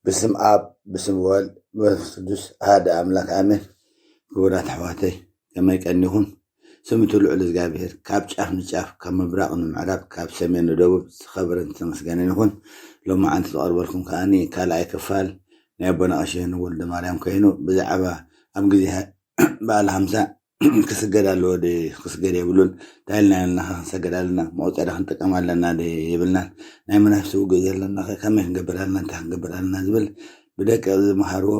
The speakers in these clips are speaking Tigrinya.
ብስም ኣብ ብስም ወልድ ብመንፈስ ቅዱስ ኣሃደ ኣምላክ ኣሜን። ክቡራት ኣሕዋተይ ከመይ ቀኒኹም? ስም እቲ ልዑል እግዚኣብሔር ካብ ጫፍ ንጫፍ ካብ ምብራቕ ንምዕራብ ካብ ሰሜን ንደቡብ ዝኸበረን ዝተመስገነን ይኹን። ሎማዓንቲ ዝቐርበልኩም ከኣኒ ካልኣይ ክፋል ናይ ኣቦና ቀሺ ሄኖክ ወልደ ማርያም ኮይኑ ብዛዕባ ኣብ ግዜ በዓል ሓምሳ ክስገድ ኣለዎ ዶ ክስገድ የብሉን እንታይ ኢልና ኢልና ክንሰገድ ኣለና መቁፀሪ ክንጥቀም ኣለና ዶ የብልናን ናይ መናፍስቲ ውግእ ዘለና ከ ከመይ ክንገብር ኣለና እንታይ ክንገብር ኣለና ዝብል ብደቂ ዝመሃርዎ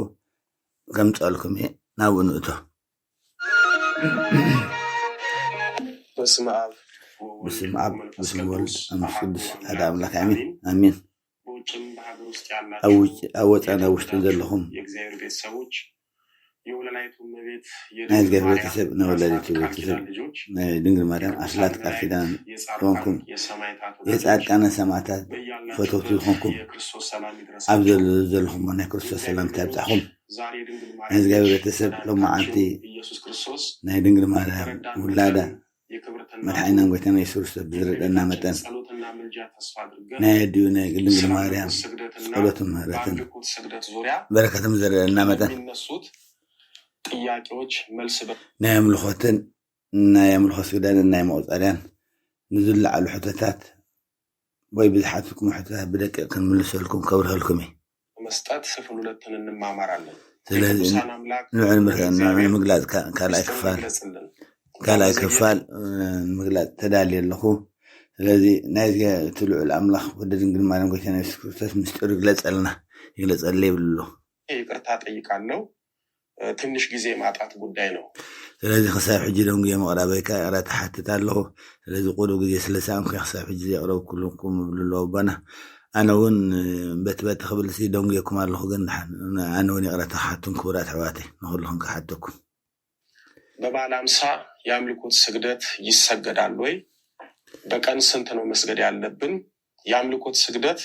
ከምፀልኩም እየ ናብኡ ንእቶ በስመ ኣብ ብስም ኣብ ብስም ወልድ መንፈስ ቅዱስ ሓደ ኣምላክ ኣሜን ኣሜን በውጭም በሀገር ውስጥ ኣብ ያላችሁ ውጭ- ኣብ ወፃን ኣብ ውሽጥን ዘለኹም የእግዚአብሔር ቤተሰቦች የወለላይቱ እመቤት ናይ እግዚኣብሔር ቤተሰብ ናይ ወላዲቱ ቤተሰብ ናይ ድንግል ማርያም ኣስላት ቃል ኪዳን ይኾንኩም የጻድቃነ ሰማዕታት ፈተውቲ ይኾንኩም ኣብ ዘለኹሞ ናይ ክርስቶስ ሰላምታ ይብጻሕኩም ናይ እግዚኣብሔር ቤተሰብ ሎማዓንቲ ናይ ድንግል ማርያም ውላዳ መድሓኒናን ጎይታና የሱስ ክርስቶስ ብዝረደና መጠን ናይ ኣዲኡ ናይ ድንግል ማርያም ጸሎትን ምህረትን በረከትን ዝረደና መጠን ጥያቄዎች መልስ ናይ ኣምልኾትን ናይ ኣምልኾ ስግዳንን ናይ መቁፀርያን ንዝለዓሉ ሕቶታት ወይ ብዝሓትኩም ሕቶታት ብደቂቕ ክንምልሰልኩም ከብርሀልኩም እዩ መስጠት ክፍል ሁለትን እንማማራለን። ስለዚህ የቅዱሳን አምላክ ንዑ ንምርአና እግዚአብሔር ንምግላፅ ካ- ካልኣይ ምስጢሩን ክፋል ይግለጽልን። ካልኣይ ጋዜጠኛ ክፋል እ፣ ንምግላፅ ተዳልየ ኣለኹ ስለዚ ናይዚ እቲ ልዑል ኣምላኽ ወደ ድንግል ማርያም ጎይታና የሱስ ክርስቶስ ምስጢሩ ይግለፀልና ይግለፀለ ይብሉ ኣለኹ ይቅርታ ጠይቃለሁ። እ፣ ትንሽ ጊዜ ማጣት ጉዳይ ነው። ስለዚ ክሳብ ሕጂ ደንጉየ ምቕራበይካ ይቕረታ ሓትት ኣለኹ ስለዚ ቁሩብ ግዜ ስለ ሰኣንኩ ክሳብ ሕጂ ዘየቕረብኩልኩም ይብሉ ኣለዉ ኣቦና ኣነ እውን በቲ በቲ ክብል ሲ ደንጉየኩም ኣለኹ ግን ድሓን ኣነ እውን ይቕረታ ክሓቱን ክቡራት ኣሕዋተይ ንኩልኹም ክሓተኩም በበዓለ ሃምሳ የአምልኮት ስግደት ይሰገዳል ወይ? በቀን ስንት ነው መስገድ ያለብን? የአምልኮት ስግደት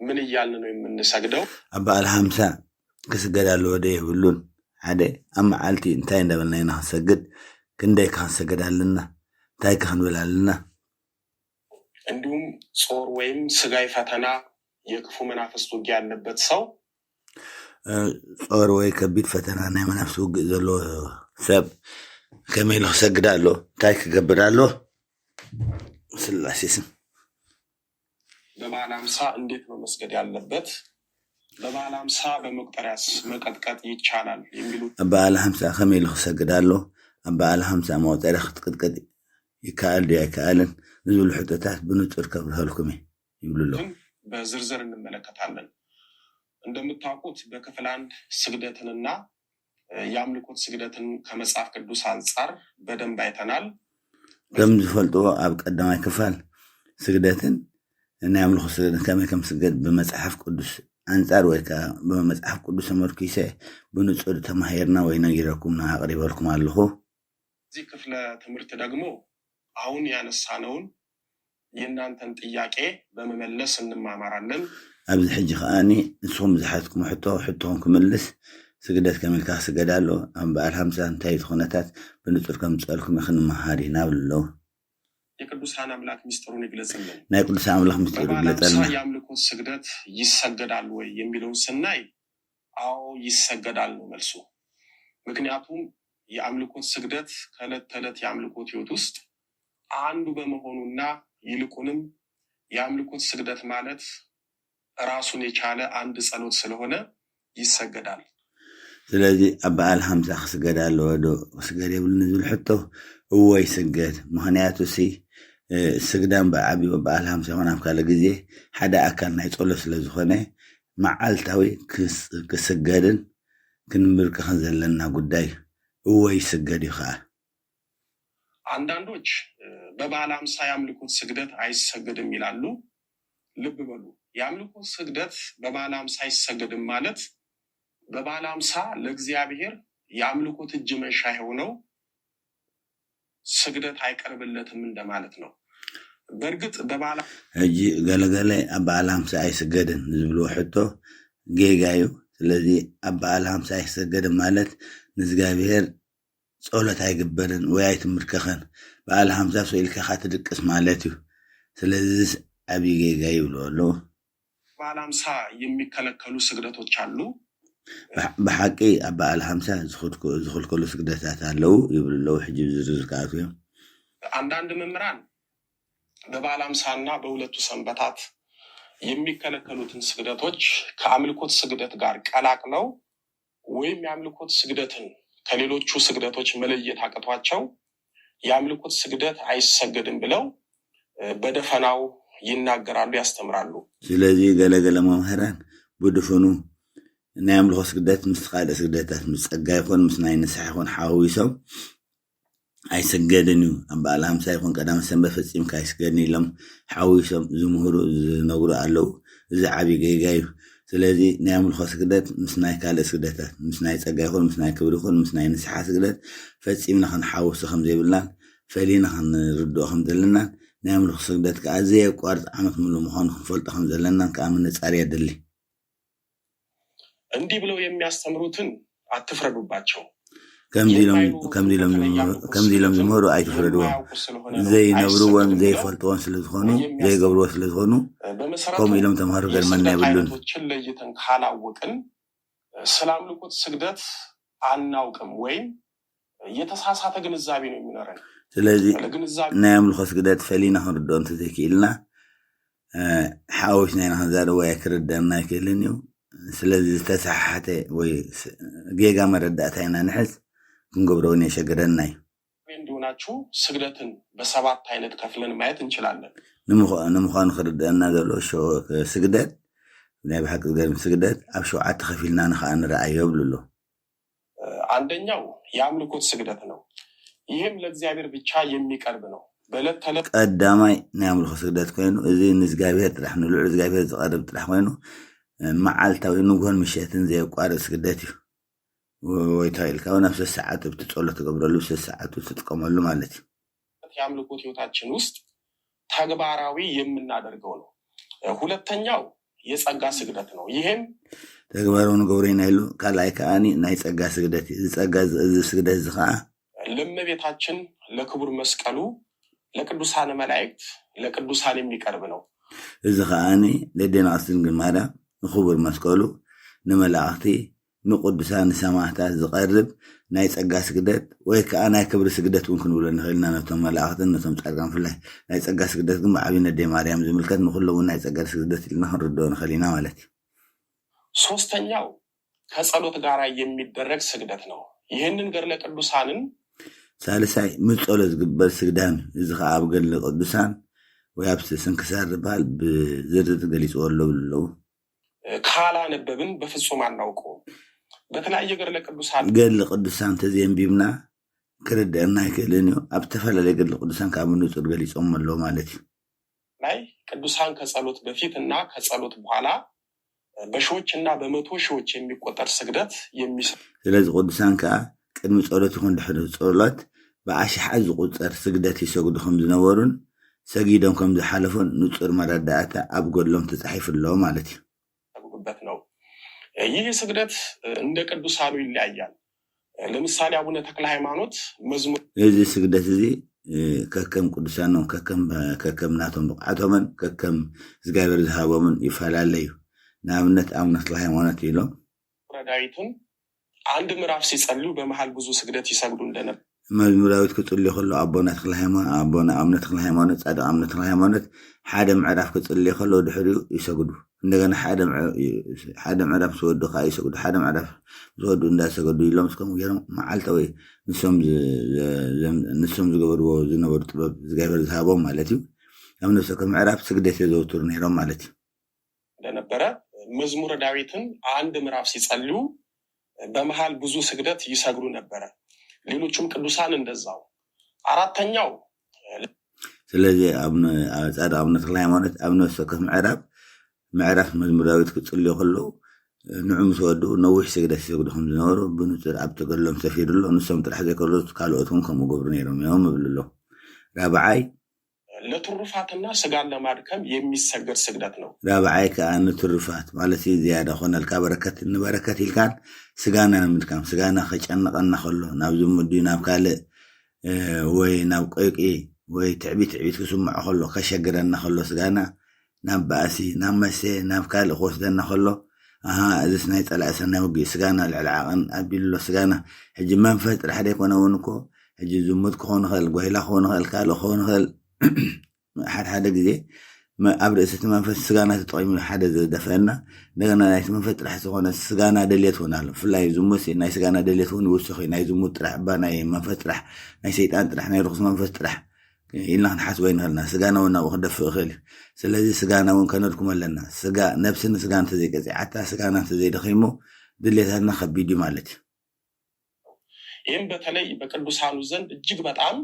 ምን እያልን ነው የምንሰግደው? ኣብ በዓል ሓምሳ ክስገድ ኣለዎ ዶ የብሉን ሓደ ኣብ መዓልቲ እንታይ እንዳበልና ኢና ክንሰግድ ክንደይ ከ ክንሰግድ ኣለና እንታይ ከ ክንብል ኣለና እንዲሁም ጾር ወይም ስጋዊ ፈተና የክፉ መናፍስት ውጊያ ያለበት ሰው እ፣ ጾር ወይ ከቢድ ፈተና ናይ መናፍስቲ ውግእ ዘለዎ ሰብ ከመይ ኢሉ ክሰግድ ኣሎ እንታይ ክገብር ኣሎ ስላሴ ስም በበዓለ ሃምሳ እንዴት ነው መስገድ ያለበት? በበዓለ ሃምሳ በመቁጠሪያስ መቀጥቀጥ ይቻላል የሚሉት በዓለ ሓምሳ ከመይ ኢሉ ክሰግድ ኣሎ ኣብ በዓለ ሓምሳ መቁፀሪ ክትቅጥቅጥ ይከኣል ድዩ ኣይከኣልን ዝብሉ ሕቶታት ብንፁር ከብርሀልኩም እዩ ይብሉ ኣለዉ ግን በዝርዝር እንመለከታለን። እንደምታውቁት በክፍል አንድ ስግደትንና እ፣ የአምልኮት ስግደትን ከመጽሐፍ ቅዱስ አንጻር በደንብ አይተናል። ከም ዝፈልጥዎ ኣብ ቀዳማይ ክፋል ስግደትን ናይ ኣምልኾ ስግደትን ከመይ ከም ስገድ ብመጽሓፍ ቅዱስ ኣንጻር ወይ ከዓ ብመጽሓፍ ቅዱስ ተመርኪሰ ብንጹር ተማሂርና ወይ ነጊረኩምና ኣቕሪበልኩም ኣለኹ እዚህ ክፍለ ትምህርት ደግሞ አሁን ያነሳነውን የእናንተን ጥያቄ በመመለስ እንማማራለን። ኣብዚ ሕጂ ከዓኒ ንስኹም ዝሓትኩም ሕቶ ሕቶኹም ክምልስ ስግደት ከመልካ ክስገድ ኣሎ ኣብ በዓል ሃምሳ እንታይ እቲ ኩነታት ብንጹር ከምፅአልኩም ክንመሃር ኢና ብሉ ኣለዉ የቅዱሳን አምላክ ሚስጥሩን ይግለጽልን። ናይ ቅዱስ ኣምላኽ ምስጢር በበዓለ ሃምሳ ይግለጸልና የአምልኮት ስግደት ይሰገዳል ወይ የሚለውን ስናይ አዎ ይሰገዳል ነው መልሱ። ምክንያቱም የአምልኮት ስግደት ከዕለት ተዕለት የአምልኮት ህይወት ውስጥ አንዱ በመሆኑና ይልቁንም የአምልኮት ስግደት ማለት ራሱን የቻለ አንድ ጸሎት ስለሆነ ይሰገዳል። ስለዚ ኣብ በዓል ሃምሳ ክስገድ ኣለዎ ዶ ክስገድ የብሉን ዝብል ሕቶ እዎ ይስገድ ምክንያቱ ሲ ስግዳን ብዓብዩ በዓል ሃምሳ ይኮን ኣብ ካልእ ግዜ ሓደ ኣካል ናይ ጸሎት ስለ ዝኾነ መዓልታዊ ክስገድን ክንምብርከኽን ዘለና ጉዳይ እዎ ይስገድ እዩ ከዓ አንዳንዶች በበዓለ ሃምሳ የአምልኮት ስግደት አይሰገድም ይላሉ። ልብ በሉ የአምልኮት ስግደት በበዓለ ሃምሳ አይሰገድም ማለት በበዓለ ሃምሳ ለእግዚአብሔር የአምልኮት እጅ መንሻ የሆነው ስግደት አይቀርብለትም እንደማለት ነው። በእርግጥ በበዓለ ሕጂ ገለገለ ኣብ በዓል ሃምሳ ኣይስገድን ዝብልዎ ሕቶ ጌጋ እዩ ስለዚ ኣብ በዓል ሃምሳ ኣይሰገድን ማለት ንእግዚኣብሔር ጸሎት ኣይግበርን ወይ ኣይትምርከኸን በዓል ሃምሳ ስኢልካ ኢኻ ትድቅስ ማለት እዩ ስለዚስ ዓብዪ ጌጋ ይብልዎ ኣለዉ በዓለ ሃምሳ የሚከለከሉ ስግደቶች አሉ። ብሓቂ ኣብ በዓል ሓምሳ ዝኽልከሉ ስግደታት ኣለዉ ይብሉ ኣለዉ። ሕጂ ዝርዝር ክኣትዉ እዮም። አንዳንድ መምህራን በበዓለ ሃምሳና በሁለቱ ሰንበታት የሚከለከሉትን ስግደቶች ከአምልኮት ስግደት ጋር ቀላቅለው ወይም የአምልኮት ስግደትን ከሌሎቹ ስግደቶች መለየት አቅቷቸው የአምልኮት ስግደት አይሰገድም ብለው በደፈናው ይናገራሉ፣ ያስተምራሉ። ስለዚ ገለገለ መምህራን ብድፍኑ ናይ ኣምልኾ ስግደት ምስ ካልእ ስግደታት ምስ ጸጋ ይኹን ምስ ናይ ንስሓ ይኹን ሓዊሶም ኣይስገድን እዩ። ኣብ በዓል ሃምሳ ይኹን ቀዳመ ሰንበት ፈጺምካ ኣይስገድን ኢሎም ሓዊሶም ዝምህሩ ዝነግሩ ኣለዉ። እዚ ዓብዪ ጌጋ እዩ። ስለዚ ናይ ኣምልኾ ስግደት ምስ ናይ ካልእ ስግደታት ምስ ናይ ጸጋ ይኹን ምስ ናይ ክብሪ ይኹን ምስ ናይ ንስሓ ስግደት ፈጺምና ክንሓውሶ ከም ዘይብልናን ፈሊና ክንርድኦ ከም ዘለናን ናይ ኣምልኾ ስግደት ከኣ ዘየቋርጽ ዓመት ምሉእ ምዃኑ ክንፈልጦ ከም ዘለናን ከኣ ምንጻር የድሊ። እንዲህ ብለው የሚያስተምሩትን አትፍረዱባቸው። ከምዚ ኢሎም ዝምህሩ ኣይትፍረድዎም። ዘይነብርዎን ዘይፈልጥዎን ስለዝኾኑ ዘይገብርዎ ስለዝኾኑ ከምኡ ኢሎም ተምሃሩ ገርመና የብሉን። ለይተን ካላወቅን ስለ አምልኮት ስግደት አናውቅም ወይም የተሳሳተ ግንዛቤ ነው የሚኖረን። ስለዚ ናይ ኣምልኾ ስግደት ፈሊና ክንርድኦ እንተዘይክኢልና ሓዊስና ኢና ክንዛረብ ወይ ክርደአና ኣይክእልን እዩ። ስለዚ ዝተሰሓሓተ ወይ ጌጋ መረዳእታ ኢና ንሕዝ ክንገብሮ እውን የሸግረና እዩ። እንዲሆናችሁ ስግደትን በሰባት አይነት ከፍለን ማየት እንችላለን። ንምዃኑ ክርደአና ዘሎ ስግደት ናይ ብሓቂ ዝገርም ስግደት ኣብ ሸውዓተ ከፊልና ንኸዓ ንረኣዮ ይብሉ ኣሎ። አንደኛው የአምልኮት ስግደት ነው። ይህም ለእግዚአብሔር ብቻ የሚቀርብ ነው። በዕለት ተዕለት ቀዳማይ ናይ ኣምልኾ ስግደት ኮይኑ እዚ ንእግዚኣብሔር ጥራሕ ንልዑል እግዚኣብሔር ዝቐርብ ጥራሕ ኮይኑ መዓልታዊ ንግሆን ምሸትን ዘየቋርጥ ስግደት እዩ። ወይ ተባሂልካ እውን ኣብ ሰሰዓቱ ብቲ ጸሎት ትገብረሉ ሰሰዓቱ ትጥቀመሉ ማለት እዩ። የአምልኮት ህይወታችን ውስጥ ተግባራዊ የምናደርገው ነው። ሁለተኛው የጸጋ ስግደት ነው። ይህም ተግባራዊ ንገብሮ ኢና ኢሉ ካልኣይ ከዓኒ ናይ ጸጋ ስግደት እዩ። እዚ ጸጋ እዚ ስግደት እዚ ከዓ ለመቤታችን ለክቡር መስቀሉ ለቅዱሳን መላእክት ለቅዱሳን የሚቀርብ ነው። እዚ ከዓኒ ለዴና ቅድስት ድንግል ማርያም ንክቡር መስቀሉ ንመላእኽቲ ንቅዱሳን ንሰማዕታት ዝቐርብ ናይ ጸጋ ስግደት ወይ ከዓ ናይ ክብሪ ስግደት እውን ክንብሎ ንኽእል ኢና። ነቶም መላእኽትን ነቶም ጻድቃን ብፍላይ ናይ ጸጋ ስግደት ግን ብዓብዪ ነዴ ማርያም ዝምልከት ንኩሎም እውን ናይ ጸጋ ስግደት ኢልና ክንርድኦ ንኽእል ኢና ማለት እዩ። ሶስተኛው ከጸሎት ጋር የሚደረግ ስግደት ነው። ይህንን ገድለ ቅዱሳንን ሳልሳይ ምስ ጸሎት ዝግበር ስግዳን እዩ። እዚ ከዓ ኣብ ገድለ ቅዱሳን ወይ ኣብ ስንክሳር ዝበሃል ብዝርዝር ገሊፅዎ ኣሎ ብሉ ኣለዉ። ካላነበብን በፍጹም አናውቀውም። በተለያየ ገድለ ቅዱሳን ገድለ ቅዱሳን ተዘየንቢብና ክርደአና ኣይክእልን እዩ። ኣብ ዝተፈላለየ ገድለ ቅዱሳን ካብ ብንጹር ገሊጾም ኣለዉ ማለት እዩ። ናይ ቅዱሳን ከጸሎት በፊት እና ከጸሎት በኋላ በሺዎች እና በመቶ ሺዎች የሚቆጠር ስግደት የሚሰ ስለዚ ቅዱሳን ከኣ ቅድሚ ጸሎት ይኹን ድሕሪ ጸሎት ብኣሽሓት ዝቑጸር ስግደት ይሰግዱ ከም ዝነበሩን ሰጊዶም ከም ዝሓለፉን ንጹር መረዳእታ ኣብ ገድሎም ተጻሒፉ ኣሎ ማለት እዩ። የሚያደርጉበት ነው። ይህ ስግደት እንደ ቅዱሳኑ ይለያያል። ለምሳሌ አቡነ ተክለ ሃይማኖት መዝሙር እዚ ስግደት እዚ ከከም ቅዱሳኖም ከከም ከከም ናቶም ብቕዓቶምን ከከም እግዚኣብሔር ዝሃቦምን ይፈላለዩ። ንኣብነት ኣቡነ ተክለ ሃይማኖት ኢሎም ዳዊትን አንድ ምዕራፍ ሲጸልዩ በመሃል ብዙ ስግደት ይሰግዱ እንደነበር መዝሙር ዳዊት ክጽልዩ ከሎ ኣቦና ተክለ ሃይማኖት ኣቦና ኣቡነ ተክለ ሃይማኖት ጻድቅ ኣቡነ ተክለ ሃይማኖት ሓደ ምዕራፍ ክጽልዩ ከሎ ድሕሪኡ ይሰግዱ። እንደገና ሓደ ምዕ- ሓደ ምዕራፍ ምስ ወዱ ከዓ ይሰግዱ። ሓደ ምዕራፍ ምስ ወዱ እንዳሰገዱ ኢሎም እስከም ገይሮም መዓልታዊ ንሶም ዝ- ዝ- ንሶም ዝገበርዎ ዝነበሩ ጥበብ እግዚኣብሔር ዝሃቦም ማለት እዩ። ኣብ ነፍሲ ወከፍ ምዕራፍ ስግደት የዘውትሩ ነይሮም ማለት እዩ። እንደነበረ መዝሙረ ዳዊትን አንድ ምዕራፍ ሲጸልዩ በመሃል ብዙ ስግደት ይሰግዱ ነበረ። ሌሎቹም ቅዱሳን እንደዛው። አራተኛው ስለዚ ኣብ ነ- ኣብ ጻድቅ ኣቡነ ተክለ ሃይማኖት ኣብ ነፍሲ ወከፍ ምዕራፍ ምዕራፍ መዝሙር ዳዊት ክጽልዩ ከለዉ ንዑ ምስ ወድኡ ነዊሕ ስግደት ይሰግዱ ከም ዝነበሩ ብንጹር ኣብ ተገድሎም ሰፊሩ ኣሎ። ንሶም ጥራሕ ዘይኮኑ ካልኦት እውን ከምኡ ገብሩ ነይሮም እዮም ይብሉ ኣሎ። ራብዓይ ለትሩፋትና ስጋን ለማድከም የሚሰገድ ስግደት ነው። ራብዓይ ከዓ ንትሩፋት ማለት እዩ ዝያዳ ኮነልካ በረከት ንበረከት ኢልካን ስጋና ንምድካም ስጋና ከጨንቀና ከሎ ናብ ዝሙት ድዩ ናብ ካልእ ወይ ናብ ቆይቂ ወይ ትዕቢት ትዕቢት ክስምዖ ከሎ ከሸግረና ከሎ ስጋና ናብ ባእሲ፣ ናብ መሰ፣ ናብ ካልእ ክወስደና ከሎ፣ ኣሃ፣ እዚስ ናይ ጸላኢ ሰናይ ውግእ እዩ፣ ስጋና ልዕሊ ዓቐን ኣቢሉ ኣሎ፣ ስጋና። ሕጂ መንፈስ ጥራሕ ደይኮነ እውን እኮ፣ ሕጂ ዝሙት ክኸውን ይኽእል፣ ጓይላ ክኸውን ይኽእል፣ ካልእ ክኸውን ይኽእል። ሓደ ሓደ ግዜ መ-፣ ኣብ ርእሲ እቲ መንፈስ ስጋና ተጠቒሙ ሓደ ዘደፈአና፣ እንደገና ናይቲ መንፈስ ጥራሕ ዝኾነ ስጋና ደልየት እውን ኣሎ። ብፍላይ ዝሙት ናይ ስጋና ደልየት እውን ይውስኽ እዩ። ናይ ዝሙት ጥራሕ እባ፣ ናይ መንፈስ ጥራሕ፣ ናይ ሰይጣን ጥራሕ፣ ናይ ርኹስ መንፈስ ጥራሕ ኢልና ክንሓስቦ ኣይንኽእልና። ስጋና እውን ናብኡ ክደፍእ ይኽእል እዩ። ስለዚ ስጋና እውን ከነድክሞ ኣለና። ስጋ፣ ነብሲ ንስጋ እንተዘይቀጺዓታ፣ ስጋና እንተዘይደኺሙ፣ ድሌታትና ከቢድ እዩ ማለት እዩ። ይህም በተለይ በቅዱሳኑ ዘንድ እጅግ በጣም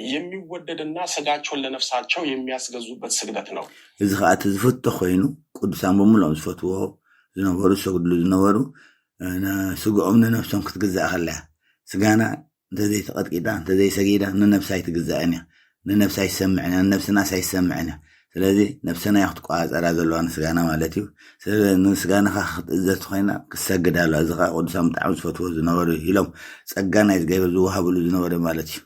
የሚወደድና ስጋቸውን ለነፍሳቸው የሚያስገዙበት ስግደት ነው። እዚ ኸዓ እቲ ዝፍቶ ኮይኑ፣ ቅዱሳን ብምልኦም ዝፈትዎ ዝነበሩ፣ ዝሰግድሉ ዝነበሩ፣ እ፣ ነ-፣ ስግኦም ንነብሶም ክትግዛእ ከላ እያ። ስጋና እንተዘይተቐጥቂጣ፣ እንተዘይሰጊዳ፣ ንነብሳ ኣይትግዛእን እያ። ንነብሳ ኣይሰምዕን እያ፣ ንነብስናስ ኣይሰምዕን እያ። ስለዚ ነብሰና እያ ክትቆጻጸራ ዘለዋ ንስጋና ማለት እዩ። ስለ ንስጋና ኸዓ ክትእዘዝ ኮይና ክትሰግድ ኣለዋ። እዚ ኸዓ ቅዱሳን ብጣዕሚ ዝፈትዎ ዝነበሩ ኢሎም ጸጋ ናይ እግዚኣብሔር ዝወሃብሉ ዝነበሩ ማለት እዩ።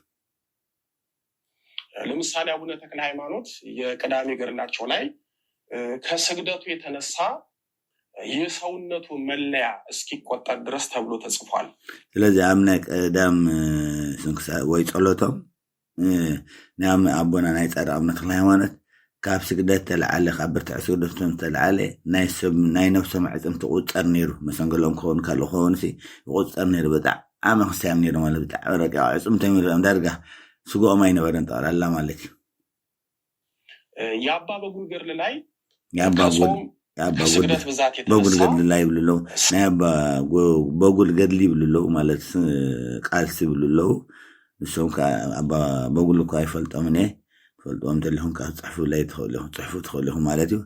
ለምሳሌ አቡነ ተክለ ሃይማኖት የቅዳሜ ገድላቸው ላይ፣ እ፣ ከስግደቱ የተነሳ የሰውነቱ መለያ እስኪቆጠር ድረስ ተብሎ ተጽፏል። ስለዚ ኣብ ናይ ቀዳም፣ እ፣ ስንክሳር ወይ ጸሎቶም፣ እ፣ ናይ ኣም-፣ ኣቦና ናይ ጻድቕ ኣቡነ ተክለ ሃይማኖት ካብ ስግደት ተለዓለ፣ ካብ ብርትዕ ስግደቶም ተለዓለ ናይ ሰብ፣ ናይ ነብሶም ዕጽምቲ ይቑጸር ነይሩ። መሰንገሎም ክኸውን ካልእ ክኸውን ሲ ይቑጸር ነይሩ። ብጣዕሚ ኣመኽስያም ነይሩ ማለት ብጣዕሚ ረቂቕ ዕጽምቶም ይርኦም። ዳርጋ ስግኦም ኣይነበረን ጠቕላላ ማለት እዩ። እ፣ የአባ በጉል ገድል ላይ የአባ ጎል-፣ ከጾም የአባ ጎል-፣ ከስግደት ብዛት በጉል የተነሳ ገድል ላይ ይብሉ ኣለዉ። ናይ ኣባ ጎ-፣ በጉል ገድሊ ይብሉ ኣለዉ ማለት ስ-፣ ቃልሲ ይብሉ ኣለዉ። ንሶም ከዓ ኣባ በጉል እኳ ኣይፈልጦምን እየ። ትፈልጥዎም እንተለኹም ከዓ ክጽሕፉ ላይ ትኽእሉ ኢኹም፣ ጽሕፉ ትኽእሉ ኢኹም ማለት እዩ።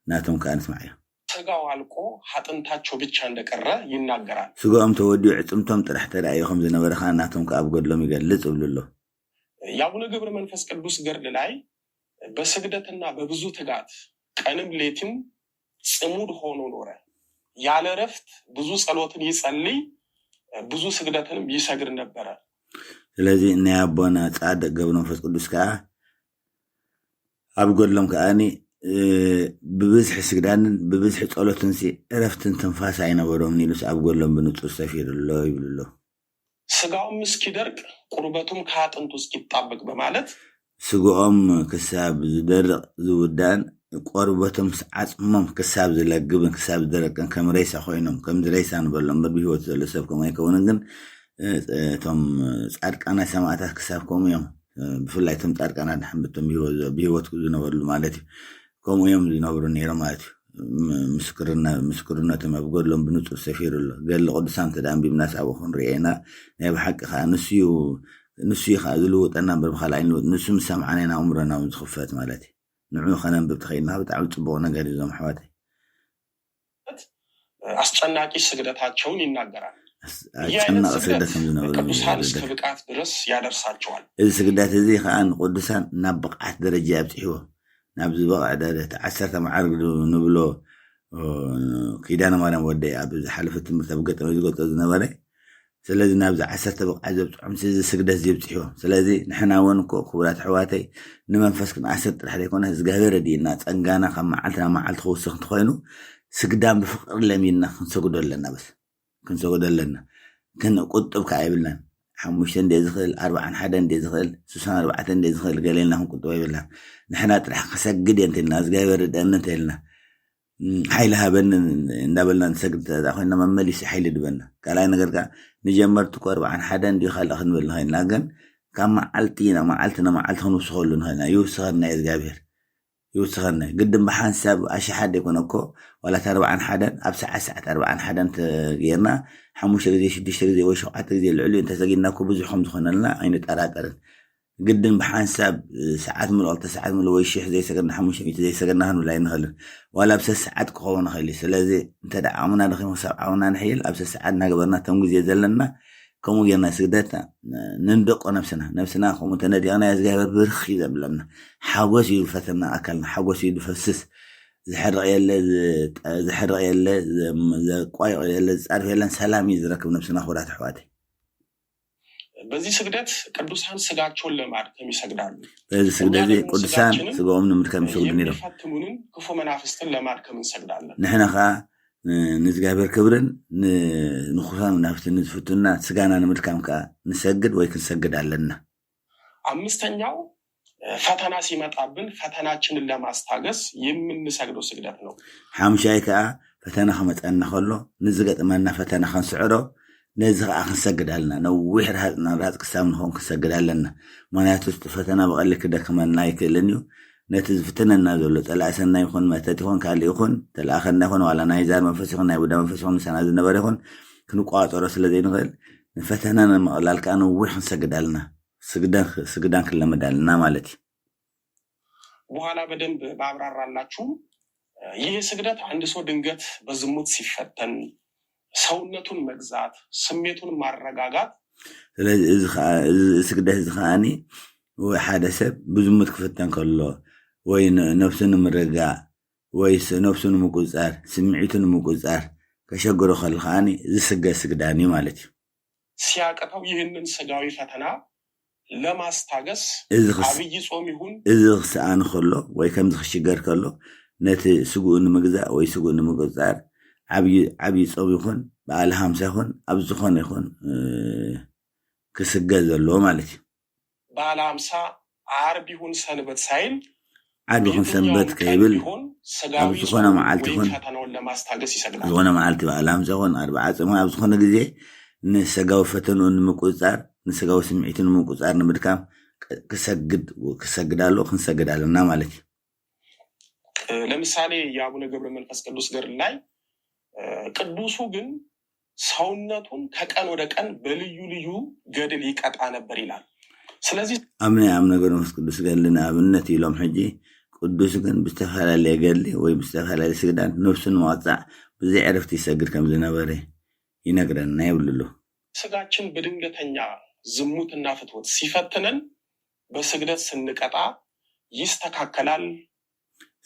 ናቶም ከዓ ንስማዕ እዩ። ስጋው አልቆ አጥንታቸው ብቻ እንደቀረ ይናገራል። ስጋኦም ተወዲኡ ዕጽምቶም ጥራሕ ተራእዩ ከም ዝነበረ ከዓ ናቶም ከዓ ኣብ ገድሎም ይገልጽ ይብሉ ኣለዉ። የአቡነ ገብረ መንፈስ ቅዱስ ገድል ላይ በስግደትና በብዙ ትጋት ቀንም ሌትም ጽሙድ ሆኖ ኖረ። ያለ እረፍት ብዙ ጸሎትን ይጸልይ፣ ብዙ ስግደትንም ይሰግድ ነበረ። ስለዚ ናይ ኣቦና ጻድቕ ገብረ መንፈስ ቅዱስ ከዓ ኣብ ገድሎም ከዓኒ፣ እ፣ ብብዝሒ ስግዳንን ብብዝሒ ጸሎትን ሲ ዕረፍትን ትንፋስ ኣይነበሮምን ኢሉስ ኣብ ገድሎም ብንጹር ሰፊሩ ኣሎ ይብሉ ኣለዉ። ስጋውም እስኪደርቅ ቁርበቱም ከአጥንቱ እስኪጣበቅ በማለት ስግኦም ክሳብ ዝደርቕ ዝውዳእን ቆርበቶም ስ-፣ ዓጽሞም ክሳብ ዝለግብን ክሳብ ዝደረቅን ከም ሬሳ ኮይኖም፣ ከምዚ ሬሳ ንበሎ እምበር ብህይወት ዘሎ ሰብ ከምኡ ኣይከውንን። ግን፣ እ፣ እቶም ጻድቃናት ሰማዕታት ክሳብ ከምኡ እዮም። እ፣ ብፍላይ እቶም ጻድቃናት ድሓን ብቶም ብህይወት፣ ብህይወት ዝነበርሉ ማለት እዩ። ከምኡ እዮም ዝነብሩ ነይሮም ማለት እዩ። ም-፣ ምስክርነ-፣ ምስክርነቶም ኣብ ገድሎም ብንጹር ሰፊሩ ኣሎ። ገድሊ ቅዱሳን እንተ ደኣ ኣንቢብናስ ኣብኡ ክንሪኦ ኢና። ናይ ብሓቂ ከኣ ንሱ እዩ፣ ንሱ እዩ ከኣ ዝልውጠና እምበር ብኻልእ ኣይንልውጥ። ንሱ ምስ ሰማዕና ኢና ኣእምሮና እውን ዝኽፈት ማለት እዩ። ንዑ ከነንብብ ተኸኢልና ብጣዕሚ ጽቡቕ ነገር እዩ እዞም ኣሕዋተይ። አስጨናቂ ስግደታቸውን ይናገራል። አስ-፣ ይህ አይነት አስጨናቂ ስግደት ስግደት ከም ዝነበሩ ቅዱሳን እስከ ይነግረን። ብቃት ድረስ ያደርሳቸዋል። እዚ ስግደት እዚ ከኣ ንቅዱሳን ናብ ብቕዓት ደረጃ ኣብጺሕዎ፣ ናብ ዝበቕዐ ደረጃ፣ እቲ ዓሰርተ መዓርግ ንብሎ፣ ኦ፣ ኪዳነ ማርያም ወደይ ኣብ ዝሓለፈ ትምህርቲ ኣብ ገጠመ ዝገልጾ ዝነበረ። ስለዚ ናብዚ ዓሰርተ ብቕዓት ዘብጽሖም እዚ ስግደት እዚ ኣብጺሕዎም። ስለዚ ንሕና እውን እኮ ክቡራት ኣሕዋተይ ንመንፈስ ክንኣስር ጥራሕ ዘይኮነ እግዚኣብሔር ረድእና ጸጋና ካብ መዓልቲ ናብ መዓልቲ ክውስኽ እንተኾይኑ ስግዳን ብፍቕሪ ለሚድና ክንሰግዶ ኣለና። በስ ክንሰግዶ ኣለና። ክንቁጥብ ከኣ የብልናን። ሓሙሽተ እንደ ዝኽእል፣ ኣርባዓን ሓደ እንደ ዝኽእል፣ ስሳን ኣርባዕተ እንደ ዝኽእል ገለ ኢልና ክንቁጥብ የብልናን። ንሕና ጥራሕ ክሰግድ እየ እንተልና እግዚኣብሔር ርድአኒ እንተኢልና፣ ም፣ ሓይሊ ሃበኒ እንዳበልና ንሰግድ እንተ ኮይንና መመሊሱ ሓይሊ ድበና። ካልኣይ ነገር ከኣ ንጀመርቲ እኮ ኣርባዓን ሓደ እንድዩ ካልእ ክንብል ንኽእልና፣ ግን ካብ መዓልቲ ናብ መዓልቲ ናብ መዓልቲ ክንውስኸሉ ንኽእልና ይውስኸና እዩ እግዚኣብሔር። ይውስኸና እዩ። ግድን ብሓንሳብ ኣሽሓት ዘይኮነ እኮ ዋላ እታ ኣርባዓን ሓደን ኣብ ሰዓት ሰዓት ኣርባዓን ሓደን ተጌርና ሓሙሽተ ግዜ ሽዱሽተ ግዜ ወይ ሸውዓተ ግዜ ልዕሊኡ እንተሰጊድና እኮ ብዙሕ ከም ዝኾነልና ኣይንጠራጠርን። ግድን ብሓንሳብ ሰዓት ምልኦ ክልተ ሰዓት ምልኦ ወይ ሽሕ ዘይሰገድና ሓሙሽተ ሚእቲ ዘይሰገድና ክንብል ኣይንኽእልን። ዋላ ኣብ ሰሰዓት ክኸውን ይኽእል እዩ። ስለዚ እንተ ደኣ ዓቕምና ደኺሙ ክሳብ ዓቕምና ንሕይል ኣብ ሰሰዓት እናገበርና እቶም ግዜ ዘለና ከምኡ ጌርና ስግደት ንንደቆ ነብስና። ነብስና ከምኡ ተነዲቕና እግዚኣብሔር ብርኽ እዩ ዘብለና። ሓጎስ እዩ ዝፈተና ኣካልና፣ ሓጎስ እዩ ዝፈስስ። ዝሕርቕ የለ፣ ዝጠ-፣ ዝሕርቕ የለ፣ ዘ-፣ ዘቋይቕ የለ፣ ዝጻርፍ የለን፣ ሰላም እዩ ዝረክብ ነብስና ክቡራት ኣሕዋተይ። በዚህ ስግደት ቅዱሳን ስጋቸውን ለማድከም ይሰግዳሉ። በዚ እኛ ስግደት ደግሞ ቅዱሳን ስጋችንን ስጋኦም ንምድካም ይሰግዱ ነይሮም። የሚፈትኑንን ክፉ መናፍስትን ለማድከም እንሰግዳለን። ንሕና ከዓ ን- ንእግዚኣብሔር ክብርን ን- ንርኹሳን መናፍስትን ንዝፍቱና ስጋና ንምድካም ከዓ ንሰግድ ወይ ክንሰግድ ኣለና። አምስተኛው ፈተና ሲመጣብን ፈተናችንን ለማስታገስ የምንሰግደው ስግደት ነው። ሓሙሻይ ከዓ ፈተና ክመፀና ከሎ ንዝገጥመና ፈተና ክንስዕሮ ነዚ ከዓ ክንሰግድ ኣለና። ነዊሕ ርሃፅ ናብ ርሃፅ ክሳብ ንኸውን ክንሰግድ ኣለና። ምክንያቱ እቲ ፈተና ብቐሊል ክደክመና ኣይክእልን እዩ። ነቲ ዝፍትነና ዘሎ ፀላኢ ሰናይ ይኹን መተት ይኹን ካልእ ይኹን ተለኣኸና ይኹን ዋላ ናይ ዛር መንፈስ ይኹን ናይ ቡዳ መንፈስ ይኹን ምሳና ዝነበረ ይኹን ክንቋፀሮ ስለ ዘይንኽእል ንፈተና ንምቕላል ከዓ ነዊሕ ክንሰግድ ኣለና። ስግዳን ስግዳን ክንለምድ ኣለና ማለት እዩ። በኋላ በደንብ ባብራራላችሁ። ይህ ስግደት አንድ ሰው ድንገት በዝሙት ሲፈተን ሰውነቱን መግዛት፣ ስሜቱን ማረጋጋት ስለዚ እዚ ከዓ- እዚ ስግደት እዚ ከዓኒ ወይ ሓደ ሰብ ብዝሙት ክፍተን ከሎ ወይ ነ- ነብሱ ንምርጋእ ወይ ስ- ነብሱ ንምቁፅፃር ስምዒቱ ንምቁፅፃር ከሸግሮ ከሎ ከዓኒ ዝስገድ ስግዳን እዩ ማለት እዩ። ሲያቅተው ይህንን ስጋዊ ፈተና ለማስታገስ እዚ ክስ- አብይ ጾም ይሁን እዚ ክስኣን ከሎ ወይ ከምዚ ክሽገር ከሎ ነቲ ስግኡ ንምግዛእ ወይ ስግኡ ንምቁፅፃር ዓብዪ ዓብዪ ጾም ይኹን በዓል ሃምሳ ይኹን ኣብ ዝኾነ ይኹን እ፣ ክስገር ዘለዎ ማለት እዩ። በዓለ ሃምሳ ዓርብ ይሁን ሰንበት ሳይል ዓርብ ይኹን በየትኛውም ሰንበት ቀን ከይብል ቢሆን ኣብ ስጋዊ ዝኾነ ጾም መዓልቲ ወይም ይኹን ፈተናውን ለማስታገስ ይሰግዳል። ዝኾነ መዓልቲ በዓል ሃምሳ ይኹን ኣርብዓ ጾም ኣብ ዝኾነ ግዜ ንስጋዊ ፈተንኡ ንምቁፅፃር ንስጋዊ ስምዒቱ ንምቁፅፃር ንምድካም ክ- ክሰግድ ክሰግድ ኣሎ ክንሰግድ ኣለና ማለት እዩ። ለምሳሌ የአቡነ ገብረ መንፈስ ቅዱስ ገድል ላይ ቅዱሱ ግን ሰውነቱን ከቀን ወደ ቀን በልዩ ልዩ ገድል ይቀጣ ነበር ይላል። ስለዚህ ኣብ ናይ ኣቡነ ገብረ መንፈስ ቅዱስ ገድሊ ንኣብነት ኢሎም ሕጂ ቅዱስ ግን ብዝተፈላለየ ገድሊ ወይ ብዝተፈላለየ ስግዳን ነብሱ ንምቕፃዕ ብዘይ ዕረፍቲ ይሰግድ ከም ዝነበረ ይነግረና ይብሉ ኣለዉ። ስጋችን በድንገተኛ ዝሙትና ፍትወት ሲፈትነን በስግደት ስንቀጣ ይስተካከላል።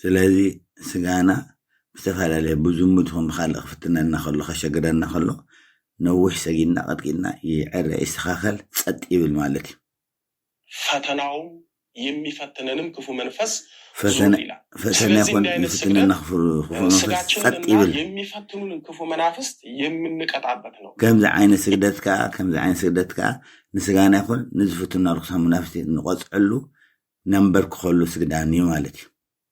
ስለዚ ስጋና ብዝተፈላለየ ብዝሙት ይኹን ብካልእ ክፍትነና ከሎ ከሸግረና ከሎ ነዊሕ ሰጊድና ቀጥቂጥና ይዕረ ይስተኻኸል ጸጥ ይብል ማለት እዩ። ፈተናውም የሚፈትነንም ክፉ መንፈስ ፈተነ- ዞር ይላል። ፈተና ስለዚህ ይኹን እንዲህ አይነት ዝፍትነና ስግደት ክፉ ክፉ መንፈስ ስጋችንን ጸጥ እና ይብል። የሚፈትኑንን ክፉ መናፍስት የምንቀጣበት ነው። ከምዚ ዓይነት ስግደት ከዓ ከምዚ ዓይነት ስግደት ከዓ ንስጋና ይኹን ንዝፍትና ርኩሳን መናፍስቲ ንቆፅዐሉ ነንበርክኸሉ ስግዳን እዩ ማለት እዩ።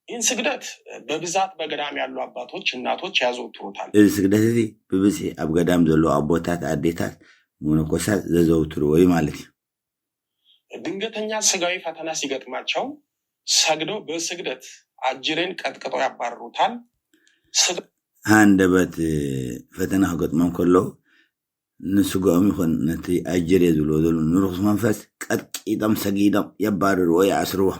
ይህን ስግደት በብዛት በገዳም ያሉ አባቶች እናቶች ያዘወትሩታል። እዚ ስግደት እዚ ብብዝሒ ኣብ ገዳም ዘለዉ ኣቦታት ኣዴታት መነኮሳት ዘዘውትርዎ እዩ ማለት እዩ። ድንገተኛ ስጋዊ ፈተና ሲገጥማቸው ሰግደው በስግደት አጅሬን ቀጥቅጠው ያባርሩታል። ስጋ- ሃንደበት ፈተና ክገጥሞም ከለዉ ንስጋኦም ይኹን ነቲ ኣጅሬ ዝብልዎ ዘለዉ ንርኩስ መንፈስ ቀጥቂጦም ሰጊዶም የባርርዎ ይኣስርዎ።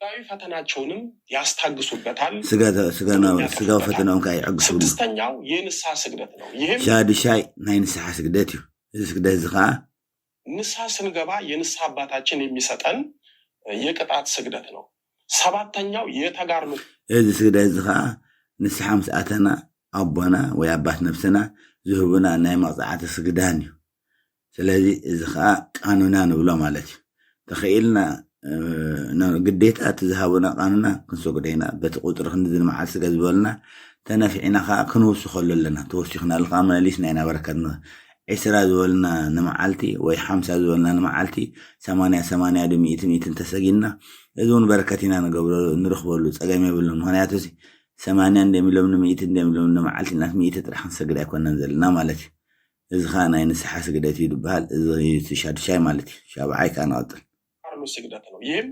ስጋዊ ፈተናቸውንም ያስታግሱበታል። ስጋ- ስጋና- ያጠፉበታል። ስጋዊ ፈተናኦም ከዓ ይዕግስሉ። ስድስተኛው የንስሐ ስግደት ነው። ይህም ሻድሻይ ናይ ንስሓ ስግደት እዩ። እዚ ስግደት እዚ ከዓ ንስሐ ስንገባ የንስሐ አባታችን የሚሰጠን የቅጣት ስግደት ነው። ሰባተኛው የተጋድሎ እዚ ስግደት እዚ ከዓ ንስሓ ምስ ኣተና ኣቦና ወይ ኣባት ነብስና ዝህቡና ናይ መቕፃዕቲ ስግዳን እዩ። ስለዚ እዚ ከዓ ቃኑና ንብሎ ማለት እዩ። ተኽኢልና እ፣ ነ- ግዴታ እቲ ዝሃቡና ቃኑና ክንሰግዶ ኢና። በቲ ቁፅሪ ክንዲ ንመዓልቲ ስገድ ዝበሉና ተነፊዕና ከዓ ክንውስኸሉ ኣለና። ተወሲኽናሉ ከዓ መሊስና ኢና በረከትና። ዒስራ ዝበሉና ንመዓልቲ ወይ ሓምሳ ዝበሉና ንመዓልቲ ሰማንያ ሰማንያ ድ ሚእቲ ሚእቲ እንተሰጊድና እዚ እውን በረከት ኢና ንገብሮ ንረኽበሉ ፀገም የብሉን። ምክንያቱ እዚ ሰማንያ እንደሚሎም ንምእቲ እንደሚሎም ንመዓልቲ እናት ሚእቲ ጥራሕ ክንሰግድ ኣይኮነን ዘለና ማለት እዩ። እዚ ከዓ ናይ ንስሓ ስግደት እዩ ዝበሃል። እዚ እዩ እቲ ሻድሻይ ማለት እዩ። ሻብዓይ ከዓ ንቐፅል። ተጋድሎ ስግደት ነው። ይህም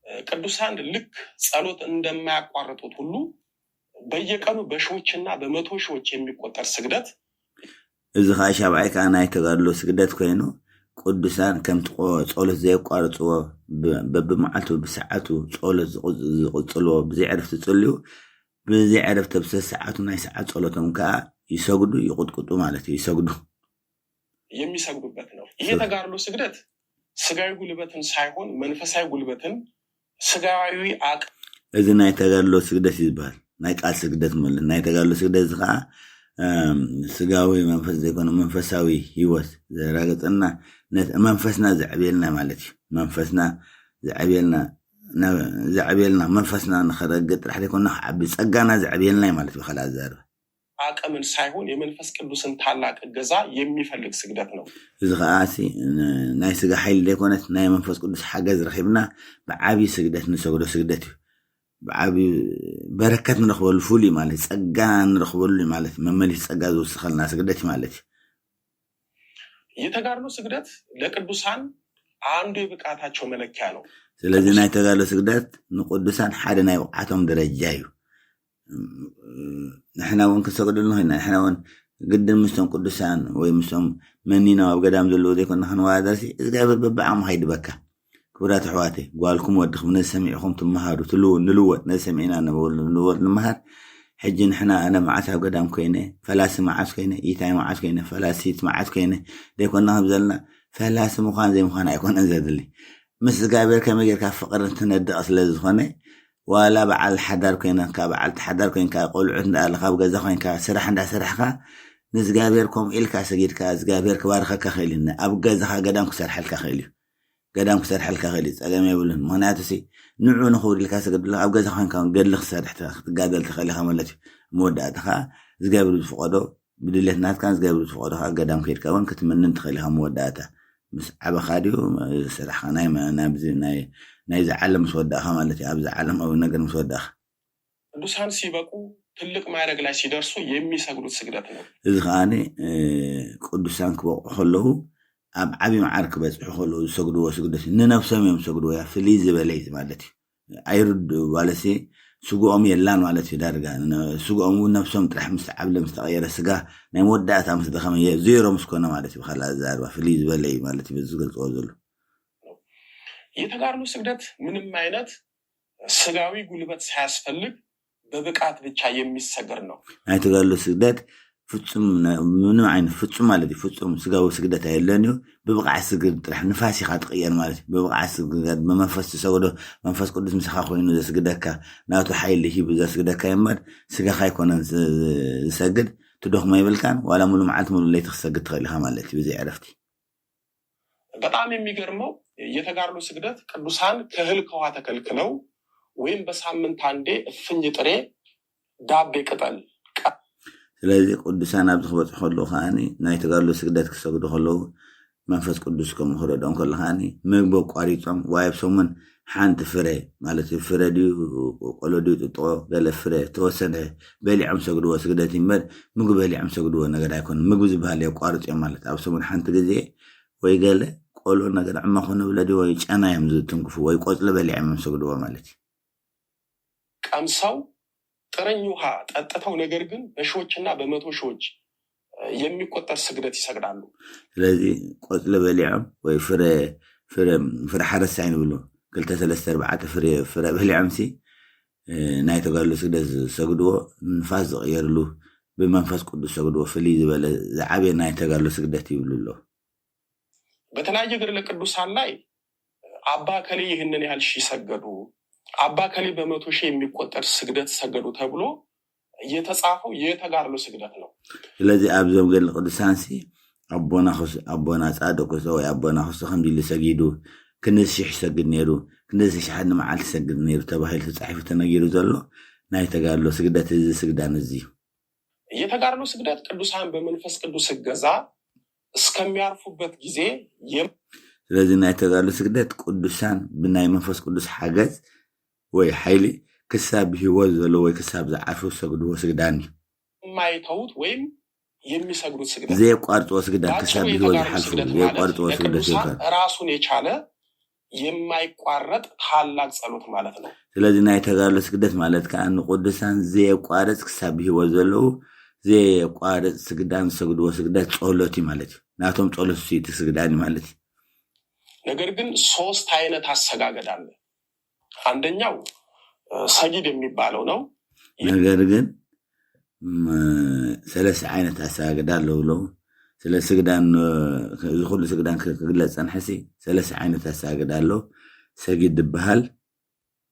እ፣ ቅዱሳን ልክ ጸሎት እንደማያቋርጡት ሁሉ በየቀኑ በሺዎችና በመቶ ሺዎች የሚቆጠር ስግደት እዚ ከዓ ሻብዓይ ከዓ ናይ ተጋድሎ ስግደት ኮይኑ ቅዱሳን ከምቲ ቆ- ጸሎት ዘየቋርፅዎ ብ- በብመዓልቱ ብሰዓቱ ጸሎት ዝቕ- ዝቕፅልዎ ብዘይ ዕረፍቲ ዝፅልዩ ብዘይ ዕረፍቲ ኣብ ሰዓቱ ናይ ሰዓት ጸሎቶም ከዓ ይሰግዱ ይቕጥቅጡ ማለት እዩ። ይሰግዱ የሚሰግዱበት ነው። ይህ የተጋድሎ ስግደት ስጋዊ ጉልበትን ሳይሆን መንፈሳዊ ጉልበትን ስጋዊ አቅ እዚ ናይ ተጋድሎ ስግደት እዩ ዝበሃል። ናይ ቃል ስግደት ማለት ናይ ተጋድሎ ስግደት እዚ ከዓ ስጋዊ መንፈስ ዘይኮነ መንፈሳዊ ህይወት ዘረጋግጸልና፣ ነቲ መንፈስና ዘዕብየልና ማለት እዩ። መንፈስና ዘዕብየልና፣ ዘዕብየልና መንፈስና ንኸረግጥ ጥራሕ ዘይኮነ፣ ክዓቢ ጸጋና ዘዕብየልና እዩ ማለት እዩ። ብኻልእ ኣዛረባ፣ አቅምን ሳይሆን የመንፈስ ቅዱስን ታላቅ እገዛ የሚፈልግ ስግደት ነው። እዚ ከዓ ናይ ስጋ ሓይሊ ዘይኮነት፣ ናይ መንፈስ ቅዱስ ሓገዝ ረኺብና ብዓብዪ ስግደት ንሰግዶ ስግደት እዩ። ብዓብዪ በረከት ንረኽበሉ፣ ፍሉይ ማለት ጸጋ ንረኽበሉ ማለት፣ መመሊስ ጸጋ ዝውስኸልና ስግደት ማለት እዩ። የተጋድሎ ስግደት ለቅዱሳን አንዱ የብቃታቸው መለኪያ ነው። ስለዚ ናይ ተጋድሎ ስግደት ንቅዱሳን ሓደ ናይ ብቕዓቶም ደረጃ እዩ። ንሕና እውን ክንሰግደሉ ኮይና፣ ንሕና እውን ግድን ምስቶም ቅዱሳን ወይ ምስቶም መኒኖም ኣብ ገዳም ዘለዉ ዘይኮና ክንወዳደር ሲ እግዚኣብሔር በብዓቕሙ ከይድበካ። ክቡራት ኣሕዋተይ፣ ጓልኩም ወድኹም ነዚ ሰሚዕኹም ትመሃሩ፣ ትልው-፣ ንልወጥ፣ ነዚ ሰሚዕና ንበሉ ንልወጥ፣ ንመሃር። ሕጂ ንሕና ኣነ መዓስ ኣብ ገዳም ኮይነ፣ ፈላሲ መዓስ ኮይነ፣ ኢታይ መዓስ ኮይነ፣ ፈላሲት መዓስ ኮይነ፣ ዘይኮና ከም ዘለና፣ ፈላሲ ምዃን ዘይምዃን ኣይኮነን ዘድሊ። ምስ እግዚኣብሔር ከመይ ጌርካ ፍቕሪ ትነድቕ ስለ ዝኾነ፣ ዋላ በዓል ሓዳር ኮይንካ፣ በዓልቲ ሓዳር ኮይንካ፣ ቆልዑት እንዳኣለካ፣ ኣብ ገዛ ኮይንካ፣ ስራሕ እንዳሰራሕካ፣ ንእግዚኣብሔር ከምኡ ኢልካ ሰጊድካ እግዚኣብሔር ክባርኸካ ክእል እዩ። ኣብ ገዛኻ ገዳም ክሰርሐልካ ክእል እዩ። ገዳም ክሰርሐልካ ክእል እዩ። ጸገም የብሉን። ምኽንያቱ ሲ ንዑ ንኽብር ኢልካ ሰገድሉ፣ ኣብ ገዛ ኮይንካ እውን ገድሊ ክሰርሕ ተ-፣ ክትጋደል ትኽእል ኢኻ ማለት እዩ። መወዳእታ ከዓ እግዚኣብሔር ዝፈቐዶ፣ ብድሌት ናትካን እግዚኣብሔር ዝፈቐዶ ከዓ ገዳም ከይድካ እውን ክትምንን ትኽእል ኢኻ። መወዳእታ ምስ ዓበኻ ድዩ ስራሕካ ናይ መ-፣ ናብዚ ናይ፣ ናይዚ ዓለም ምስ ወዳእኻ ማለት እዩ። ኣብዚ ዓለማዊ ነገር ምስ ወዳእኻ። ቅዱሳን ሲበቁ ትልቅ ማዕረግ ላይ ሲደርሱ የሚሰግዱት ስግደት ነው። እዚ ከዓኒ፣ እ፣ ቅዱሳን ክበቁ ከለዉ ኣብ ዓቢ መዓር ክበጽሑ ከለዉ ዝሰግድዎ ስግደት እዩ። ንነብሶም እዮም ዝሰግድዎ። ያ ፍልይ ዝበለ እዩ ማለት እዩ። ኣይርድኡ ማለት እዩ። ስግኦም የላን ማለት እዩ ዳርጋ። ነ-፣ ስግኦም እውን ነብሶም ጥራሕ ምስ ተዓብለ፣ ምስ ተቐየረ፣ ስጋ ናይ መወዳእታ ምስ ደኸመ፣ የ-፣ ዜሮ ምስ ኮነ ማለት እዩ። ብኻልእ ኣዛርባ ፍልይ ዝበለ እዩ ማለት እዩ በዚ ዝገልጽዎ ዘሎ። የተጋድሎ ስግደት ምንም አይነት ስጋዊ ጉልበት ሳያስፈልግ በብቃት ብቻ የሚሰገድ ነው። ናይ ተጋድሎ ስግደት ፍጹም ነ-፣ ምንም ዓይነት ፍጹም ማለት እዩ። ፍጹም ስጋዊ ስግደት ኣየለን እዩ። ብብቕዓት ስግድ ጥራሕ ንፋስ ኢኻ ትቕየር ማለት እዩ። ብብቕዓት ስግደት ብመንፈስ ትሰግዶ፣ መንፈስ ቅዱስ ምሳኻ ኮይኑ ዘስግደካ፣ ናቱ ሓይሊ ሂቡ ዘስግደካ እምበር ስጋኻ ኣይኮነን ዝ-፣ ዝሰግድ። ትደኽሞ የብልካን፣ ዋላ ሙሉ መዓልቲ ሙሉ ለይቲ ክትሰግድ ትኽእል ኢኻ ማለት እዩ ብዘይ ዕረፍቲ። በጣም የሚገርመው የተጋድሎ ስግደት ቅዱሳን ከእህል ከውሃ ተከልክለው ወይም በሳምንት አንዴ እፍኝ ጥሬ ዳቤ ቅጠል ቀ- ስለዚ ቅዱሳን ኣብዚ ክበጽሑ ከለዉ ከዓኒ ናይ ተጋድሎ ስግደት ክሰግዱ ከለዉ መንፈስ ቅዱስ ከምኡ ክረድኦም ከሎ ከዓኒ ምግቢ ኣቋሪጾም ዋይ ኣብ ሰሙን ሓንቲ ፍረ ማለት እዩ፣ ፍረ ድዩ ቆሎ ድዩ ጥጥቆ ገለ ፍረ ተወሰነ በሊዖም ሰግድዎ ስግደት እዩ እምበር ምግቢ በሊዖም ሰግድዎ ነገር ኣይኮነን። ምግቢ ዝበሃል የቋርጽ እዮም ማለት ኣብ ሰሙን ሓንቲ ግዜ ወይ ገለ ቆሎ ነገር ዕመኹ ንብለ ድዩ ወይ ጨና እዮም ዝትንክፉ ወይ ቆጽሊ በሊዖም እዮም ሰግድዎ ማለት እዩ። ቀምሰው ጥርኝ ውሃ ጠጥተው ነገር ግን በሺዎችና በመቶ ሺዎች የሚቆጠር ስግደት ይሰግዳሉ። ስለዚ ቆጽሊ በሊዖም ወይ ፍረ፣ ፍረ፣ ፍረ ሓረስታይ ንብሎ ክልተ ሰለስተ ኣርባዕተ ፍረ፣ ፍረ በሊዖም ሲ፣ እ፣ ናይ ተጋድሎ ስግደት ዝሰግድዎ ንፋስ ዝቕየርሉ ብመንፈስ ቅዱስ ሰግድዎ ፍልይ ዝበለ ዝዓበየ ናይ ተጋድሎ ስግደት ይብሉ ኣለዉ። በተለያየ ገድለ ቅዱሳን ላይ አባ ከሌ ይህንን ያህል ሺህ ሰገዱ፣ አባ ከሌ በመቶ ሺህ የሚቆጠር ስግደት ሰገዱ ተብሎ የተጻፈው የተጋድሎ ስግደት ነው። ስለዚ ኣብዞም ገድሊ ቅዱሳን ሲ ኣቦና ክስ-፣ ኣቦና ጻድቅ ክስቶ ወይ ኣቦና ክስቶ ከምዚ ኢሉ ሰጊዱ፣ ክንደዚ ሽሕ ይሰግድ ነይሩ፣ ክንደዚ ሽሕ ሓደ መዓልቲ ይሰግድ ነይሩ ተባሂሉ ተጻሒፉ ተነጊሩ ዘሎ ናይ ተጋድሎ ስግደት እዚ ስግዳን እዚ እዩ። የተጋድሎ ስግደት ቅዱሳን በመንፈስ ቅዱስ እገዛ እስከሚያርፉበት ጊዜ የም- ስለዚ ናይ ተጋድሎ ስግደት ቅዱሳን ብናይ መንፈስ ቅዱስ ሓገዝ ወይ ሓይሊ ክሳብ ብህይወት ዘሎ ወይ ክሳብ ዝዓርፉ ዝሰግድዎ ስግዳን እዩ። የማይተዉት ወይም የሚሰግዱት ስግደት ዘየቋርጽዎ ስግዳን ክሳብ ብህይወት ዝሓልፉ ዘየቋርጽዎ ስግደት ይወካል። ራሱን የቻለ የማይቋረጥ ታላቅ ጸሎት ማለት ነው። ስለዚ ናይ ተጋድሎ ስግደት ማለት ከዓ ንቅዱሳን ዘየቋርጽ ክሳብ ብህይወት ዘለዉ ዘየቋርጽ ስግዳን ዝሰግድዎ ስግደት ጸሎት እዩ ማለት እዩ። ናቶም ጸሎት ሲ እቲ ስግዳን እዩ ማለት እዩ። ነገር ግን ሶስት አይነት አሰጋገድ አለ። አንደኛው እ፣ ሰጊድ የሚባለው ነው። ነገር ግን ም፣ ሰለስተ ዓይነት ኣሰጋግዳ ኣለዉ ኣለዉ። ስለ ስግዳን፣ እ፣ እዚ ኩሉ ስግዳን ክ-፣ ክግለጽ ጸንሐሲ ሰለስተ ዓይነት ኣሰጋግዳ ኣሎ። ሰጊድ ዝበሃል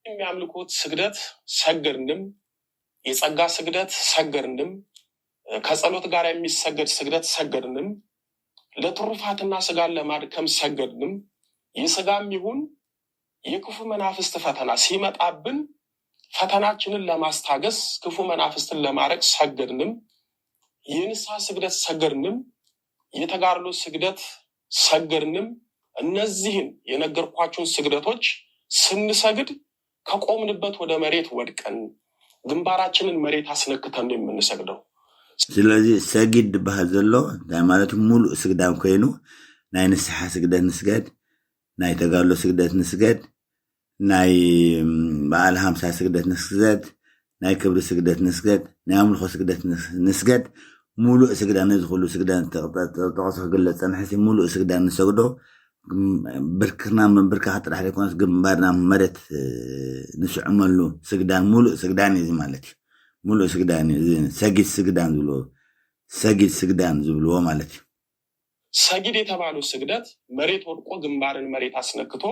የሚያምልኩት ስግደት ሰገድንም፣ የጸጋ ስግደት ሰገድንም፣ ከጸሎት ጋር የሚሰገድ ስግደት ሰገድንም፣ ለትሩፋትና ስጋን ለማድከም ሰገድንም፣ የስጋም ይሁን የክፉ መናፍስት ፈተና ሲመጣብን ፈተናችንን ለማስታገስ ክፉ መናፍስትን ለማረቅ ሰገድንም፣ የንስሐ ስግደት ሰገድንም፣ የተጋድሎ ስግደት ሰገድንም። እነዚህን የነገርኳችሁን ስግደቶች ስንሰግድ ከቆምንበት ወደ መሬት ወድቀን ግንባራችንን መሬት አስነክተን ነው የምንሰግደው። ስለዚህ ሰጊድ ዝበሃል ዘሎ እንታይ ማለት ሙሉእ ስግዳን ኮይኑ ናይ ንስሓ ስግደት ንስገድ፣ ናይ ተጋድሎ ስግደት ንስገድ፣ ናይ በዓል ሃምሳ ስግደት ንስገድ፣ ናይ ክብሪ ስግደት ንስገድ፣ ናይ ኣምልኾ ስግደት ንስገድ። ሙሉእ ስግዳን ነዚ ኩሉ ስግዳን ተጠቕሶ ክግለፅ ፀንሐ ሙሉእ ስግዳን ንሰግዶ ብርክና ምንብርካኽ ጥራሕ ዘይኮነስ ግንባርና መሬት ንስዕመሉ ስግዳን ሙሉእ ስግዳን እዩ ማለት እዩ። ሙሉእ ስግዳን እዩ። ሰጊድ ስግዳን ዝብልዎ ሰጊድ ስግዳን ዝብልዎ ማለት እዩ። ሰጊድ የተባለው ስግደት መሬት ወድቆ ግንባርን መሬት አስነክቶ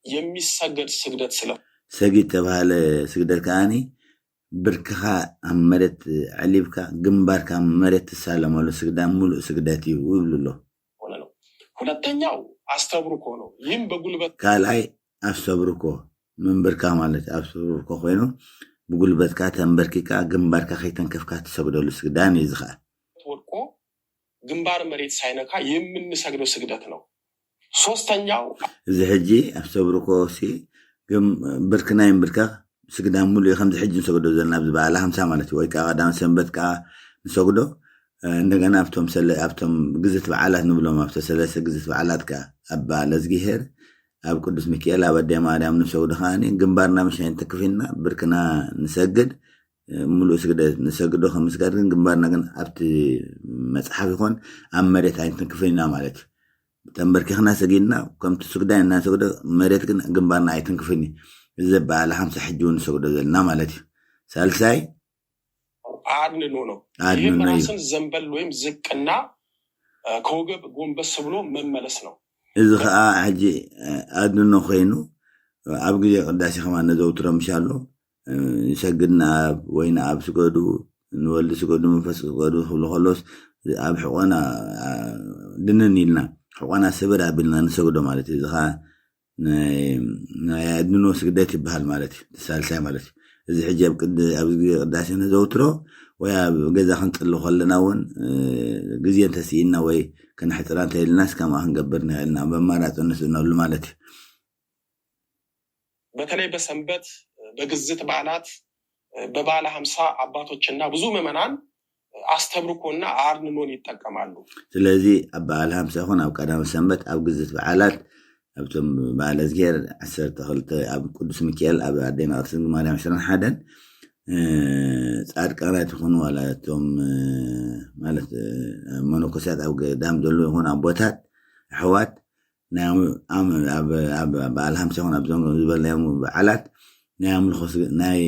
የሚሰገድ ስግደት ስለ ሰጊድ ተባሃለ ስግደት ከዓኒ ብርክኻ ኣብ መሬት ዕሊብካ ግንባርካ መሬት ትሳለመሉ ስግዳን ሙሉእ ስግደት እዩ ይብሉ ኣሎ። ሆነ ነው። ሁለተኛው አስተብርኮ ነው። ይህም በጉልበት ካልኣይ ኣስተብርኮ ምንብርካ ማለት ኣስተብርኮ ኮይኑ ብጉልበትካ ተንበርኪካ ግንባርካ ከይተንከፍካ ትሰግደሉ ስግዳን እዩ። እዚ ከዓ ወድቆ ግንባር መሬት ሳይነካ የምንሰግደው ስግደት ነው። ሶስተኛው እዚ ሕጂ ኣስተብርኮ ሲ ብርክና ይንብርካ ስግዳን ሙሉእ እዩ። ከምዚ ሕጂ ንሰግዶ ዘለና ኣብዚ በዓል ሃምሳ ማለት እዩ። ወይ ከዓ ቀዳም ሰንበት ከዓ ንሰግዶ እንደገና ኣብቶም ሰለ ኣብቶም ግዝት በዓላት ንብሎም ኣብተ ሰለስተ ግዝት በዓላት ከዓ ኣብ በዓል እዝጊሄር ኣብ ቅዱስ ሚካኤል ኣብ ኣደ ማርያም ንሰግዶ ከዓ ግንባርና ምሻይ ንትክፍ ኢልና ብርክና ንሰግድ ሙሉእ ስግደት ንሰግዶ ከም ምስጋድ ግን ግንባርና ግን ኣብቲ መፅሓፍ ይኮን ኣብ መሬት ኣይንትንክፍን ኢና ማለት እዩ። ተንበርኪኽና ሰጊድና ከምቲ ስግዳን እናሰግዶ መሬት ግን ግንባርና ኣይትንክፍን እዩ። እዚ በዓል ሓምሳ ሕጂ እውን ንሰግዶ ዘለና ማለት እዩ። ሳልሳይ አድንኖ ነው። ይህም ራስን ዘንበል ወይም ዝቅና ከወገብ ጎንበስ ብሎ መመለስ ነው። እዚ ከዓ ሕጂ ኣድንኖ ኮይኑ ኣብ ግዜ ቅዳሴ ከማ ነዘውትሮ ምሻሎ ንሰግድ ንኣብ ወይ ንኣብ ስገዱ ንወልድ ስገዱ መንፈስ ስገዱ ክብሉ ከሎስ ኣብ ሕቆና ድንን ኢልና ሕቆና ስብር ኣቢልና ንሰግዶ ማለት እዩ። እዚ ከዓ ናይ ኣድንኖ ስግደት ይበሃል ማለት እዩ። ተሳልሳይ ማለት እዩ። እዚ ሕጂ ኣብ ቅዳሴ ነዘውትሮ ወይ ኣብ ገዛ ክንፅሊ ከለና እውን ግዜ እንተስኢና ወይ ከነሕፅራ እንተኢልና እስካማ ክንገብር ንኽእልና መማራፂ ንስእነሉ ማለት እዩ። በተለይ በሰንበት በግዝት በዓላት በበዓለ ሀምሳ አባቶችና ብዙ ምዕመናን አስተብርኮና አርንኖን ይጠቀማሉ። ስለዚ ኣብ በዓል ሃምሳ ይኹን ኣብ ቀዳመ ሰንበት ኣብ ግዝት በዓላት ኣብቶም በዓለ እዝጌር ዓሰርተ ክልተ ኣብ ቅዱስ ሚካኤል ኣብ ኣዴና ቅድስት ድንግል ማርያም ዕስራን ሓደን ፃድቃናት ይኹኑ ዋላ እቶም ማለት መነኮሳት ኣብ ገዳም ዘለዉ ይኹን ኣቦታት ኣሕዋት ናይ ኣም- ኣም- ኣብ- ኣብ- በዓል ሃምሳ ይኹን ኣብዞም ዝበልናዮም በዓላት ናይ ኣምልኾ ስግ- ናይ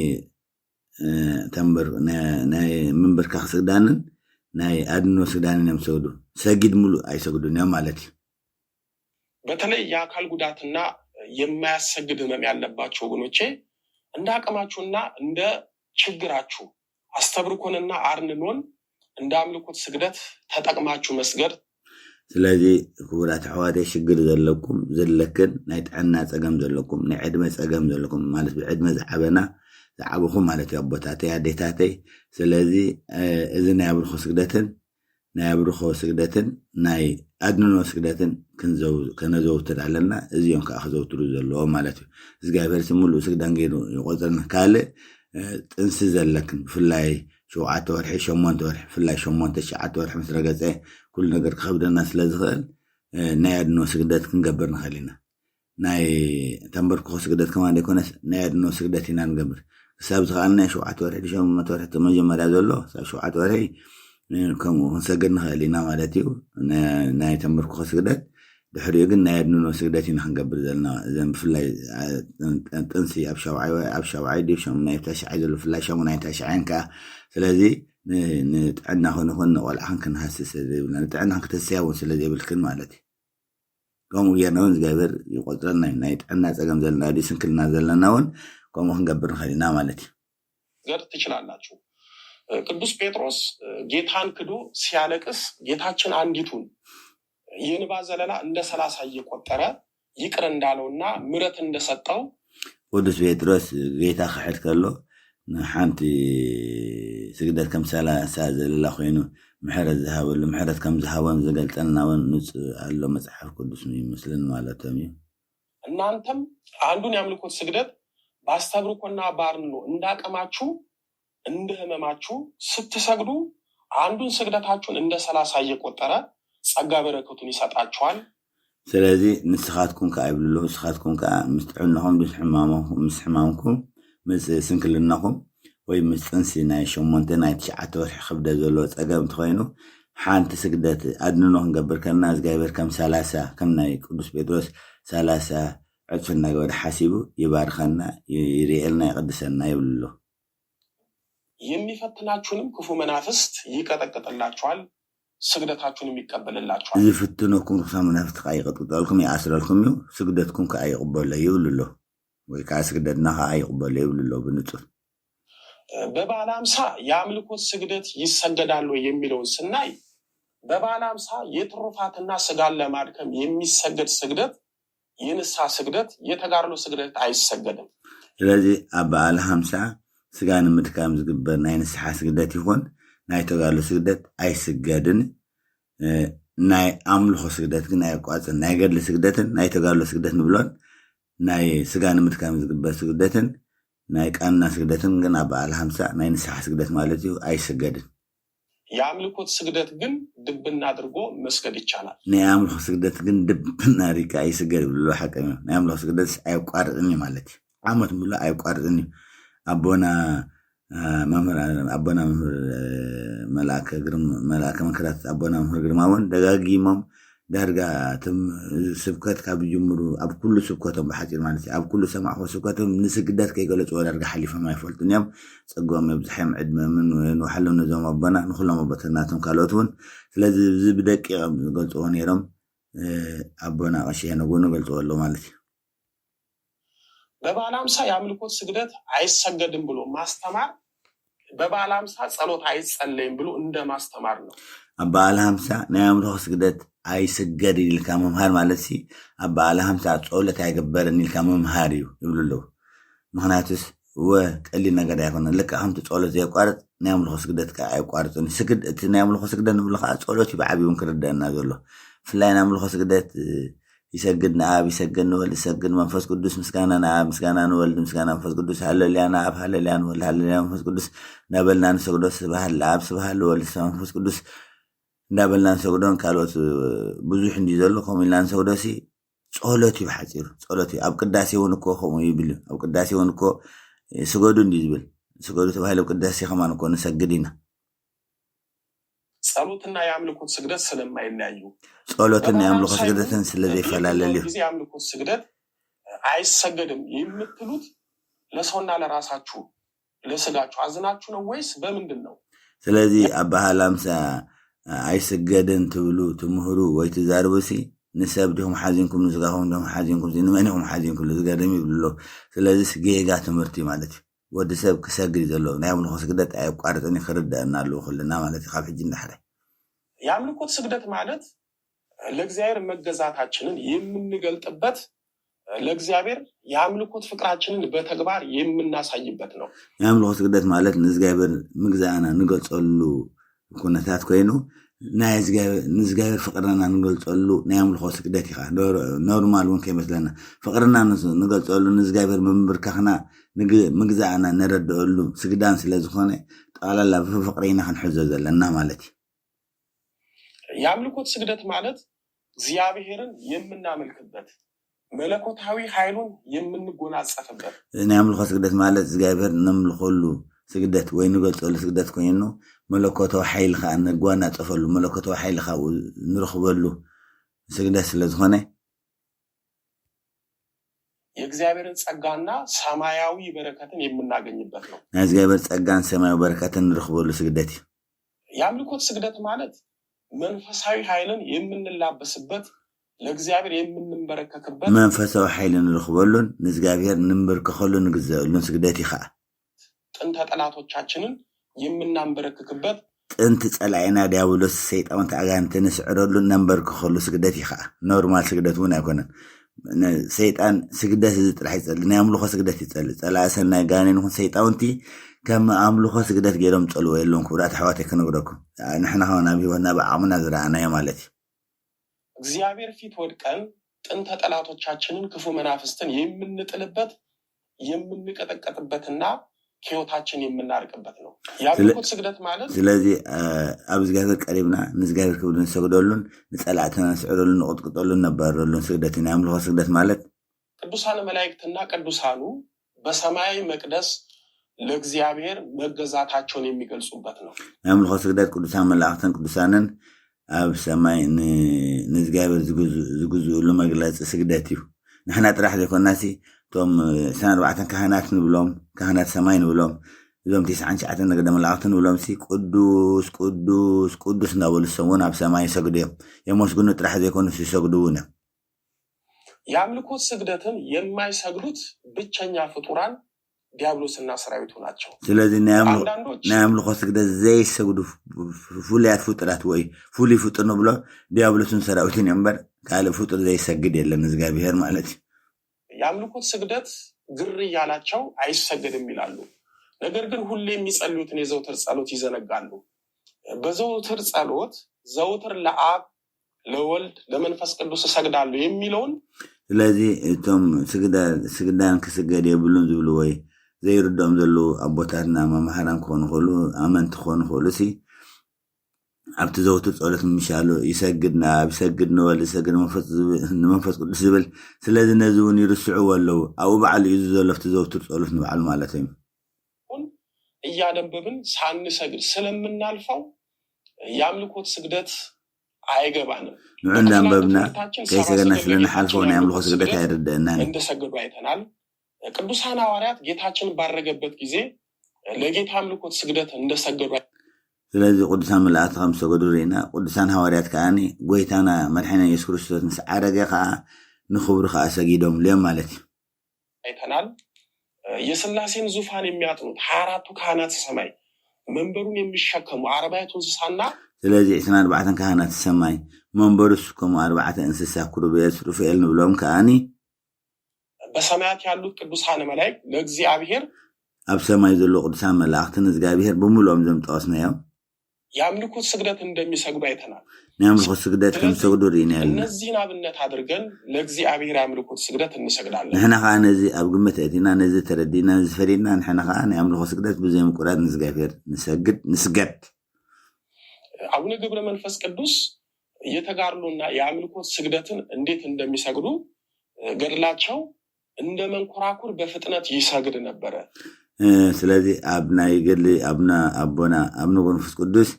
እ፣ ተንበር ናይ ናይ ምንብርካኽ ስግዳንን ናይ ኣድኖ ስግዳንን እዮም ዝሰግዱ። ሰጊድ ሙሉእ ኣይሰግዱን እዮም ማለት እዩ። በተለይ የአካል ጉዳትና የማያሰግድ ህመም ያለባቸው ወገኖቼ እንደ አቅማችሁና እንደ ችግራችሁ አስተብርኮንና አርንኖን እንደ አምልኮት ስግደት ተጠቅማችሁ መስገድ ስለዚ ክቡራት ኣሕዋተይ ሽግር ዘለኩም ዘለክን ናይ ጥዕና ፀገም ዘለኩም ናይ ዕድመ ፀገም ዘለኩም ማለት ብዕድመ ዝዓበና ዝዓበኹም ማለት እዩ ኣቦታተይ ኣዴታተይ። ስለዚ እዚ ናይ ኣብርኾ ስግደትን ናይ ኣብርኾ ስግደትን ናይ ኣድንኖ ስግደትን ከነዘውትር ኣለና። እዚኦም ከዓ ክዘውትሩ ዘለዎ ማለት እዩ። እግዚኣብሔር ስም ሙሉእ ስግዳን ገይሩ ይቆፅርና። ካልእ ጥንሲ ዘለክን ብፍላይ ሸውዓተ ወርሒ ሸሞንተ ወርሒ ብፍላይ ሸሞንተ ትሽዓተ ወርሒ ምስ ረገፀ ኩሉ ነገር ክኸብደና ስለ ዝኽእል ናይ ኣድኖ ስግደት ክንገብር ንኽእል ኢና። ናይ ተንበርክኾ ስግደት ከማ ዘይኮነስ ናይ ኣድኖ ስግደት ኢና ንገብር። ክሳብ ዝኸኣልና ሸውዓተ ወርሒ ሸሞንተ ወርሒ እቲ መጀመርያ ዘሎ ክሳብ ሸውዓተ ወርሒ ከምኡ ክንሰግድ ንኽእል ኢና ማለት እዩ። ናይ ተንበርክኾ ስግደት ድሕሪኡ ግን ናይ ኣድንኖ ስግደት ኢና ክንገብር ዘለና። እዘን ብፍላይ ጥንሲ ኣብ ሻብዓይ ወይ ኣብ ሻብዓይ ድዩ ሻሙናይ ታሽዓይ ዘሎ ብፍላይ ሻሙናይ ታሽዓይን ከዓ ስለዚ ንጥዕና ክንኹን ንቆልዓ ክንክንሃሲ ስለዘይብልና ንጥዕና ክትስያ እውን ስለዘይብልክን ማለት እዩ። ከምኡ ጌርና እውን እግዚኣብሔር ይቆፅረና እዩ። ናይ ጥዕና ፀገም ዘለና ድዩ ስንክልና ዘለና እውን ከምኡ ክንገብር ንኽእል ኢና ማለት እዩ። ገር ትችላላችሁ። ቅዱስ ጴጥሮስ ጌታን ክዶ ሲያለቅስ ጌታችን አንዲቱን የእንባ ዘለላ እንደ ሰላሳ እየቆጠረ ይቅር እንዳለውና ምሕረት እንደሰጠው ቅዱስ ጴጥሮስ ጌታ ክሕድ ከሎ ንሓንቲ ስግደት ከም ሰላሳ ዘለላ ኮይኑ ምሕረት ዝሃበሉ ምሕረት ከም ዝሃቦን ዝገልጸልና እውን ንጽ ኣሎ መጽሓፍ ቅዱስ ይመስልን ማለቶም እዩ። እናንተም አንዱን የአምልኮት ስግደት ባስተብርኮና ባርኖ እንዳቀማችሁ እንደ ህመማችሁ ስትሰግዱ አንዱን ስግደታችሁን እንደ ሰላሳ እየቆጠረ ጸጋ በረከቱን ይሰጣችኋል። ስለዚ ንስኻትኩም ከኣ ይብሉ ኣለዉ። ንስኻትኩም ከኣ ምስ ጥዕናኹም ምስ ሕማምኩም ምስ ሕማምኩም ምስ ስንክልናኹም ወይ ምስ ጥንሲ ናይ ሸሞንተ ናይ ትሽዓተ ወርሒ ክብደት ዘለዎ ጸገም እንተኾይኑ ሓንቲ ስግደት ኣድንኖ ክንገብር ከለና እግዚኣብሔር ከም ሰላሳ ከም ናይ ቅዱስ ጴጥሮስ ሰላሳ ዕጽፊ እናገበረ ሓሲቡ ይባርከና ይርእየልና ይቕድሰና ይብሉ ኣሎ። የሚፈትናችሁንም ክፉ መናፍስት ይቀጠቅጥላችኋል፣ ስግደታችሁንም ይቀበልላችኋል። ዝፍትነኩም ርኩሳን መናፍስት ከዓ ይቀጥቅጠልኩም ይኣስረልኩም እዩ፣ ስግደትኩም ከዓ ይቕበሎ ይብሉ ኣሎ። ወይ ከዓ ስግደትና ከዓ ይቕበሎ ይብሉ ኣሎ ብንጹር። በበዓለ ሀምሳ የአምልኮት ስግደት ይሰገዳል ወይ የሚለውን ስናይ በበዓለ ሀምሳ የትሩፋትና ስጋን ለማድከም የሚሰገድ ስግደት የንስሐ ስግደት የተጋድሎ ስግደት አይሰገድም። ስለዚ ኣብ በዓለ ሀምሳ ስጋ ንምድካም ዝግበር ናይ ንስሓ ስግደት ይኹን ናይ ተጋድሎ ስግደት ኣይስገድን። ናይ ኣምልኾ ስግደት ግን ኣየቋርጽን። ናይ ገድሊ ስግደትን ናይ ተጋድሎ ስግደት ንብሎን ናይ ስጋ ንምድካም ዝግበር ስግደትን ናይ ቃና ስግደትን ግን ኣብ በዓለ ሀምሳ ናይ ንስሓ ስግደት ማለት እዩ ኣይስገድን። የአምልኮት ስግደት ግን ድብና አድርጎ መስገድ ይቻላል። ናይ ኣምልኾ ስግደት ግን ድብና ሪካ ይስገድ ይብሉ ሓቂ እዩ። ናይ ኣምልኾ ስግደት ኣየቋርጥን እዩ ማለት እዩ። ዓመት ሙሉ ኣየቋርጥን እዩ። ኣቦና መምህር ኣቦና መምህር መልኣከ ግርም መልኣከ መንክራት ኣቦና መምህር ግርማ እውን ደጋጊሞም ዳርጋ እቶም ስብከት ካብ ዝጅምሩ ኣብ ኩሉ ስብከቶም ብሓፂር ማለት እዩ ኣብ ኩሉ ሰማዕኮ ስብከቶም ንስግደት ከይገለፅዎ ዳርጋ ሓሊፎም ኣይፈልጡን እዮም። ጸግኦም የብዝሐም ዕድመምን ንውሓሎም ነዞም ኣቦና ንኩሎም ኣቦታትናቶም ካልኦት እውን ስለዚ እዚ ብደቂቕ እዮም ዝገልፅዎ ነይሮም። ኣቦና ቀሺ ሄኖግ እውን ይገልፅዎ ኣለዉ ማለት እዩ። በበዓለ ሀምሳ የአምልኮት ስግደት አይሰገድም ብሎ ማስተማር በበዓለ ሀምሳ ጸሎት አይጸለይም ብሎ እንደ ማስተማር ነው። ኣብ በዓለ ሀምሳ ናይ ኣምልኾ ስግደት ኣይስገድን ኢልካ ምምሃር ማለት ሲ ኣብ በዓለ ሀምሳ ጸሎት ኣይግበርን ኢልካ ምምሃር እዩ ይብሉ ኣለዉ። ምክንያቱስ እወ ቀሊል ነገር ኣይኮነን። ልክዕ ከምቲ ጸሎት ዘየቋርጽ ናይ ኣምልኾ ስግደት ከኣ ኣየቋርጽን እዩ። ስግድ እቲ ናይ ኣምልኾ ስግደት ንብሎ ከኣ ጸሎት እዩ ብዓብዩ እውን ክርደአና ዘሎ። ብፍላይ ናይ ኣምልኾ ስግደት ይሰግድ ንኣብ ይሰግድ ንወልድ ይሰግድ መንፈስ ቅዱስ ምስጋና ንኣብ ምስጋና ንወልድ ምስጋና መንፈስ ቅዱስ ሃለሉያ ንኣብ ሃለሉያ ንወልድ ሃለሉያ መንፈስ ቅዱስ እንዳበልና ንሰግዶ ስብሃት ለኣብ ስብሃት ለወልድ ስብሃት መንፈስ ቅዱስ እንዳበልና ንሰግዶን ካልኦት ብዙሕ እንዲ ዘሎ ከምኡ ኢልና ንሰግዶ ሲ ጸሎት እዩ ብሓፂሩ ጸሎት እዩ ኣብ ቅዳሴ እውን እኮ ከምኡ ይብል እዩ ኣብ ቅዳሴ እውን እኮ ስገዱ እንዲ ዝብል ስገዱ ተባሂለ ኣብ ቅዳሴ ከማን እኮ ንሰግድ ኢና ጸሎትና የአምልኮት ስግደት ስለማይለያዩ ጸሎትን የአምልኮ ስግደትን ስለዘይፈላለል እዩ ጊዜ የአምልኮት ስግደት አይሰገድም የምትሉት ለሰውና ለራሳችሁ ለስጋችሁ አዝናችሁ ነው ወይስ በምንድን ነው? ስለዚ ኣብ በዓለ ሀምሳ ኣይስገድን ትብሉ ትምህሩ ወይ ትዛርቡ ሲ ንሰብ ዲኹም ሓዚንኩም ንስጋኹም ዲኹም ሓዚንኩም ንመን ኢኹም ሓዚንኩም ዝገርም ይብሉ ኣሎ። ስለዚስ ጌጋ ትምህርቲ ማለት እዩ። ወዲ ሰብ ክሰግድ እዩ ዘለዎ ናይ ኣምልኾ ስግደት ኣየቋርፅን እዩ ክርደአና ኣለዎ ኩልና ማለት እዩ ካብ ሕጂ እንዳሕረ የአምልኮት ስግደት ማለት ለእግዚአብሔር መገዛታችንን የምንገልጥበት ለእግዚአብሔር የአምልኮት ፍቅራችንን በተግባር የምናሳይበት ነው። ናይ ኣምልኾ ስግደት ማለት ንእግዚኣብሔር ምግዛእና ንገልፀሉ ኩነታት ኮይኑ ናይ ንእግዚኣብሔር ፍቅርና ንገልፀሉ ናይ ኣምልኾ ስግደት እዩ ከዓ ኖርማል እውን ከይመስለና ፍቅርና ንገልፀሉ ንእግዚኣብሔር ምምብርካኽና ምግዛእና ንረድአሉ ስግዳን ስለ ዝኾነ ጠቕላላ ብፍቅሪ ኢና ክንሕዞ ዘለና ማለት እዩ። የአምልኮት ስግደት ማለት እግዚኣብሔርን የምናመልክበት መለኮታዊ ኃይሉን የምንጎናጸፍበት ናይ ኣምልኮ ስግደት ማለት እግዚኣብሔር ነምልኮሉ ስግደት ወይ ንገልጸሉ ስግደት ኮይኑ መለኮታዊ ሓይሊ ከዓ ንጓናጸፈሉ መለኮታዊ ሓይሊ ካብኡ ንረኽበሉ ስግደት ስለ ዝኾነ የእግዚኣብሔርን ጸጋና ሰማያዊ በረከትን የምናገኝበት ነው። ናይ እግዚኣብሔር ጸጋን ሰማያዊ በረከትን ንረኽበሉ ስግደት እዩ። የአምልኮት ስግደት ማለት መንፈሳዊ ኃይልን የምንላበስበት ለእግዚኣብሔር የምንንበረከክበት መንፈሳዊ ሓይሊ ንረኽበሉን ንእግዚኣብሔር ንንበርከኸሉ ንግዘአሉን ስግደት እዩ ከዓ። ጥንተ ጠላቶቻችንን የምናንበረክክበት ጥንቲ ጸላኢና ዲያብሎስ ሰይጣውንቲ ኣጋንንቲ ንስዕረሉ እነንበርክኸሉ ስግደት እዩ። ከዓ ኖርማል ስግደት እውን ኣይኮነን። ሰይጣን ስግደት እዚ ጥራሕ ይጸልእ፣ ናይ ኣምልኾ ስግደት ይጸልእ። ጸላኢ ሰናይ ጋኔን ይኹን ሰይጣውንቲ ከም ኣምልኾ ስግደት ገይሮም ጸልዎ የለውን። ክቡራት ኣሕዋተይ ክነግረኩም፣ ንሕና ከውን ኣብ ህይወትና ብዓቕምና ዝረኣናዮ ማለት እዩ። እግዚአብሔር ፊት ወድቀን ጥንተ ጠላቶቻችንን ክፉ መናፍስትን የምንጥልበት የምንቀጠቀጥበትና ከህይወታችን የምናርቅበት ነው። የአምልኮት ስግደት ማለት ስለዚ ኣብ እግዚኣብሔር ቀሪብና ንእግዚኣብሔር ክብሪ ንሰግደሉን ንጸላእትና ንስዕረሉን ንቕጥቅጠሉን ነባረሉን ስግደት እዩ። ናይ ኣምልኾ ስግደት ማለት ቅዱሳን መላእክትና ቅዱሳኑ በሰማያዊ መቅደስ ለእግዚአብሔር መገዛታቸውን የሚገልጹበት ነው። ናይ ኣምልኾ ስግደት ቅዱሳን መላእክትን ቅዱሳንን ኣብ ሰማይ ንእግዚኣብሔር ዝግዝእሉ መግለፂ ስግደት እዩ። ንሕና ጥራሕ ዘይኮናሲ እቶም ዕስራን ኣርባዕተን ካህናት ንብሎም፣ ካህናት ሰማይ ንብሎም፣ እዞም ትስዓን ትሽዓተን ነገደ መላእክቲ ንብሎም ሲ ቅዱስ ቅዱስ ቅዱስ እናበሉ ዝሰሙን ኣብ ሰማይ ይሰግዱ እዮም። የመስግኑ ጥራሕ ዘይኮኑ ይሰግዱ እውን እዮም። የአምልኮት ስግደትን የማይሰግዱት ብቸኛ ፍጡራን ዲያብሎስና ሰራዊቱ ናቸው። ስለዚ ናይ ኣምልኾ ስግደት ዘይሰግዱ ፍሉያት ፍጡራት ወይ ፍሉይ ፍጡር ንብሎ ዲያብሎስን ሰራዊትን እዮም እምበር ካልእ ፍጡር ዘይሰግድ የለን እግዚኣብሔር ማለት እዩ። የአምልኮት ስግደት ግር እያላቸው አይሰገድም ይላሉ። ነገር ግን ሁሌ የሚጸልዩትን የዘውትር ጸሎት ይዘነጋሉ። በዘውትር ጸሎት ዘውትር ለአብ ለወልድ ለመንፈስ ቅዱስ እሰግዳለሁ የሚለውን ስለዚ እቶም ስግዳን ክስገድ የብሉን ዝብሉ ወይ ዘይርድኦም ዘለዉ ኣቦታትና መማህራን ክኾኑ ከሉ ኣመንቲ ክኾኑ ከሉ ሲ ኣብቲ ዘውትር ጸሎት ምሻሉ ይሰግድ ናብ ይሰግድ ንበል ይሰግድ ንመንፈስ ቅዱስ ዝብል ስለዚ ነዚ እውን ይርስዕዎ ኣለዉ። ኣብኡ በዓሉ እዩ ዘሎ ኣብቲ ዘውትር ጸሎት ንበዓሉ ማለት እዩ። እያነበብን ሳንሰግድ ስለምናልፈው የአምልኮት ስግደት አይገባንም። ንዑ እንዳንበብና ከይሰገድና ስለንሓልፎ ናይ ኣምልኮ ስግደት ኣይርደአናን። እንደሰገዱ አይተናል። ቅዱሳን ሐዋርያት ጌታችን ባረገበት ጊዜ ለጌታ አምልኮት ስግደት እንደሰገዱ ስለዚ ቅዱሳን መላእክቲ ከም ዝሰገዱ ርኢና። ቅዱሳን ሐዋርያት ከዓኒ ጎይታና መድሓና የሱስ ክርስቶስ ምስ ዓረገ ከዓ ንክብሩ ከዓ ሰጊዶምሉ እዮም ማለት እዩ። አይተናል። የስላሴን ዙፋን የሚያጥኑት ሀያ አራቱ ካህናት ሰማይ መንበሩን የሚሸከሙ አርባዕቱ እንስሳና ስለዚ ዕስራን ኣርባዕተን ካህናት ሰማይ መንበሩ ዝስከሙ ኣርባዕተ እንስሳ ክሩቤል ሱሩፌል ንብሎም ከዓኒ በሰማያት ያሉት ቅዱሳን መላእክት ለእግዚአብሔር ኣብ ሰማይ ዘሎ ቅዱሳን መላእክትን እግዚኣብሔር ብምልኦም ዘምጠወስናዮም የአምልኮት ስግደት እንደሚሰግዱ አይተናል። ናይ ኣምልኮ ስግደት ከም ዝሰግዱ ርኢና ኣለና። እነዚህን አብነት አድርገን ለእግዚአብሔር የአምልኮት ስግደት እንሰግዳለን። ንሕና ከዓ ነዚ ኣብ ግምት ኣእቲና ነዚ ተረዲና ነዚ ፈሊጥና ንሕና ከዓ ናይ ኣምልኮ ስግደት ብዘይ ምቁራጽ ንእግዚኣብሔር ንሰግድ ንስገድ። አቡነ ገብረ መንፈስ ቅዱስ የተጋድሎና የአምልኮት ስግደትን እንዴት እንደሚሰግዱ ገድላቸው እንደ መንኮራኩር በፍጥነት ይሰግድ ነበረ። ስለዚ ኣብ ናይ ገድሊ ኣብና ኣቦና ኣብ ንጉር መንፈስ ቅዱስ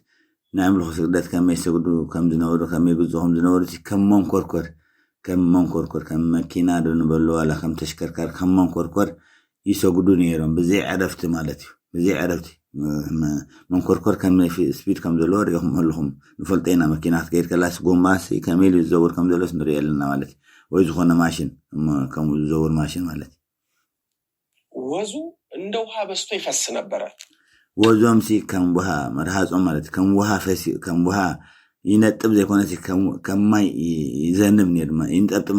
ናይ ኣምልኮ ስግደት ከመይ ይሰግዱ ከም ዝነበሩ ከመይ ይግዝኡ ከም ዝነበሩ እቲ ከም መንኮርኮር ከም መንኮርኮር ከም መኪና ዶ ንበሉ ዋላ ከም ተሽከርካሪ ከም መንኮርኮር ይሰግዱ ነይሮም ብዘይ ዕረፍቲ ማለት እዩ። ብዘይ ዕረፍቲ መንኮርኮር ከመይ ስፒድ ከም ዘለዎ ሪኢኹም ኣለኹም። ንፈልጦ ኢና መኪና ክትከይድ ከላስ ጎማሲ ከመይ ኢሉ ዝዘውር ከም ዘሎስ ንሪኦ ኣለና ማለት እዩ። ወይ ዝኾነ ማሽን ከምኡ ዝዘውር ማሽን ማለት እዩ። ወዙ እንደ ውሃ በዝቶ ይፈስ ነበረ። ወዞምሲ ከም ውሃ መርሃጾም ማለት ከም ውሃ ፈሲ ከም ውሃ ይነጥብ ዘይኮነሲ ከም ማይ ይዘንብ ነይሩ ይንጠብጥብ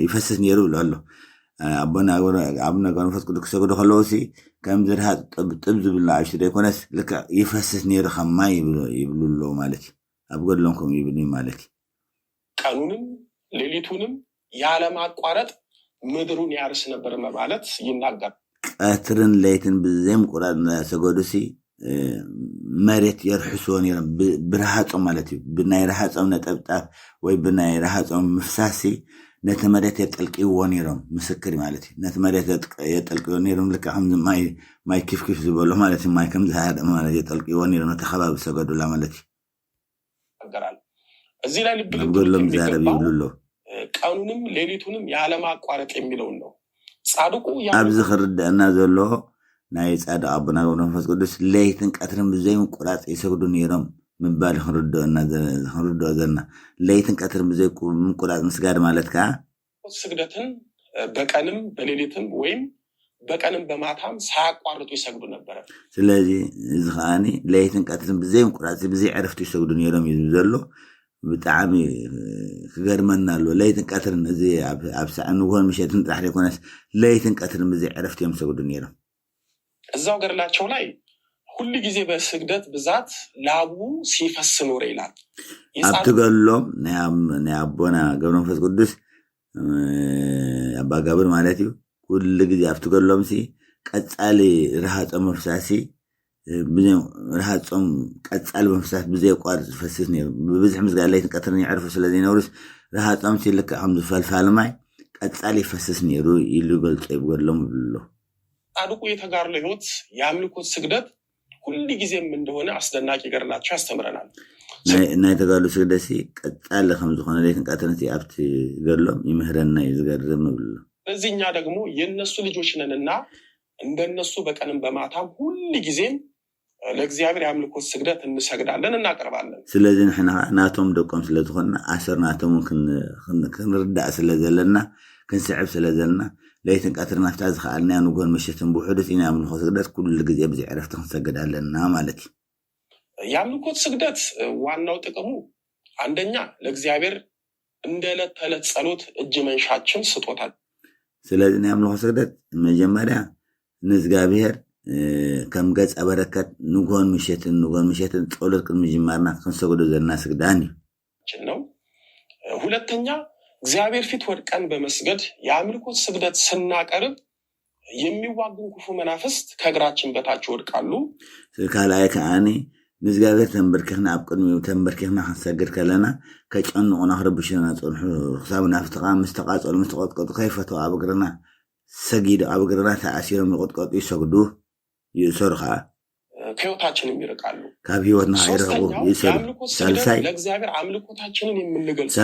ይፈስስ ነይሩ ይብሉ ኣሎ። ኣቦና ኣቡነ ገብረ መንፈስ ቅዱስ ክሰግዱ ከለዉ ሲ ከም ዝርሃፅ ጥብ ዝብል ንኣሽቱ ዘይኮነስ ልክዕ ይፈስስ ነይሩ ከም ማይ ይብሉ ኣለዉ ማለት እዩ። ኣብ ገድሎም ከምኡ ይብሉ ማለት እዩ። ቀኑንም ሌሊቱንም ያለማቋረጥ ምድሩን ያርስ ነበር በማለት ይናገር። ቀትርን ለይትን ብዘይ ምቁራፅ እናሰገዱ ሲ መሬት የርሕስዎ ነይሮም። ብረሃፆም ማለት እዩ። ብናይ ረሃፆም ነጠብጣብ ወይ ብናይ ረሃፆም ምፍሳሲ ነቲ መሬት የጠልቅይዎ ነይሮም። ምስክር ማለት እዩ። ነቲ መሬት የጠልቅይዎ ነይሮም። ልክዕ ከምዚ ማይ ኪፍኪፍ ዝበሎ ማለት እዩ። ማይ ከምዝሃደ ማለት የጠልቅይዎ ነይሮም። ነቲ ከባቢ ሰገዱላ ማለት እዩ። ይናገራል። እዚህ ላይ ልብ ገድሎም ዝዛረብ ይብሉ ኣሎ። ቀኑንም ሌሊቱንም ያለማቋረጥ የሚለውን ነው። ጻድቁ ኣብዚ ክርደአና ዘሎ ናይ ጻድቅ ኣቦና ገብረ መንፈስ ቅዱስ ለይትን ቀትርን ብዘይ ምቁራጽ ይሰግዱ ነይሮም ምባል ክንርድኦ ዘለና። ለይትን ቀትርን ብዘይ ምቁራጽ ምስጋድ ማለት ከዓ ስግደትን በቀንም በሌሊትም ወይም በቀንም በማታም ሳያቋርጡ ይሰግዱ ነበረ። ስለዚ እዚ ከዓኒ ለይትን ቀትርን ብዘይ ምቁራፅ ብዘይ ዕረፍቲ ይሰግዱ ነይሮም እዩ ዘሎ። ብጣዕሚ ክገርመና ኣሎ። ለይትን ቀትርን እዚ ኣብ ሳዕ ንግሆን ምሸትን ጥራሕ ዘይኮነስ ለይትን ቀትርን ብዘይ ዕረፍቲ እዮም ሰግዱ ነይሮም። እዛው ገድላቸው ላይ ሁል ጊዜ በስግደት ብዛት ላቡ ሲፈስ ኖረ ይላል። ኣብቲ ገድሎም ናይ ኣቦና ገብረ መንፈስ ቅዱስ ኣባ ጋብር ማለት እዩ። ኩሉ ግዜ ኣብቲ ገድሎም ሲ ቀጻሊ ርሃጾም ምፍሳሲ ርሃጾም ቀጻሊ ብምፍሳስ ብዘየቋርጽ ዝፈስስ ነይሩ። ብብዝሒ ምስጋድ ለይትን ቀትርን የዕርፉ ስለ ዘይነብሩስ ርሃጾም ሲ ልክዕ ከም ዝፈልፋል ማይ ቀጻሊ ይፈስስ ነይሩ ኢሉ ገልጾ ይብገድሎም ይብሉ። ጻድቁ የተጋድሎ ህይወት የአምልኮት ስግደት ሁል ጊዜም እንደሆነ አስደናቂ ገድላቸው ያስተምረናል። ናይ ተጋድሎ ስግደት ሲ ቀጻሊ ከም ዝኾነ ለይትን ቀትርን ሲ ኣብቲ ገድሎም ይምህረና እዩ። ዝገርም ይብሉ። ስለዚህ እኛ ደግሞ የእነሱ ልጆች ነንና እንደነሱ በቀንም በማታም ሁል ጊዜም ለእግዚአብሔር የአምልኮት ስግደት እንሰግዳለን፣ እናቀርባለን። ስለዚ ንሕና ናቶም ደቆም ስለ ዝኾንና ኣሰር ናቶም ክንርዳእ ስለ ዘለና ክንስዕብ ስለ ዘለና ለይትን ቀትርን ኣብታ ዝኸኣልናዮ ንግሆን ምሸትን ብውሕዱ ናይ ኣምልኾ ስግደት ኩሉ ግዜ ብዘይ ዕረፍቲ ክንሰግድ ኣለና ማለት እዩ። የአምልኮት ስግደት ዋናው ጥቅሙ አንደኛ ለእግዚአብሔር እንደ ዕለት ተዕለት ጸሎት እጅ መንሻችን ስጦታ። ስለዚ ናይ ኣምልኾ ስግደት መጀመርያ ንእግዚኣብሔር ከም ገጸ በረከት ንግሆን ምሸትን ንግሆን ምሸትን ጸሎት ቅድሚ ምጅማርና ክንሰግዶ ዘለና ስግዳን እዩ። ነው። ሁለተኛ እግዚአብሔር ፊት ወድቀን በመስገድ የአምልኮት ስግደት ስናቀርብ የሚዋጉን ክፉ መናፍስት ከእግራችን በታች ይወድቃሉ። ካልኣይ ከዓኒ ንእግዚኣብሔር ተንበርኪኽና ኣብ ቅድሚኡ ተንበርኪኽና ክንሰግድ ከለና ከጨንቑና ክረብሹና ዝጸንሑ ርኩሳት መናፍስቲ ከዓ ምስ ተቓጸሉ ምስ ተቐጥቀጡ ከይፈተው ኣብ እግርና ሰጊዱ ኣብ እግርና ተኣሲሮም ይቕጥቀጡ ይሰግዱ ይእሰሩ ከዓ ከህይወታችንም ይርቃሉ። ካብ ህይወትና ይርቁ ይእሰሩ። ሳልሳይ ለእግዚአብሔር አምልኮታችንን የምንገልጽ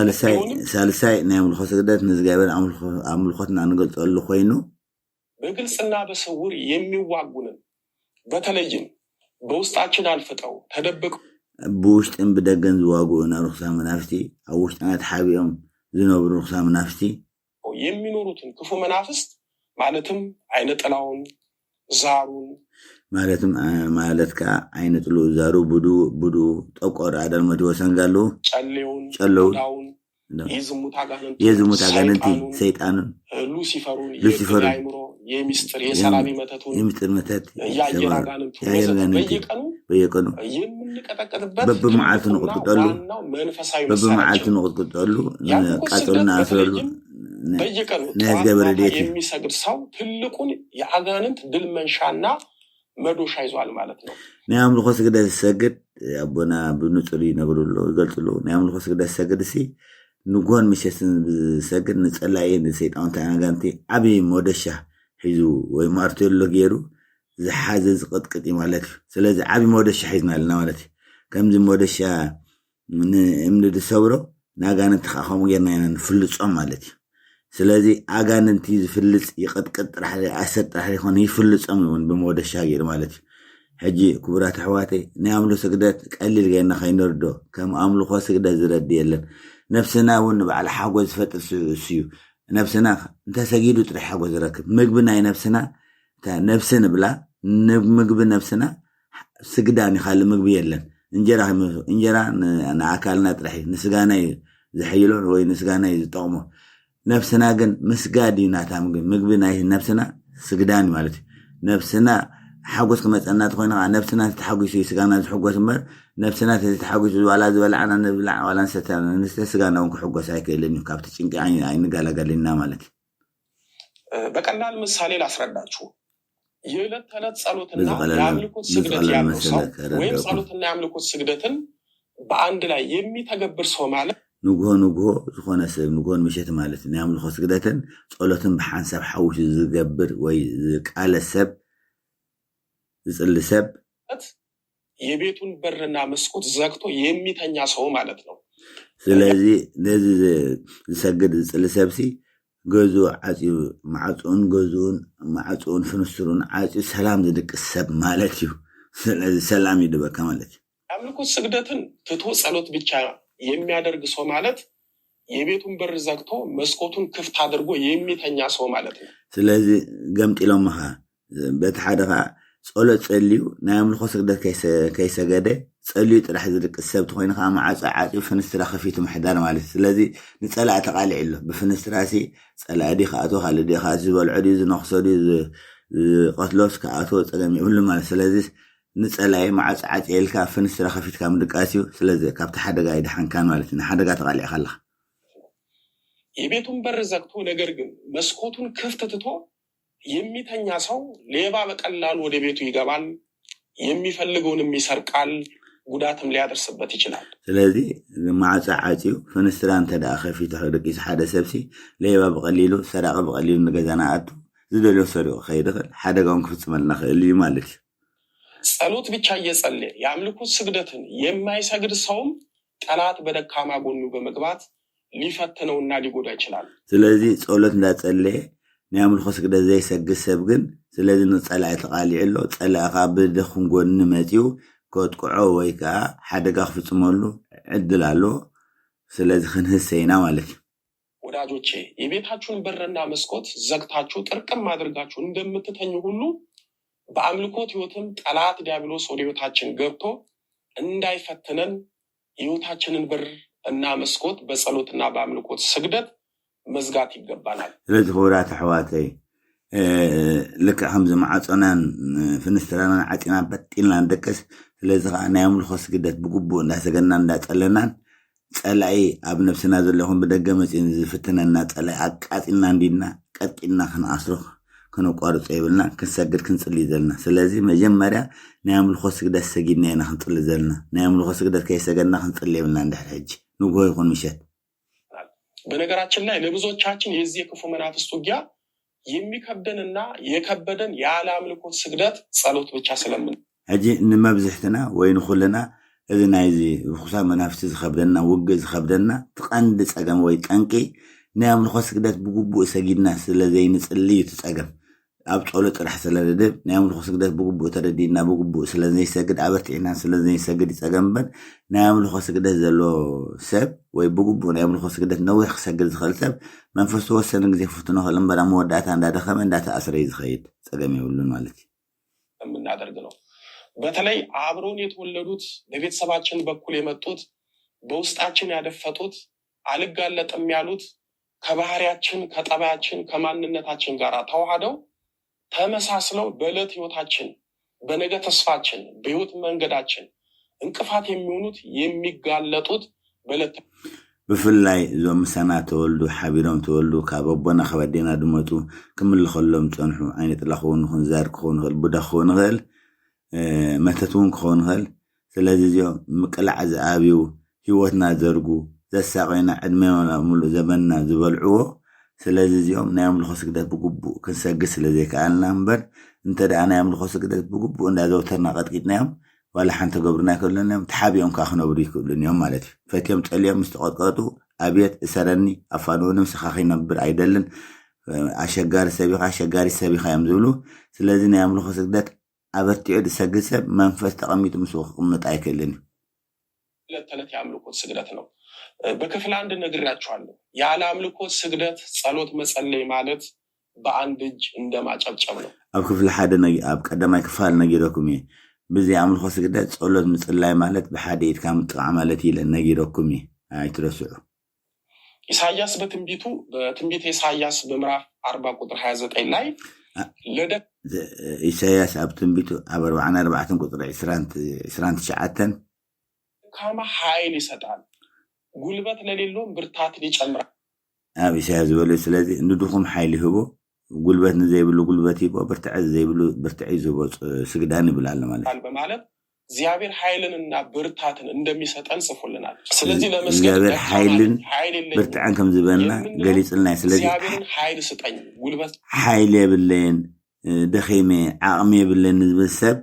ሳልሳይ ናይ ኣምልኮ ስግደት ንእግዚኣብሔር ኣምልኮትና ንገልጸሉ ኮይኑ በግልጽና በስውር የሚዋጉንን በተለይም በውስጣችን አልፍጠው ተደብቀው ብውሽጥን ብደገን ዝዋግኡና ርኩሳን መናፍስቲ ኣብ ውሽጥና ተሓቢኦም ዝነብሩ ርኩሳን መናፍስቲ የሚኖሩትን ክፉ መናፍስት ማለትም ዓይነ ጥላውን ዛሩን ማለትም ማለት ከዓ ዓይነ ጥሉ ዛሩ ብዱ ብዱ ጠቆር ኣዳል መድወ ሰንጋሉ ጨሌውን ጨለው ዳውን የዝሙት አጋንንቱ የዝሙት አጋንንቲ ሰይጣኑን ሉሲፈሩን ሉሲፈሩን የአእምሮ የሚስጥር የሰላቢ መተቱን የምስጢር መተት የአየር አጋንንቱ ወዘተ በየቀኑ በየቀኑ የምንቀጠቀጥበት በብመዓልቱ ንቕጥቅጠሉ ዋናው መንፈሳዊ በብመዓልቱ ንቕጥቅጠሉ ቃጸሉ ንኣስረሉ በየቀኑ ናይ እግዚኣብሔር ረድኤት እዩ። የሚሰግድ ሰው ትልቁን የአጋንንት ድል መንሻና መዶሻ ይዟል ማለት ነው። ናይ ኣምልኾ ስግደት ዝሰግድ ኣቦና ብንጹር ይነግሩ ኣለዉ ይገልጹ ኣለዉ። ናይ ኣምልኾ ስግደት ዝሰግድ ሲ ንግሆን ምሸትን ዝሰግድ ንጸላኢ ንሰይጣውንቲ ኣጋንቲ ዓብዪ መወደሻ ሒዙ ወይ ማርቴሎ ገይሩ ዝሓዘ ዝቕጥቅጥ እዩ ማለት እዩ። ስለዚ ዓብዪ መወደሻ ሒዝና ኣለና ማለት እዩ። ከምዚ መወደሻ ንእምኒ ዝሰብሮ ንኣጋንንቲ ከዓ ከምኡ ጌርና ኢና ንፍልጾም ማለት እዩ። ስለዚ ኣጋንንቲ ዝፍልጽ ይቕጥቅጥ ጥራሕ ኣሰር ጥራሕ ዘይኮነ ይፍልጾም እውን ብመወደሻ ገይሩ ማለት እዩ። ሕጂ ክቡራት ኣሕዋተይ ናይ ኣምልኾ ስግደት ቀሊል ጌርና ከይንርዶ ከም ኣምልኾ ስግደት ዝረዲ የለን። ነፍስና እውን ንባዕላ ሓጎስ ዝፈጥር እሱ እዩ። ነፍስና እንተሰጊዱ ጥራሕ ሓጎስ ዝረክብ ምግቢ ናይ ነፍስና ነፍሲ ንብላ ምግቢ ነፍስና ስግዳን እዩ። ካልእ ምግቢ የለን። እንጀራ እንጀራ ንኣካልና ጥራሕ እዩ ንስጋና እዩ ዘሐይሎ ወይ ንስጋና እዩ ዝጠቕሞ። ነፍስና ግን ምስጋድ እዩ ናታ ምግቢ። ምግቢ ናይ ነፍስና ስግዳን እዩ ማለት እዩ። ነፍስና ሓጎስ ክመፀና ተኮይኑ ከዓ ነፍስና ተተሓጒሱ እዩ ስጋና ዝሕጎስ እምበር ነፍስና ተተሓጒሱ ዋላ ዝበላዕና ንብላዕ ዋላ ንሰተ ንስተ ስጋና እውን ክሕጎስ ኣይክእልን እዩ። ካብቲ ጭንቂ ኣይንገላገልን ኢና ማለት እዩ። በቀላል ምሳሌ ላስረዳችሁ። የዕለት ተዕለት ጸሎትና የአምልኮት ስግደት ያለው ሰው ወይም ጸሎትና የአምልኮት ስግደትን በአንድ ላይ የሚተገብር ሰው ማለት ንግሆ ንግሆ ዝኾነ ሰብ ንግሆን ምሸት ማለት ናይ ኣምልኮ ስግደትን ጸሎትን ብሓንሳብ ሓዊሱ ዝገብር ወይ ዝቃለ ሰብ ዝጽሊ ሰብ የቤቱን በርና መስኮት ዘግቶ የሚተኛ ሰው ማለት ነው። ስለዚ ነዚ ዝሰግድ ዝጽሊ ሰብሲ ገዝኡ ዓፅዩ ማዕፅኡን ገዝኡን ማዕፅኡን ፍንስሩን ዓፅዩ ሰላም ዝድቅስ ሰብ ማለት እዩ። ስለዚ ሰላም ይድበካ ማለት እዩ። የአምልኮት ስግደትን ትቶ ጸሎት ብቻ የሚያደርግ ሰው ማለት የቤቱን በር ዘግቶ መስኮቱን ክፍት አድርጎ የሚተኛ ሰው ማለት ነው። ስለዚ ገምጢሎምኻ በቲ ሓደ ከዓ ጸሎት ጸልዩ ናይ ኣምልኾ ስግደት ከይሰ- ከይሰገደ ጸልዩ ጥራሕ ዝድቅስ ሰብ ተኮይኑ ከዓ ማዕጾ ዓፅዩ ፍንስትራ ከፊቱ ምሕዳር ማለት እዩ። ስለዚ ንጸላእ ተቃሊዕ ኣሎ። ብፍንስትራ ሲ ጸላእ ድዩ ክኣትዎ ካልእ ድዩ ክኣትዎ ዝበልዖ ድዩ ዝነኽሶ ድዩ ዝ- ዝቀትሎስ ክኣትዎ ፀገም የብሉ ማለት። ስለዚ ንጸላኢ ማዕጾ ዓፅየ ኢልካ ፍንስትራ ከፊትካ ምድቃስ እዩ። ስለዚ ካብቲ ሓደጋ ኣይደሓንካን ማለት እዩ። ንሓደጋ ተቃሊዕካ ኣለካ። የቤቱን በር ዘግቶ ነገር ግን መስኮቱን ክፍት ትቶ የሚተኛ ሰው ሌባ በቀላሉ ወደ ቤቱ ይገባል፣ የሚፈልገውንም ይሰርቃል፣ ጉዳትም ሊያደርስበት ይችላል። ስለዚ ማዕጾ ዓፅዩ ፍንስትራ እንተ ደኣ ከፊቱ ደቂሱ ሓደ ሰብሲ ሌባ ብቀሊሉ ሰራቂ ብቀሊሉ ንገዛና ኣቱ ዝደልዮ ሰሪቁ ከይድ ይኽእል ሓደጋውን ክፍፅመልና ክእል እዩ ማለት እዩ። ጸሎት ብቻ እየጸለየ የአምልኮ ስግደትን የማይሰግድ ሰውም ጠላት በደካማ ጎኑ በመግባት ሊፈትነውና ሊጎዳ ይችላል። ስለዚ ጸሎት እንዳጸለየ ናይ ኣምልኮ ስግደት ዘይሰግድ ሰብ ግን ስለዚ ንጸላኢ ተቃሊዑ ኣሎ። ጸላኢ ከዓ ብደኹም ጎኒ መፂኡ ከጥቅዖ ወይ ከዓ ሓደጋ ክፍፅመሉ ዕድል ኣለዎ። ስለዚ ክንህሰ ኢና ማለት እዩ። ወዳጆቼ የቤታችሁን በርና መስኮት ዘግታችሁ ጥርቅም አድርጋችሁ እንደምትተኙ ሁሉ በአምልኮት ህይወትም ጠላት ዲያብሎስ ወደ ህይወታችን ገብቶ እንዳይፈትነን የህይወታችንን በር እና መስኮት በጸሎትና በአምልኮት ስግደት መዝጋት ይገባናል። ስለዚ ክቡራት ኣሕዋተይ ልክዕ ከምዚ ማዕፆናን ፍንስትራናን ዓፂና በጢልና ንደቅስ። ስለዚ ከዓ ናይ ኣምልኮ ስግደት ብግቡእ እንዳሰገድና እንዳፀለናን ፀላኢ ኣብ ነብስና ዘሎ ይኹን ብደገ መፂኡ ዝፍትነና ፀላኢ ኣቃፂልና እንዲና ቀጥቂጥና ክንኣስሮ ከነቋርፆ የብልና። ክንሰግድ ክንፅሊ ዘለና። ስለዚ መጀመርያ ናይ ኣምልኮ ስግደት ሰጊድና ኢና ክንፅሊ ዘለና። ናይ ኣምልኮ ስግደት ከይሰገድና ክንፅሊ የብልና። እንድሕር ሕጂ ንግሆ ይኹን ምሸት በነገራችን ላይ ለብዙዎቻችን የዚህ የክፉ መናፍስት ውጊያ የሚከብደንና የከበደን ያለ አምልኮት ስግደት ጸሎት ብቻ ስለምን ሕጂ ንመብዝሕትና ወይ ንኩልና እዚ ናይዚ ርኩሳን መናፍስቲ ዝከብደና ውግእ ዝከብደና እቲ ቀንዲ ጸገም ወይ ጠንቂ ናይ ኣምልኮ ስግደት ብግቡእ ሰጊድና ስለ ዘይንጽሊ እዩ እቲ ጸገም። ኣብ ጸሎት ጥራሕ ስለ ንድብ ናይ ኣምልኮ ስግደት ብግቡእ ተረዲእና ብግቡእ ስለ ዘይሰግድ ኣበርቲዕና ስለ ዘይሰግድ ይጸገም እምበር ናይ ኣምልኮ ስግደት ዘሎ ሰብ ወይ ብግቡእ ናይ ኣምልኮ ስግደት ነዊሕ ክሰግድ ዝኽእል ሰብ መንፈስ ተወሰነ ግዜ ክፍትኖ ክእል እምበር ኣብ መወዳእታ እንዳደኸመ እንዳተኣስረ እዩ ዝኸይድ። ጸገም የብሉን ማለት እዩ። የምናደርግ ነው። በተለይ አብረውን የተወለዱት በቤተሰባችን በኩል የመጡት በውስጣችን ያደፈጡት አልጋለጥም ያሉት ከባህሪያችን ከጠባያችን ከማንነታችን ጋር ተዋህደው ተመሳስለው በዕለት ህይወታችን በነገ ተስፋችን በህይወት መንገዳችን እንቅፋት የሚሆኑት የሚጋለጡት በዕለት ብፍላይ እዞም ምሳና ተወልዱ ሓቢሮም ተወልዱ ካብ ኣቦና ካብ ኣዴና ድመፁ ክምልኸሎም ፀንሑ ዓይነት ጥላ ክኸውን ይኹን ዛር ክኸውን ይኽእል ቡዳ ክኸውን ይኽእል መተት እውን ክኸውን ይኽእል። ስለዚ እዚኦም ምቅላዕ ዝኣብዩ ህይወትና ዘርጉ ዘሳቆይና ዕድመ ሙሉእ ዘበንና ዝበልዕዎ። ስለዚ እዚኦም ናይ ኣምልኮ ስግደት ብግቡእ ክንሰግድ ስለ ዘይከኣልና እምበር እንተ ደኣ ናይ ኣምልኮ ስግደት ብግቡእ እንዳዘውተርና ቀጥቂጥናዮም ዋላ ሓንቲ ገብሩና ኣይክእሉን እዮም። ተሓቢኦም ከዓ ክነብሩ ይክእሉን እዮም ማለት እዩ። ፈትዮም ጸልዮም ምስ ተቐጥቀጡ ኣብየት እሰረኒ ኣፋንወኒ ምሳኻ ከይነብር ኣይደልን ኣሸጋሪ ሰብ ኢኻ ኣሸጋሪ ሰብ ኢኻ እዮም ዝብሉ። ስለዚ ናይ ኣምልኮ ስግደት ኣበርቲዑ ዝሰግድ ሰብ መንፈስ ተቐሚጡ ምስኡ ክቕምጥ ኣይክእልን እዩ። ዕለት ተዕለት የአምልኮት ስግደት ነው። በክፍል አንድ ነግሬያችኋለሁ። ያለ አምልኮት ስግደት ጸሎት መጸለይ ማለት በአንድ እጅ እንደማጨብጨብ ነው። ኣብ ክፍሊ ሓደ ኣብ ቀዳማይ ክፋል ነጊረኩም እየ። ብዘይ ኣምልኮ ስግደት ጸሎት ምጽላይ ማለት ብሓደ ኢድካ ምጥቃዕ ማለት ኢለ ነጊረኩም እየ። ኣይትረስዑ። ኢሳያስ በትንቢቱ በትንቢተ ኢሳያስ በምዕራፍ አርባ ቁጥር ሀያ ዘጠኝ ላይ ለደ ኢሳያስ ኣብ ትንቢቱ ኣብ ኣርባዓን ኣርባዕተን ቁፅሪ ዕስራን ትሽዓተን ካማ ኃይል ይሰጣል፣ ጉልበት ለሌለውም ብርታትን ይጨምራል። ኣብ ኢሳያስ ዝበለ ስለዚ ንድኹም ሓይሊ ይህቦ፣ ጉልበት ንዘይብሉ ጉልበት ይቦ፣ ብርትዐ ዘይብሉ ብርትዐ ዝቦ ስግዳን ይብል ኣሎ ማለት እዩ። በማለት እግዚአብሔር ኃይልንና ብርታትን እንደሚሰጠን ጽፎልናል። ስለዚህ ለመስገድ እግዚአብሔር ደካማ ኃይልን ነኝ፣ ኃይል የለኝም ብርትዐን ከም ዝበልና የምንለው ገሊጽልና እዩ። ስለዚህ እግዚአብሔርን ኃይል ስጠኝ፣ ጉልበት ሓይሊ የብለይን፣ ደኺመ፣ ዓቕሚ የብለይን ዝብል ሰብ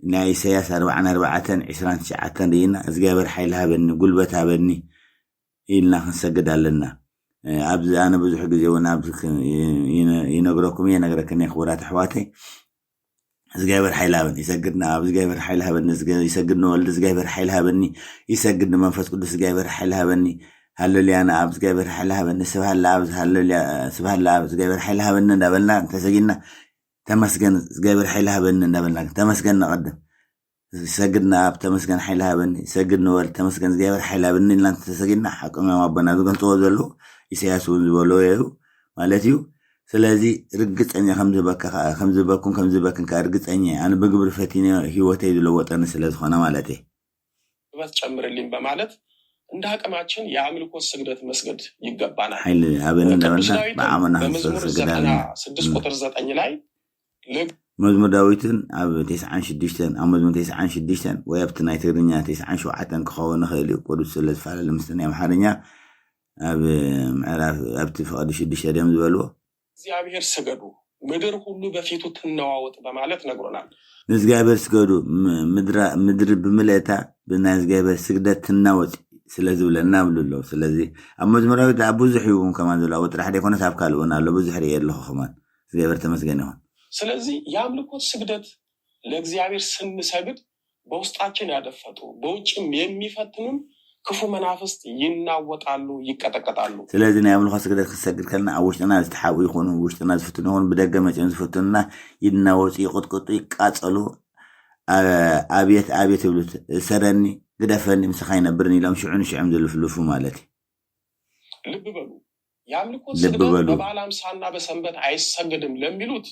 ናይ ኢሳያስ ኣርባዓን ኣርባዕተን ዕስራን ትሽዓተን ርኢና እግዚኣብሔር ሓይሊ ሃበኒ፣ ጉልበት ሃበኒ ኢልና ክንሰግድ ኣለና። ኣብዚ ኣነ ብዙሕ ግዜ እውን ኣብዚ ይነግረኩም እየ፣ ነግረክን እየ ክቡራት ኣሕዋተይ። እግዚኣብሔር ሓይሊ ሃበኒ ይሰግድ ንኣብ እግዚኣብሔር ሓይሊ ሃበኒ ይሰግድ ንወልድ እግዚኣብሔር ሓይሊ ሃበኒ ይሰግድ ንመንፈስ ቅዱስ እግዚኣብሔር ሓይሊ ሃበኒ ሃሌሉያ ንኣብ እግዚኣብሔር ሓይሊ ሃበኒ፣ ስብሃት ለኣብ፣ ሃሌሉያ፣ ስብሃት ለኣብ እግዚኣብሔር ሓይሊ ሃበኒ እንዳበልና እንተሰጊድና፣ ተመስገን እግዚኣብሔር ሓይሊ ሃበኒ እንዳበልና ተመስገን ንቐድም። ሰግድ ንኣብ ተመስገን ሓይሊ ሃበኒ፣ ሰግድ ንበል ተመስገን እግዚኣብሔር ሓይሊ ሃበኒ ኢልና እንተሰጊድና፣ ሓቆም እዮም ኣቦና ዝገልጽዎ ዘለዉ፣ ኢሳያስ እውን ዝበልዎ እዩ ማለት እዩ። ስለዚ ርግጸኛ ከም ዝበካ ከኣ፣ ከም ዝበኩም ከም ዝበክን ከኣ ርግጸኛ እየ። ኣነ ብግብሪ ፈቲነ ህይወተይ ዝለወጠኒ ስለ ዝኾነ ማለት እየ። ውበት ጨምርልኝ በማለት እንደ አቅማችን የአምልኮት ስግደት መስገድ ይገባናል። ሓይሊ ሃበኒ እንዳበልና ብዓመና በመዝሙር ክንሰግድ ኣለና። ስድስት ቁጥር ዘጠኝ ላይ ልብ መዝሙር ዳዊትን ኣብ ተስዓን ሽዱሽተን፣ ኣብ መዝሙር ተስዓን ሽዱሽተን ወይ ኣብቲ ናይ ትግርኛ ተስዓን ሸውዓተን ክኸውን ይኽእል እዩ፣ ቅዱስ ስለ ዝፈላለ ምስቲ ናይ ኣምሓርኛ ኣብ ምዕራፍ፣ ኣብቲ ፍቕዲ ሽዱሽተ ድዮም ዝበልዎ። እግዚአብሔር ስገዱ፣ ምድር ሁሉ በፊቱ ትነዋወጥ በማለት ነግሮናል። ንእግዚኣብሔር ስገዱ፣ ም-፣ ምድራ-፣ ምድሪ ብምልእታ ብናይ እግዚኣብሔር ስግደት ትናወጽ ስለ ዝብለና ይብሉ ኣለዉ። ስለዚ ኣብ መዝሙራዊ ኣብ ብዙሕ እዩ እውን ከማን ዘሎ፣ ኣብኡ ጥራሕ ደይኮነስ ኣብ ካልእ እውን ኣሎ፣ ብዙሕ ርእየ ኣለኹ ከማን። እግዚኣብሔር ተመስገን ይኹን። ስለዚህ የአምልኮት ስግደት ለእግዚአብሔር ስንሰግድ በውስጣችን ያደፈጡ በውጭም የሚፈትኑን ክፉ መናፍስት ይናወጣሉ፣ ይቀጠቀጣሉ። ስለዚ ናይ ኣምልኾ ስግደት ክትሰግድ ከለና ኣብ ውሽጥና ዝተሓብኡ ይኹኑ፣ ውሽጥና ዝፍትኑ ይኹኑ፣ ብደገ መፅኦም ዝፍትኑና ይናወፁ፣ ይቕጥቅጡ፣ ይቃፀሉ። ኣ-፣ ኣብየት ኣብየት ይብሉት፣ እሰረኒ፣ ግደፈኒ፣ ምሳኻ ኣይነብርን ኢሎም ሽዑ ንሽዑ እዮም ዝልፍልፉ ማለት እዩ። ልብ በሉ፣ የአምልኮት ልብ ስግደት በሉ። በበዓለ ሃምሳና በሰንበት አይሰገድም ለሚሉት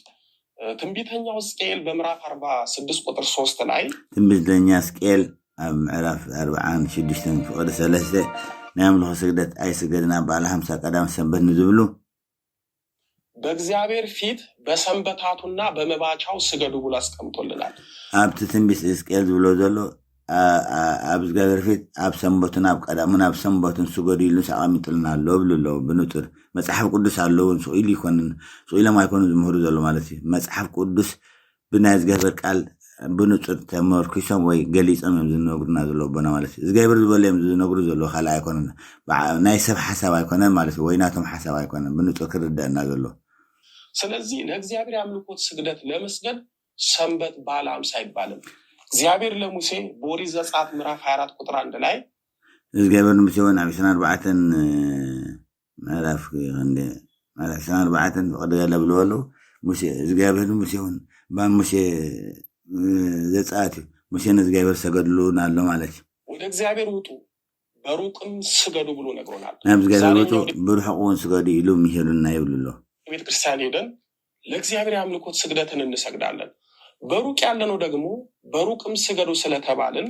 እ፣ ትንቢተኛው ሕዝቅኤል በምዕራፍ አርባ ስድስት ቁጥር ሶስት ላይ ትንቢተኛ ሕዝቅኤል ኣብ ምዕራፍ ኣርብዓን ሽዱሽተን ፍቕዲ ሰለስተ ናይ ኣምልኾ ስግደት ኣይስገድን ኣብ በዓል ሓምሳ ቀዳም ሰንበት ንዝብሉ በእግዚአብሔር ፊት በሰንበታቱና በመባቻው ስገዱ ብሎ አስቀምጦልናል። ኣብቲ ትንቢት ሕዝቅኤል ዝብሎ ዘሎ ኣ-፣ ኣ-፣ ኣብ እግዚኣብሔር ፊት ኣብ ሰንበቱን ኣብ ቀዳሙን ኣብ ሰንበቱን ስገዱ ኢሉ ኣቐሚጥልና ኣሎ ብሉ ኣሎ። ብንጹር መጽሓፍ ቅዱስ ኣለውን ስቕ ኢሉ ይኮንን፣ ስቕ ኢሎም ኣይኮኑን ዝምህሩ ዘሎ ማለት እዩ። መጽሓፍ ቅዱስ ብናይ እግዚኣብሔር ቃል ብንጹር ተመርኪሶም ወይ ገሊጾም እዮም ዝነግሩና ዘሎ ኣቦና ማለት እዩ። እግዚኣብሔር ዝበሎ እዮም ዝነግሩ ዘለዉ፣ ካልእ ኣይኮነን። ብዓ-፣ ናይ ሰብ ሓሳብ ኣይኮነን ማለት እዩ፣ ወይ ናቶም ሓሳብ ኣይኮነን፣ ብንጹር ክርደአና ዘሎ። ስለዚህ ለእግዚአብሔር የአምልኮት ስግደት ለመስገድ ሰንበት በዓለ ሃምሳ አይባልም። እግዚአብሔር ለሙሴ በኦሪት ዘጸአት ምዕራፍ ሃያ አራት ቁጥር አንድ ላይ እግዚኣብሔር ንሙሴ እውን ኣብ ዕስራን ኣርባዕተን ምዕራፍ ክንደ፣ ምዕራፍ ዕስራን ኣርባዕተን ፍቕዲ ገለ ብልዎ ኣለዉ። ሙሴ፣ እግዚኣብሔር ንሙሴ እውን፣ እባ ንሙሴ፣ እ፣ ዘጸኣት እዩ። ሙሴ ንእግዚኣብሔር ሰገድሉ ኣሎ ማለት እዩ። ወደ እግዚአብሔር ውጡ በሩቅም ስገዱ ብሎ ነግሮናል። ናብ እግዚኣብሔር ዛሬ ውጡ፣ እኛ ወደ ብርሑቕ እውን ስገዱ ኢሉ ምሂሩና ይብሉ ኣሎ። ቤተ ክርስቲያን ሄደን ለእግዚአብሔር የአምልኮት ስግደትን እንሰግዳለን። በሩቅ ያለነው ደግሞ በሩቅም ስገዱ ስለተባልን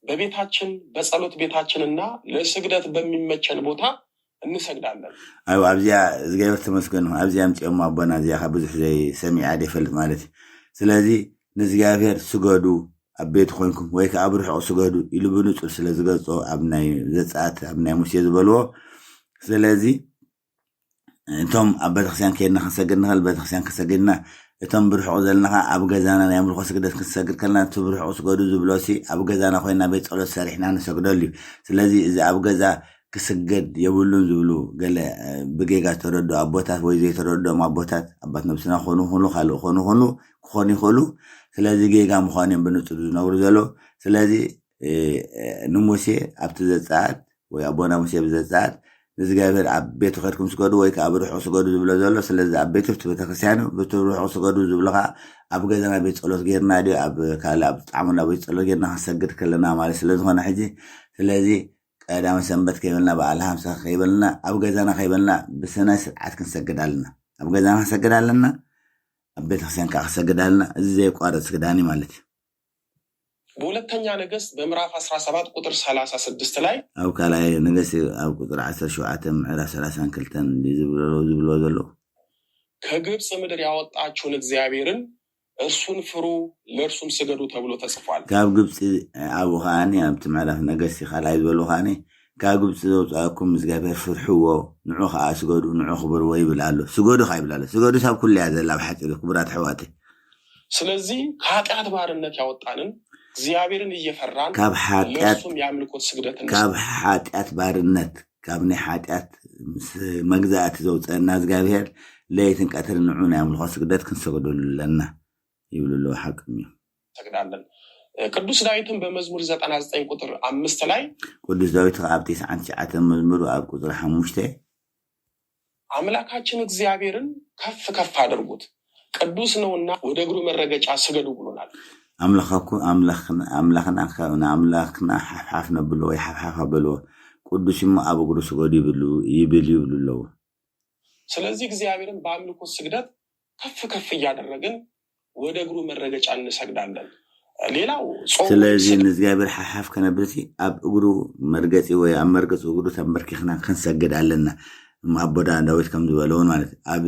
በቤታችን በጸሎት ቤታችንና ለስግደት በሚመቸን ቦታ እንሰግዳለን። ኣብ፣ ኣብዚኣ እግዚኣብሔር ተመስገኑ፣ ኣብዚኣ ኣምጺኦም ኣቦና፣ እዚኣ ካብ ብዙሕ ዘይሰሚዓ ዘይፈልጥ ማለት እዩ። ስለዚ ንእግዚኣብሔር ስገዱ፣ ኣብ ቤት ኮይንኩም ወይ ከዓ ኣብ ርሑቕ ስገዱ ኢሉ ብንጹር ስለ ዝገልጾ ኣብ ናይ ዘጸኣት፣ ኣብ ናይ ሙሴ ዝበልዎ። ስለዚ እቶም ኣብ ቤተክርስትያን ከይድና ክንሰግድ ንኽእል፣ ቤተክርስትያን ክሰግድና፣ እቶም ብርሑቕ ዘለና ኸዓ ኣብ ገዛና ናይ ኣምልኾ ስግደት ክንሰግድ ከለና፣ እቲ ብርሑቕ ስገዱ ዝብሎ ሲ ኣብ ገዛና ኮይና ቤት ጸሎት ሰሪሕና ንሰግደሉ እዩ። ስለዚ እዚ ኣብ ገዛ ክስገድ የብሉን ዝብሉ ገለ፣ እ፣ ብጌጋ ዝተረድኡ ኣቦታት ወይ ዘይተረድኦም ኣቦታት፣ ኣባት ነብስና ክኾኑ ይኽእሉ፣ ካልእ ክኾኑ ይኽእሉ፣ ክኾኑ ይኽእሉ። ስለዚ ጌጋ ምዃኑ እዮም ብንጹር ዝነግሩ ዘለዉ። ስለዚ፣ እ፣ እ፣ ንሙሴ ኣብቲ ዘጸኣት ወይ ኣቦና ሙሴ ብዘጸኣት ንእግዚኣብሔር ኣብ ቤቱ ከድኩም ስገዱ ወይ ከዓ ኣብ ርሑቕ ስገዱ ዝብሎ ዘሎ። ስለዚ ኣብ ቤቱ እቲ ቤተክርስትያን እዩ፣ ብቲ ርሑቕ ስገዱ ዝብሎ ከዓ ኣብ ገዛና ቤት ጸሎት ጌርና ድዩ ኣብ ካልእ ኣብ ጣዕሙና ቤት ጸሎት ጌርና ክንሰግድ ከለና ማለት ስለ ዝኾነ ሕጂ፣ ስለዚ ቀዳመ ሰንበት ከይበልና በዓል ሃምሳ ከይበልና ኣብ ገዛና ከይበልና ብስነ ስርዓት ክንሰግድ ኣለና። ኣብ ገዛና ክንሰግድ ኣለና፣ ኣብ ቤተክርስትያን ከዓ ክንሰግድ ኣለና። እዚ ዘየቋርጽ ስግዳን እዩ ማለት እዩ። በሁለተኛ ነገስት በምዕራፍ አስራ ሰባት ቁጥር ሰላሳ ስድስት ላይ ኣብ ካልኣይ ነገስት ኣብ ቁፅሪ ዓሰርተ ሸውዓተ ምዕራፍ ሰላሳን ክልተን ዝብሎ፣ ዝብሎ ዘለዉ ከግብፅ ምድር ያወጣችሁን እግዚአብሔርን እርሱን ፍሩ ለእርሱም ስገዱ ተብሎ ተጽፏል። ካብ ግብፂ ኣብኡ ከዓኒ ኣብቲ ምዕራፍ ነገስት ካልኣይ ዝበሉ ከዓኒ ካብ ግብፂ ዘውፃእኩም እግዚኣብሔር ፍርሕዎ፣ ንዑ ከዓ ስገዱ፣ ንዑ ክብርዎ ይብል ኣሎ። ስገዱ ከዓ ይብል ኣሎ። ስገዱ ሳብ ኩሉ እያ ዘላ ብሓፂሩ ክቡራት ኣሕዋተይ። ስለዚህ ከኃጢአት ባርነት ያወጣንን እግዚአብሔርን እየፈራን ካብ ሓጢአት ለእርሱም የአምልኮት ስግደትን ካብ ሓጢአት ባርነት ካብ ናይ ሓጢአት ምስ መግዛእቲ ዘውፀአና እግዚኣብሔር ለይትን ቀትርን ንዑ ናይ ኣምልኾ ስግደት ክንሰግደሉ ኣለና ይብሉ ኣለዉ። ሓቅም እዩ። እንሰግዳለን። ቅዱስ ዳዊትም በመዝሙር ዘጠና ዘጠኝ ቁጥር አምስት ላይ ቅዱስ ዳዊት ከኣ ኣብ ተስዓን ትሽዓተን መዝሙሩ ኣብ ቁጽሪ ሓሙሽተ አምላካችን እግዚአብሔርን ከፍ ከፍ አድርጉት፣ ቅዱስ ነውና ወደ እግሩ መረገጫ ስገዱ ብሎናል። ኣምላኻኩ ኣምላኽና ኣምላኽና ከ- ንኣምላኽና ሓፍሓፍ ነብሎ ወይ ሓፍሓፍ ኣበልዎ፣ ቅዱስ እሞ ኣብ እግሩ ስገዱ ይብሉ ይብል ይብሉ ኣለዉ። ስለዚህ እግዚአብሔርን በአምልኮ ስግደት ከፍ ከፍ እያደረግን ወደ እግሩ መረገጫ እንሰግዳለን። ሌላው ጾም ስለዚ ንእግዚኣብሔር ሓሓፍ ከነብልሲ ኣብ እግሩ መርገፂ ወይ ኣብ መርገፂ እግሩ ተንበርኪኽና ክንሰግድ ኣለና። እሞ ኣቦዳ ዳዊት ከም ዝበሎ እውን ማለት ኣብ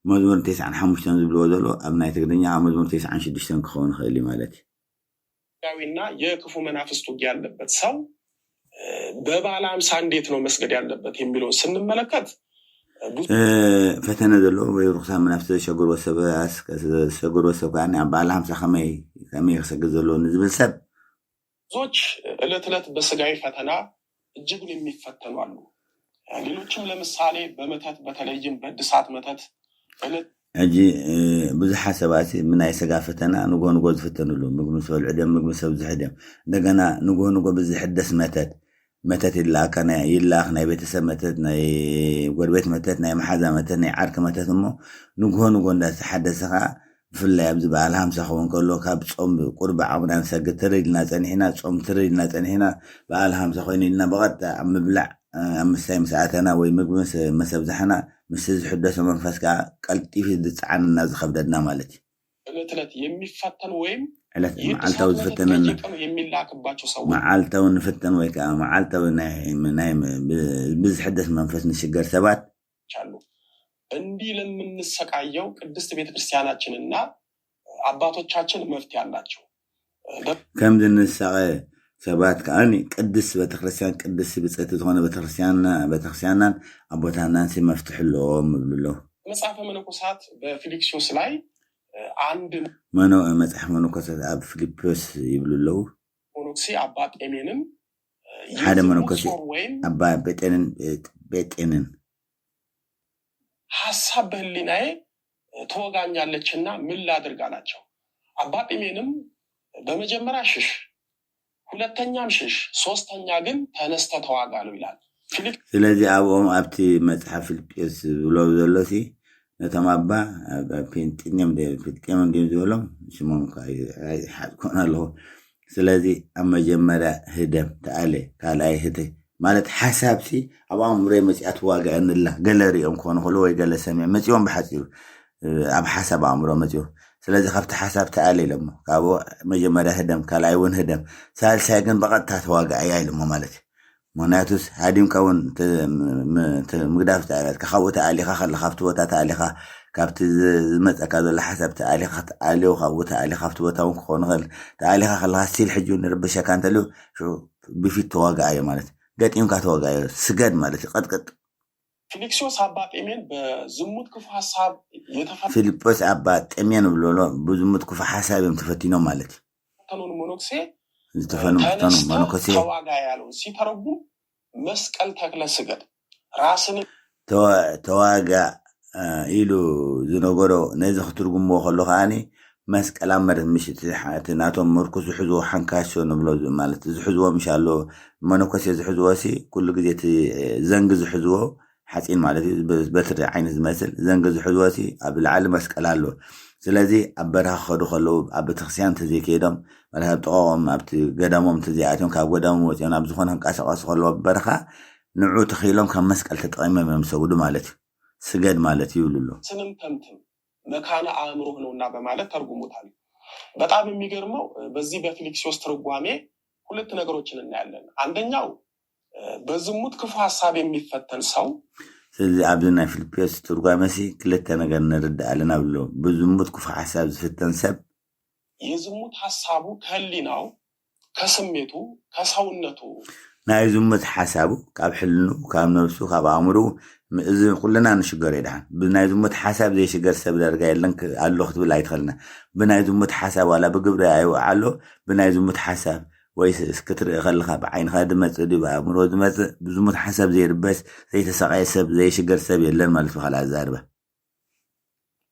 መዝሙር ተስዓን ሓሙሽተን ዝብልዎ ዘሎ ኣብ ናይ ትግርኛ ኣብ መዝሙር ተስዓን ሽዱሽተን ክኸውን ይኽእል እዩ ማለት እዩ። ና የክፉ መናፍስት ውጊያ ያለበት ሰው በባለ ሀምሳ እንዴት ነው መስገድ ያለበት የሚለውን ስንመለከት ፈተነ ዘለዎ ወይ ርኩሳት መናፍስቲ ዘሸገርዎ ሰብ ኣስ- ዘሸገርዎ ሰብ ከዓ ኣብ በዓል ሓምሳ ከመይ ከመይ ክሰግድ ዘለዎ ንዝብል ሰብ ብዙዎች ዕለት ዕለት በስጋዊ ፈተና እጅጉን የሚፈተኑ አሉ። ሌሎችም ለምሳሌ በመተት በተለይም በእድሳት መተት ዕለት ሕጂ እ፣ ብዙሓት ሰባት ብናይ ስጋ ፈተና ንጎ ንጎ ዝፍተንሉ ምግቢ ምስ በልዑ ድም ምግቢ ምስ ኣብዝሑ ድም እንደገና ንጎ ንጎ ብዝሕደስ መተት መተት ይላኣካ ናይ ይላኣኽ ናይ ቤተሰብ መተት ናይ ጎረቤት መተት ናይ መሓዛ መተት ናይ ዓርኪ መተት እሞ ንጎ ንጎ እንዳተሓደሰ ከዓ ብፍላይ ኣብዚ በዓል ሃምሳ ክኸውን ከሎ ካብ ፆም ቁርቢ ዓቕምና ንሰግድ ትር ኢልና ፀኒሕና ፆም ትር ኢልና ፀኒሕና በዓል ሃምሳ ኮይኑ ኢልና ብቐጥታ ኣብ ምብላዕ ኣብ ምስታይ ምስ ኣተና ወይ ምግቢ ምስ ምስ ኣብዛሕና ምስቲ ዝሕደሶ መንፈስ ከዓ ቀልጢፉ ዝፀዓነና ዝኸብደና ማለት እዩ። ዕለት ዕለት የሚፈተኑ ወይም ዕለት መዓልታዊ ዝፍተነና የሚላክባቸው ሰዎች መዓልታዊ ንፍተን ወይ ከዓ መዓልታዊ ናይ ናይ ብዝሕደስ መንፈስ ንሽገር ሰባት አሉ። እንዲህ ለምንሰቃየው ቅድስት ቤተክርስቲያናችንና አባቶቻችን መፍትሄ አላቸው። ከምዚ ንሳቐ ሰባት ከዓ ቅድስ ቤተክርስትያን ቅድስ ብፅእቲ ዝኾነ ቤተክርስትያንና ቤተክርስትያንናን ኣቦታናን ሲ መፍትሒ ኣለዎም ይብሉ ኣለዉ። መጽሐፈ መነኮሳት በፊልክስዩስ ላይ አንድ መኖ መጽሓፍ መነኮሳት ኣብ ፊልጶስ ይብሉ ኣለዉ። መነኩሴ አባ ጴሜንም ሓደ መነኮሴ ወይም ኣባ ጴጤንን ጴጤንን ሀሳብ በህሊናዬ ትወጋኛለችና ምን ላድርግ አላቸው። አባ ጴሜንም በመጀመሪያ ሽሽ፣ ሁለተኛም ሽሽ፣ ሶስተኛ ግን ተነስተ ተዋጋ ነው ይላል። ፊልክስዩስ ስለዚ ኣብኦም ኣብቲ መጽሓፍ ፊልጶስ ዝብሎ ዘሎ ሲ ነቶም ኣባ ኣብ- ኣብ ፔንጢንዮም ደ- ፔንጢንዮም ድዮም ዝበሎም ሽሞም እኳ ኣይ- ኣይሓዝኮን ኣለኹ። ስለዚ ኣብ መጀመርያ ህደም ተኣለ ካልኣይ ህተ ማለት ሓሳብ ሲ ኣብ ኣእምሮይ መፂኣ ትዋግአኒ ኣላ። ገለ ሪኦም ክኾኑ ከለዉ ወይ ገለ ሰሚዖም መፂኦም ብሓፂሩ እ፣ ኣብ ሓሳብ ኣእምሮ መፂኡ። ስለዚ ካብቲ ሓሳብ ተኣለ ኢሎሞ ካብኡ መጀመርያ ህደም ካልኣይ እውን ህደም ሳልሳይ ግን ብቐጥታ ተዋግኣያ ኢሎሞ ማለት እዩ። ምክንያቱስ ሃዲምካ እውን ት- ም- ት- ምግዳፍ ተኣላትካ ካብኡ ተኣሊኻ ከለኻ ካብቲ ቦታ ተኣሊኻ ካብቲ ዝ- ዝመፀካ ዘሎ ሓሳብ ተኣሊኻ ተኣልዮ ካብኡ ተኣሊኻ ካብቲ ቦታ እውን ክኸውን ይኽእል። ተኣሊኻ ከለኻ ስቲል ሕጂ እውን ንርብሸካ እንተልዩ ሽዑ ብፊት ተዋግኣዮ ማለት እዩ። ገጢምካ ተዋግኣዮ ስገድ ማለት እዩ። ቀጥቅጥ ፊልክስዩስ አባ ጴሜን በዝሙት ክፉ ሀሳብ የተፈ ፊልጶስ ኣባ ጤሜን ብሎ ኣሎ ብዝሙት ክፉ ሓሳብ እዮም ተፈቲኖም ማለት እዩ። ፈተኑን መነኩሴ ዝተፈኑ ምፍተኑ ተነስተ መነኮሴ ተዋጋ ያለውን ሲተረጉም መስቀል ተክለ ስገድ ራስን ተዋ- ተዋጋ እ፣ ኢሉ ዝነገሮ ነዚ ክትርጉምዎ ከሎ ከዓኒ መስቀል ኣብ መሬት ምሽ እቲ ሓ- እቲ ናቶም መርኩ ዝሕዝዎ ሓንካሾ ንብሎ ዝ- ማለት ዝሕዝዎ ምሽ ኣሎ መነኮሴ ዝሕዝዎ ሲ ኩሉ ግዜ እቲ እ፣ ዘንጊ ዝሕዝዎ ሓፂን ማለት እዩ ብ- በትሪ ዓይነት ዝመስል ዘንጊ ዝሕዝዎ ሲ ኣብ ላዕሊ መስቀል ኣሎ። ስለዚ ኣብ በረኻ ክኸዱ ከለዉ ኣብ ቤተክርስትያን እንተዘይከይዶም ማለት ኣብ ጥቐኦም ኣብቲ ገዳሞም እንተዘይኣትዮም ካብ ገዳሞም ወፂኦም ናብ ዝኾነ ክንቀሳቀሱ ከለዎ በረኻ ንዑ ተኽኢሎም ካብ መስቀል ተጠቒሞም እዮም ዝሰግዱ ማለት እዩ። ስገድ ማለት እዩ ይብሉ ኣሎ። ስንም ተምትም መካነ አእምሮህ ነውና በማለት ተርጉሞታል። በጣም የሚገርመው በዚህ በፊልክስዩስ ትርጓሜ ሁለት ነገሮችን እናያለን። አንደኛው በዝሙት ክፉ ሀሳብ የሚፈተን ሰው ስለዚ ኣብዚ ናይ ፊልጶስ ትርጓመ ሲ ክልተ ነገር ንርዳእ ኣለና ብሎ ብዝሙት ክፉ ሓሳብ ዝፍተን ሰብ የዝሙት ሀሳቡ ከህሊናው ከስሜቱ ከሰውነቱ ናይ ዝሙት ሓሳቡ ካብ ሕልንኡ ካብ ነብሱ ካብ ኣእምርኡ ም- እዚ ኩልና ንሽገር ይድሓን ብናይ ዝሙት ሓሳብ ዘይሽገር ሰብ ዳርጋ የለን ክ- ኣሎ ክትብል ኣይትኽእልና። ብናይ ዝሙት ሓሳብ ዋላ ብግብሪ ኣይውዓሎ ብናይ ዝሙት ሓሳብ ወይ ስ- ክትርኢ ከለካ ብዓይንካ ዝመፅእ ድዩ ብኣእምሮ ዝመፅእ ብዝሙት ሓሳብ ዘይርበስ ዘይተሰቃየ ሰብ ዘይሽገር ሰብ የለን ማለት ብካልእ ኣዛርባ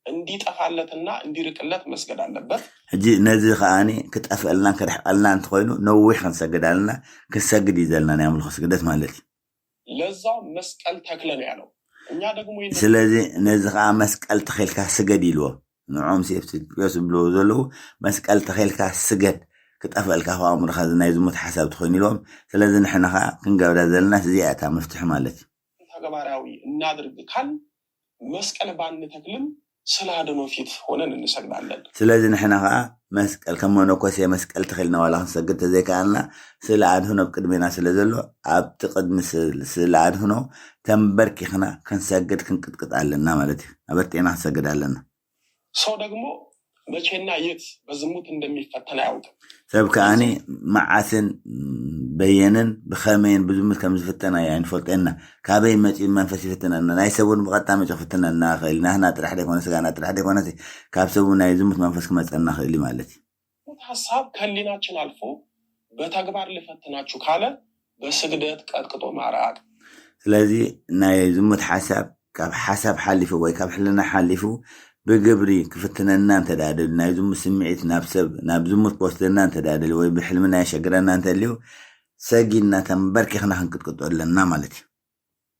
እንዲጠፋለትና እንዲርቅለት መስገድ አለበት። ሕጂ ነዚ ከዓኒ ክጠፍአልናን ክርሕቀልና እንተኮይኑ ነዊሕ ክንሰግድ ኣለና። ክንሰግድ እዩ ዘለና ናይ ኣምልኾ ስግደት ማለት እዩ። ለዛው መስቀል ተክለ ነው ያለው። እኛ ደግሞ ይህን ስለዚ ነዚ ከዓ መስቀል ተኺልካ ስገድ ኢልዎ። ንዖም ሴፍቲዮስ ዝብልዎ ዘለዉ መስቀል ተኺልካ ስገድ፣ ክጠፍአልካ ካብ ኣእምሮኻ እዚ ናይ ዝሙት ሓሳብ ትኾይኑ ኢልዎም። ስለዚ ንሕና ከዓ ክንገብራ ዘለና እዚኣ እታ መፍትሒ ማለት እዩ። ተግባራዊ እናድርግ ካል መስቀል ባንተክልም ስለ አድኖ ፊት ሆነን እንሰግዳለን። ስለዚ ንሕና ከዓ መስቀል ከም መነኮሴ መስቀል ተኺልና ዋላ ክንሰግድ ተዘይከኣልና ስለ ኣድህኖ ኣብ ቅድሜና ስለ ዘሎ ኣብቲ ቅድሚ ስለ ኣድህኖ ተንበርኪኽና ክንሰግድ ክንቅጥቅጥ ኣለና ማለት እዩ። ኣበርቲዕና ክንሰግድ ኣለና። ሰው ደግሞ መቼና የት በዝሙት እንደሚፈተን አያውቅም። ሰብ ከዓኒ መዓስን በየንን ብኸመይን ብዝሙት ከም ዝፍተን ኣይ- ኣይንፈልጦ ኢና። ካበይ መፂኡ መንፈስ ይፍትነና? ናይ ሰብ እውን ብቐጥታ መፂኡ ክፍትነና ይኽእል። ናህና ጥራሕ ዘይኮነ ስጋና ጥራሕ ዘይኮነስ ካብ ሰብ እውን ናይ ዝሙት መንፈስ ክመፀና ይኽእል እዩ ማለት እዩ። ሐሳብ ከሊናችን አልፎ በተግባር ልፈትናችሁ ካለ በስግደት ቀጥቅጦ ማራቅ። ስለዚ ናይ ዝሙት ሓሳብ ካብ ሓሳብ ሓሊፉ ወይ ካብ ሕልና ሓሊፉ ብግብሪ ክፍትነና እንተ ደኣ ደልዩ፣ ናይ ዝሙት ስምዒት ናብ ሰብ ናብ ዝሙት ክወስደና እንተ ደኣ ደልዩ ወይ ብሕልምና የሸግረና እንተልዩ ሰጊድና ተንበርኪኽና ክንቅጥቅጦ ኣለና ማለት እዩ።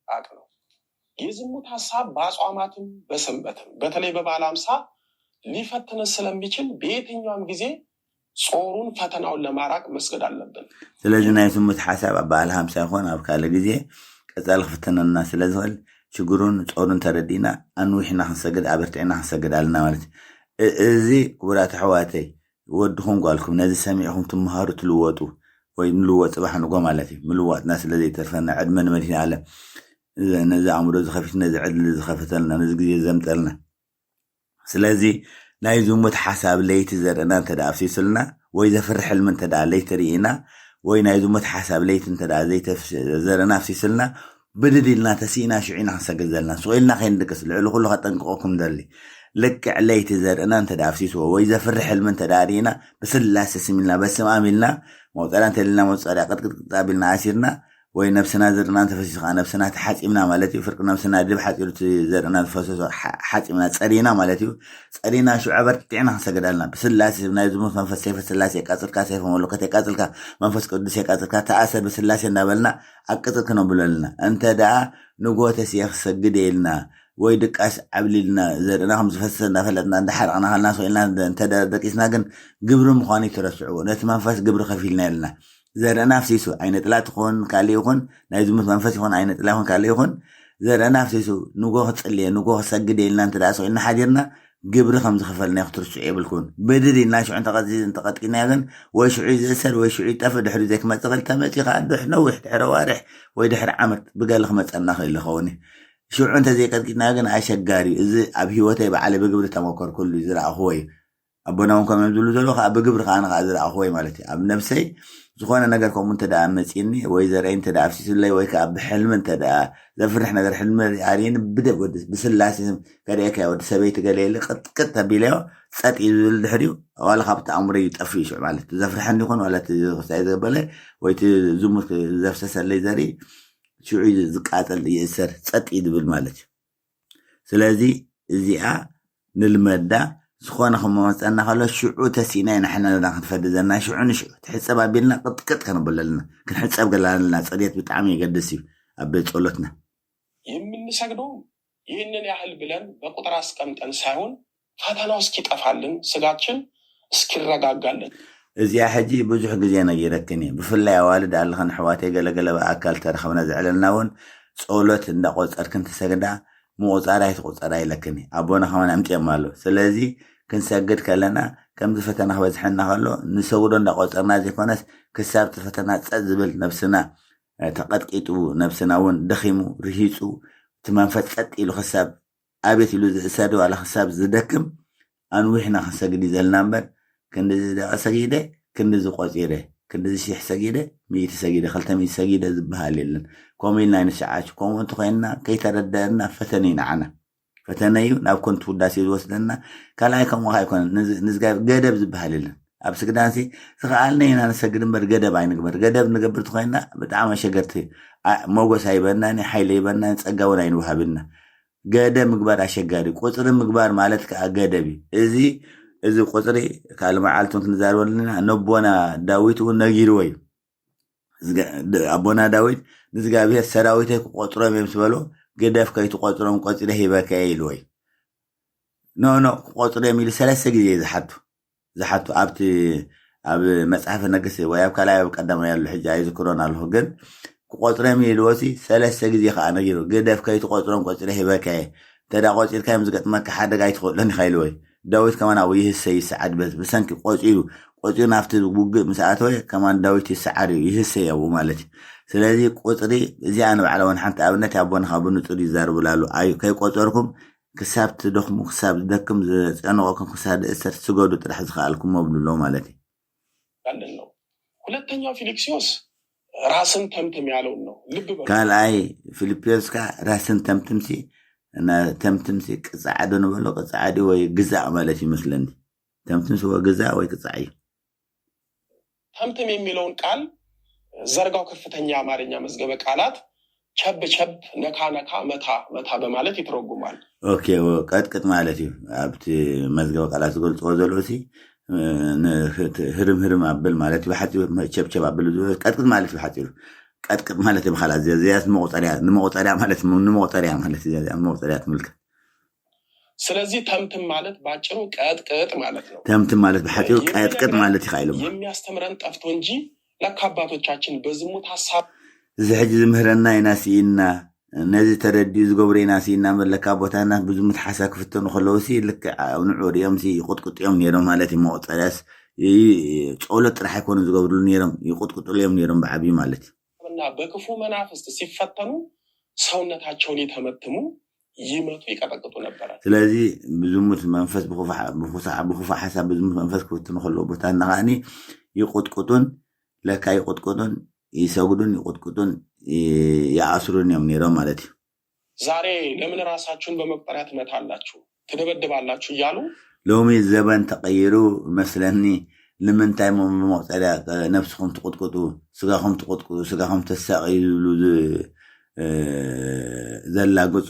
አቅ ነው። የዝሙት ሐሳብ በአጽዋማትም በሰንበትም በተለይ በበዓለ ሐምሳ ሊፈትነን ስለሚችል በየትኛውም ጊዜ ጾሩን ፈተናውን ለማራቅ መስገድ አለብን። ስለዚ ናይ ዝሙት ሓሳብ ኣብ በዓል ሃምሳ ይኾን ኣብ ካልእ ግዜ ቀጻሊ ክፍተነና ስለ ዝኽእል ሽግሩን ጾሩን ተረዲእና ኣንዊሕና ክንሰግድ ኣበርቲዕና ክንሰግድ ኣለና ማለት እዩ። እ- እዚ ክቡራት ኣሕዋተይ ወድኹም ጓልኩም ነዚ ሰሚዕኹም ትምሃሩ ትልወጡ ወይ ንልወጥ ጽባሕ ንጎ ማለት እዩ። ምልዋጥና ስለ ዘይተርፈና ዕድመ ንመድህን ዓለም ነዚ ኣእምሮ ዝኸፊት ነዚ ዕድል ዝኸፈተልና ነዚ ግዜ ዘምጠልና ስለዚ ናይ ዝሙት ሓሳብ ለይቲ ዘርእና እንተ ኣፍሲስልና ወይ ዘፍርሕ ሕልሚ እንተ ለይቲ ርኢና ወይ ናይ ዝሙት ሓሳብ ለይቲ እንተ ዘርእና ኣፍሲስልና ብድድ ኢልና ተሲእና ሽዑ ኢና ክንሰግድ ዘለና ስቕ ኢልና ከይንድቅስ ልዕሊ ኩሉ ከጠንቅቐኩም ደሊ ልክዕ ለይቲ ዘርእና እንተ ኣፍሲስዎ ወይ ዘፍርሕ ሕልሚ እንተ ርኢና ብስላሴ ስም ኢልና በስም ኣም ኢልና መውፀሪያ እንተልና መውፀሪያ ቅጥቅጥቅጥ ኣቢልና ኣሲርና ወይ ነብስና ዘርእና እንተፈሲሱ ከዓ ነብስና ተሓፂምና ማለት እዩ። ፍርቂ ነብስና ድብ ሓፂሩ እቲ ዘርእና ዝፈሰሶ ሓ- ሓፂምና ፀሪና ማለት እዩ። ፀሪና ሽዑ ኣበርቲዕና ክንሰግድ ኣለና። ብስላሴ ናይ ዝሙት መንፈስ ሰይፈ ስላሴ የቃፅልካ፣ ሰይፈ መለኮት የቃፅልካ፣ መንፈስ ቅዱስ የቃፅልካ፣ ተኣሰር ብስላሴ እናበልና ኣብ ቅፅል ክነብሎ ኣለና። እንተ ደኣ ንጎ ተስየ ክሰግድ የልና ወይ ድቃስ ዓብሊልና ዘርእና ከም ዝፈሰሰ እናፈለጥና እንዳሓረቕና ከልና ስቕ ኢልና እንተ ደቂስና ግን ግብሪ ምዃኑ ይትረስዕዎ። ነቲ መንፈስ ግብሪ ከፊልና የልና። ዘርእና ኣፍሲሱ ዓይነ ጥላ ትኾን ካልእ ይኹን ናይ ዝሙት መንፈስ ይኹን ዓይነ ጥላ ይኹን ካልእ ይኹን ዘርእና ኣፍሲሱ ንጎ ክፅልየ ንጎ ክሰግድ የልና እንተ ደኣ ስቕ ኢልና ሓዲርና ግብሪ ከም ዝኸፈልና ክትርስዑ የብልኩን። ብድድ ኢልና ሽዑ እንተቐጢ- እንተቐጥቂናዮ ግን ወይ ሽዑ እዩ ዝእሰር ወይ ሽዑ ይጠፍእ ድሕሪ ዘይክመፅእ ክልተ መፂኡ ከዓ ድሕ ነዊሕ ድሕሪ ዋርሕ ወይ ድሕሪ ዓመት ብገለ ክመፀና ክእል ይኸውን እዩ። ሽዑ እንተዘይቀጥቂጥናዮ ግን ኣሸጋሪ እዩ። እዚ ኣብ ህይወተይ ባዕለ ብግብሪ ተመኮርኩሉ እዩ ዝረኣኽዎ እዩ። ኣቦና እውን ከምኦም ዝብሉ ዘለዉ ከዓ ብግብሪ ከዓ ንከዓ ዝረኣኽዎ እዩ ማለት እዩ። ኣብ ነብሰይ ዝኾነ ነገር ከምኡ እንተ ደኣ መፂኒ ወይ ዘርእይ እንተ ደኣ ኣፍሲሱለይ ወይ ከዓ ብሕልሚ እንተ ደኣ ዘፍርሕ ነገር ሕልሚ ኣርእየኒ ብደ ወዲ ብስላሴ ስም ከርእየካ ወዲ ሰበይቲ ገለ የለ ቅጥቅጥ ተቢለዮ ጸጥ እዩ ዝብል ድሕሪኡ ዋላ ካብቲ ኣእምሮ ይጠፍእ እዩ ሽዑ ማለት ዘፍርሐኒ ይኹን ዋላ እቲ ክስታይ ዘበለ ወይ እቲ ዝሙት ዘፍሰሰለይ ዘርኢ ሽዑ እዩ ዝቃጸል ይእሰር ጸጥ እዩ ዝብል ማለት እዩ። ስለዚ እዚኣ ንልመዳ ዝኾነ ክመፀና ከሎ ሽዑ ተሲእና ኢና ሕነና ክንፈዲ ዘለና ሽዑ ንሽዑ ትሕፀብ ኣቢልና ቅጥቅጥ ከነብለልና ክንሕፀብ ገላልና ፀድየት ብጣዕሚ የገድስ እዩ ኣብ ቤት ፀሎትና የምንሰግደውም ይህንን ያህል ብለን በቁጥር አስቀምጠን ሳይሆን ፈተናው እስኪጠፋልን ስጋችን እስኪረጋጋልን እዚኣ ሕጂ ብዙሕ ግዜ ነጊረክን እየ ብፍላይ ኣዋልድ ኣለኸን ኣሕዋተይ ገለገለ ብኣካል ተረኸብና ዘዕለልና እውን ጸሎት እንዳቆጸርክን ትሰግዳ ምቁጻር ኣይትቁጸር ኣይለክን ኣቦና ከማን ኣምፅኦም ኣሎ ስለዚ ክንሰግድ ከለና ከምዚ ፈተና ክበዝሐና ከሎ ንሰግዶ እንዳቆጸርና ዘይኮነስ ክሳብ እቲ ፈተና ፀጥ ዝብል ነብስና ተቐጥቂጡ ነብስና እውን ደኺሙ ርሂፁ እቲ መንፈስ ፀጥ ኢሉ ክሳብ ኣቤት ኢሉ ዝእሰር ዋላ ክሳብ ዝደክም ኣንዊሕና ክንሰግድ እዩ ዘለና እምበር ክንድዚ ደቂ ሰጊደ ክንድዚ ቆፂረ ክንድዚ ሽሕ ሰጊደ ሚእቲ ሰጊደ ክልተ ሚእቲ ሰጊደ ዝበሃል የለን። ከምኡ ኢልና ኣይንስዓች። ከምኡ እንተኮይንና ከይተረደአና ፈተነ እዩ ንዓና። ፈተነ እዩ ናብ ከንቱ ውዳሴ ዝወስደና። ካልኣይ ከምኡ ከ ኣይኮነን። ንዝጋ ገደብ ዝበሃል የለን። ኣብ ስግዳንሲ ዝኸኣልነ ኢና ንሰግድ እምበር ገደብ ኣይንግበር። ገደብ ንገብር ተኮይንና ብጣዕሚ ኣሸገርቲ ሞጎስ ኣይበናን ሓይሊ ኣይበናን ጸጋ እውን ኣይንውሃብና። ገደብ ምግባር ኣሸጋሪ እዩ። ቁፅሪ ምግባር ማለት ከዓ ገደብ እዩ። እዚ እዚ ቁፅሪ ካልእ መዓልቲ እውን ክንዛረበሉ ኢና። ነቦና ዳዊት እውን ነጊርዎ እዩ። ዝገ- ድ- ኣቦና ዳዊት ንእግዚኣብሔር ሰራዊተይ ክቆፅሮም እዮም ዝበሎ፣ ግደፍ ከይትቆፅሮም ቆፂረ ሂበካ እየ ኢልዎ እዩ። ኖ ኖ ክቆፅሮም ኢሉ ሰለስተ ግዜ እዩ ዝሓቱ ዝሓቱ ኣብቲ ኣብ መጽሓፈ ነገስት ወይ ኣብ ካልኣይ ኣብ ቀዳማይ ያሉ ሕጂ ኣይዝክሮን ኣለኹ ግን ክቆፅሮም ኢልዎ ሲ ሰለስተ ግዜ ከዓ ነጊሩ ግደፍ ከይትቆፅሮም ቆፂረ ሂበካ እየ። እንተ ደኣ ቆፂርካ እዮም ዝገጥመካ ሓደጋ ኣይትኽእሎን ኢኻ ኢልዎ እዩ። ዳዊት ከማን ኣብኡ ይህሰ ይሰዓድ በ- ብሰንኪ ቆፂሩ ቆፂሩ ናብቲ ውግእ ምስ ኣተወ ከማን ዳዊት ይሰዓር እዩ ይህሰ እዩ ኣብኡ ማለት እዩ። ስለዚ ቁፅሪ እዚኣ ንባዕላ እውን ሓንቲ ኣብነት ኣቦና ካብ ብንፁር ይዛርብላ ኣሉ ኣዩ ከይቆፀርኩም ክሳብ ትደኽሙ ክሳብ ዝደክም ዝጨነቐኩም ክሳብ ዝእሰር ስገዱ ጥራሕ ዝኸኣልኩም መብሉ ኣሎ ማለት እዩ። ያለን ነው። ሁለተኛው ፊሊክሲዮስ ራስን ተምትም ያለውን ነው። ልብ በሉ። ካልኣይ ፊልጶስ ከ ራስን ተምትምሲ እና ተምትምሲ ቅፃዕ ዶ ንበሎ ቅፃዕ ድዩ ወይ ግዛእ ማለት ይመስለኒ። ተምትምሲ ወይ ግዛእ ወይ ቅፃዕ እዩ። ተምትም የሚለውን ቃል ዘርጋው ከፍተኛ የአማርኛ መዝገበ ቃላት ቸብ ቸብ፣ ነካ ነካ፣ መታ መታ በማለት ይተረጉማል። ኦኬ ወ- ቀጥቅጥ ማለት እዩ። ኣብቲ መዝገበ ቃላት ዝገልፅዎ ዘለዉ ሲ እ፣ ን- ህት- ህርም ህርም ኣብል ማለት እዩ። ብሓፂሩ ቸብቸብ ኣብል ዝብል ቀጥቅጥ ማለት እዩ። ብሓፂሩ ቀጥቅጥ ማለት እዩ። ብካልኣ እዚ እዚኣ ንመቁፀርያ ንመቁፀርያ ማለት ንመቁፀርያ ማለት እዩ። እዚኣ ንመቁፀርያ ትምልከት። ስለዚህ ተምትም ማለት ባጭሩ ቀጥቅጥ ማለት ነው። ተምትም ማለት ብሓፂሩ የሚነግረን ቀጥቅጥ ማለት ይኽእል እዩ። የሚያስተምረን ጠፍቶ እንጂ ለካ አባቶቻችን በዝሙት ሀሳብ እዚ ሕጂ ዝምህረና ኢና ስኢና ነዚ ተረዲኡ ዝገብሮ ኢና ስኢና መለካ ቦታና ብዙም ሓሳብ ክፍተኑ ከለዉ ሲ ልክዕ ኣብ ንዑ ሪኦም ሲ ይቁጥቁጥ እዮም ነይሮም ማለት እዩ። መቁፀርያስ ይ- ጸሎት ጥራሕ ኣይኮኑ ዝገብርሉ ነይሮም ይቁጥቁጥሉ እዮም ነይሮም ብዓብዩ ማለት እዩ። እና በክፉ መናፍስት ሲፈተኑ ሰውነታቸውን የተመትሙ ይመቱ ይቀጠቅጡ ነበረ። ስለዚ ብዝሙት መንፈስ ብክፉ ሓ- ብክፉ- ብክፉ ሓሳብ ብዝሙት መንፈስ ክፍትኑ ከለዉ ቦታና ከዓኒ ይቁጥቁጡን ለካ ይቁጥቁጡን ይሰጉዱን ይቁጥቁጡን ይ- ይኣስሩን እዮም ነይሮም ማለት እዩ። ዛሬ ለምን ራሳችሁን በመቁጠሪያ ትመታላችሁ፣ ትደበድባላችሁ እያሉ ሎሚ ዘበን ተቐይሩ መስለኒ። ንምንታይ ሞ መቁፀርያ ነብስኹም ትቁጥቁጡ ስጋኹም ትቁጥቁጡ ስጋኹም ተሳቀዩ ዝብሉ ዝ- እ፣ ዘላግፁ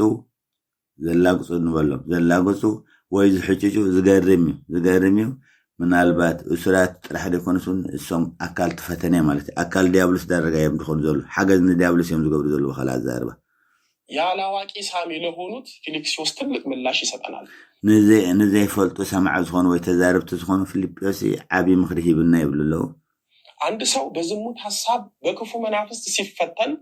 ዘላግፁ ንበሎም ዘላግፁ ወይ ዝሕጭጩ ዝገርም እዩ ዝገርም እዩ። ምናልባት እሱራት ጥራሕ ዘይኮኑስ እውን እሶም ኣካል ትፈተነ ማለት እዩ። ኣካል ዲያብሎስ ዳረጋ እዮም ዝኮኑ ዘሉ ሓገዝ ንዲያብሎስ እዮም ዝገብሩ ዘሉ በካል ኣዛርባ ያለ አዋቂ ሳሚ ለሆኑት ፊልክስዮስ ትልቅ ምላሽ ይሰጠናል። ንዘይ- ንዘይፈልጡ ሰማዕ ዝኾኑ ወይ ተዛረብቲ ዝኾኑ ፊልጶስ ዓብዪ ምኽሪ ሂብና ይብሉ ኣለዉ። አንድ ሰው በዝሙት ሀሳብ በክፉ መናፍስት ሲፈተን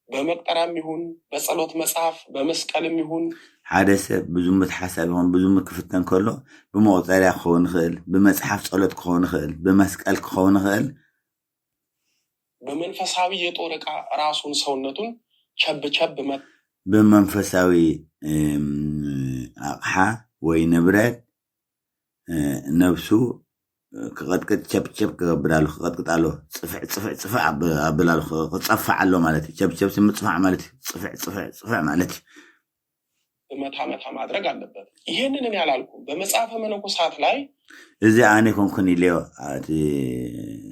በመቁጠሪያም ይሁን በጸሎት መጽሐፍ በመስቀልም ይሁን ሓደ ሰብ ብዝሙት ሓሳብ ይኹን ብዝሙት ክፍተን ከሎ ብመቁፀርያ ክኸውን ይኽእል፣ ብመፅሓፍ ጸሎት ክኸውን ይኽእል፣ ብመስቀል ክኸውን ይኽእል። በመንፈሳዊ የጦር ዕቃ ራሱን ሰውነቱን ቸብ ቸብ መ- ብመንፈሳዊ እም፣ ኣቕሓ ወይ ንብረት እ፣ ነብሱ እ፣ ክቐጥቅጥ ቸብቸብ ክገብር ኣሎ ክቐጥቅጥ ኣሎ ፅፍዕ ፅፍዕ ፅፍዕ ኣብ- ኣብል ኣሎ ክ- ክፀፋዕ ኣሎ ማለት እዩ። ቸብቸብ ሲ ምፅፋዕ ማለት እዩ። ፅፍዕ ፅፍዕ ፅፍዕ ማለት እዩ። መታ መታ ማድረግ አለበት። ይህንን እኔ አላልኩም። በመጽሐፈ መነኮሳት ላይ እዚ ኣነ ኮንኩን ኢለዮ እቲ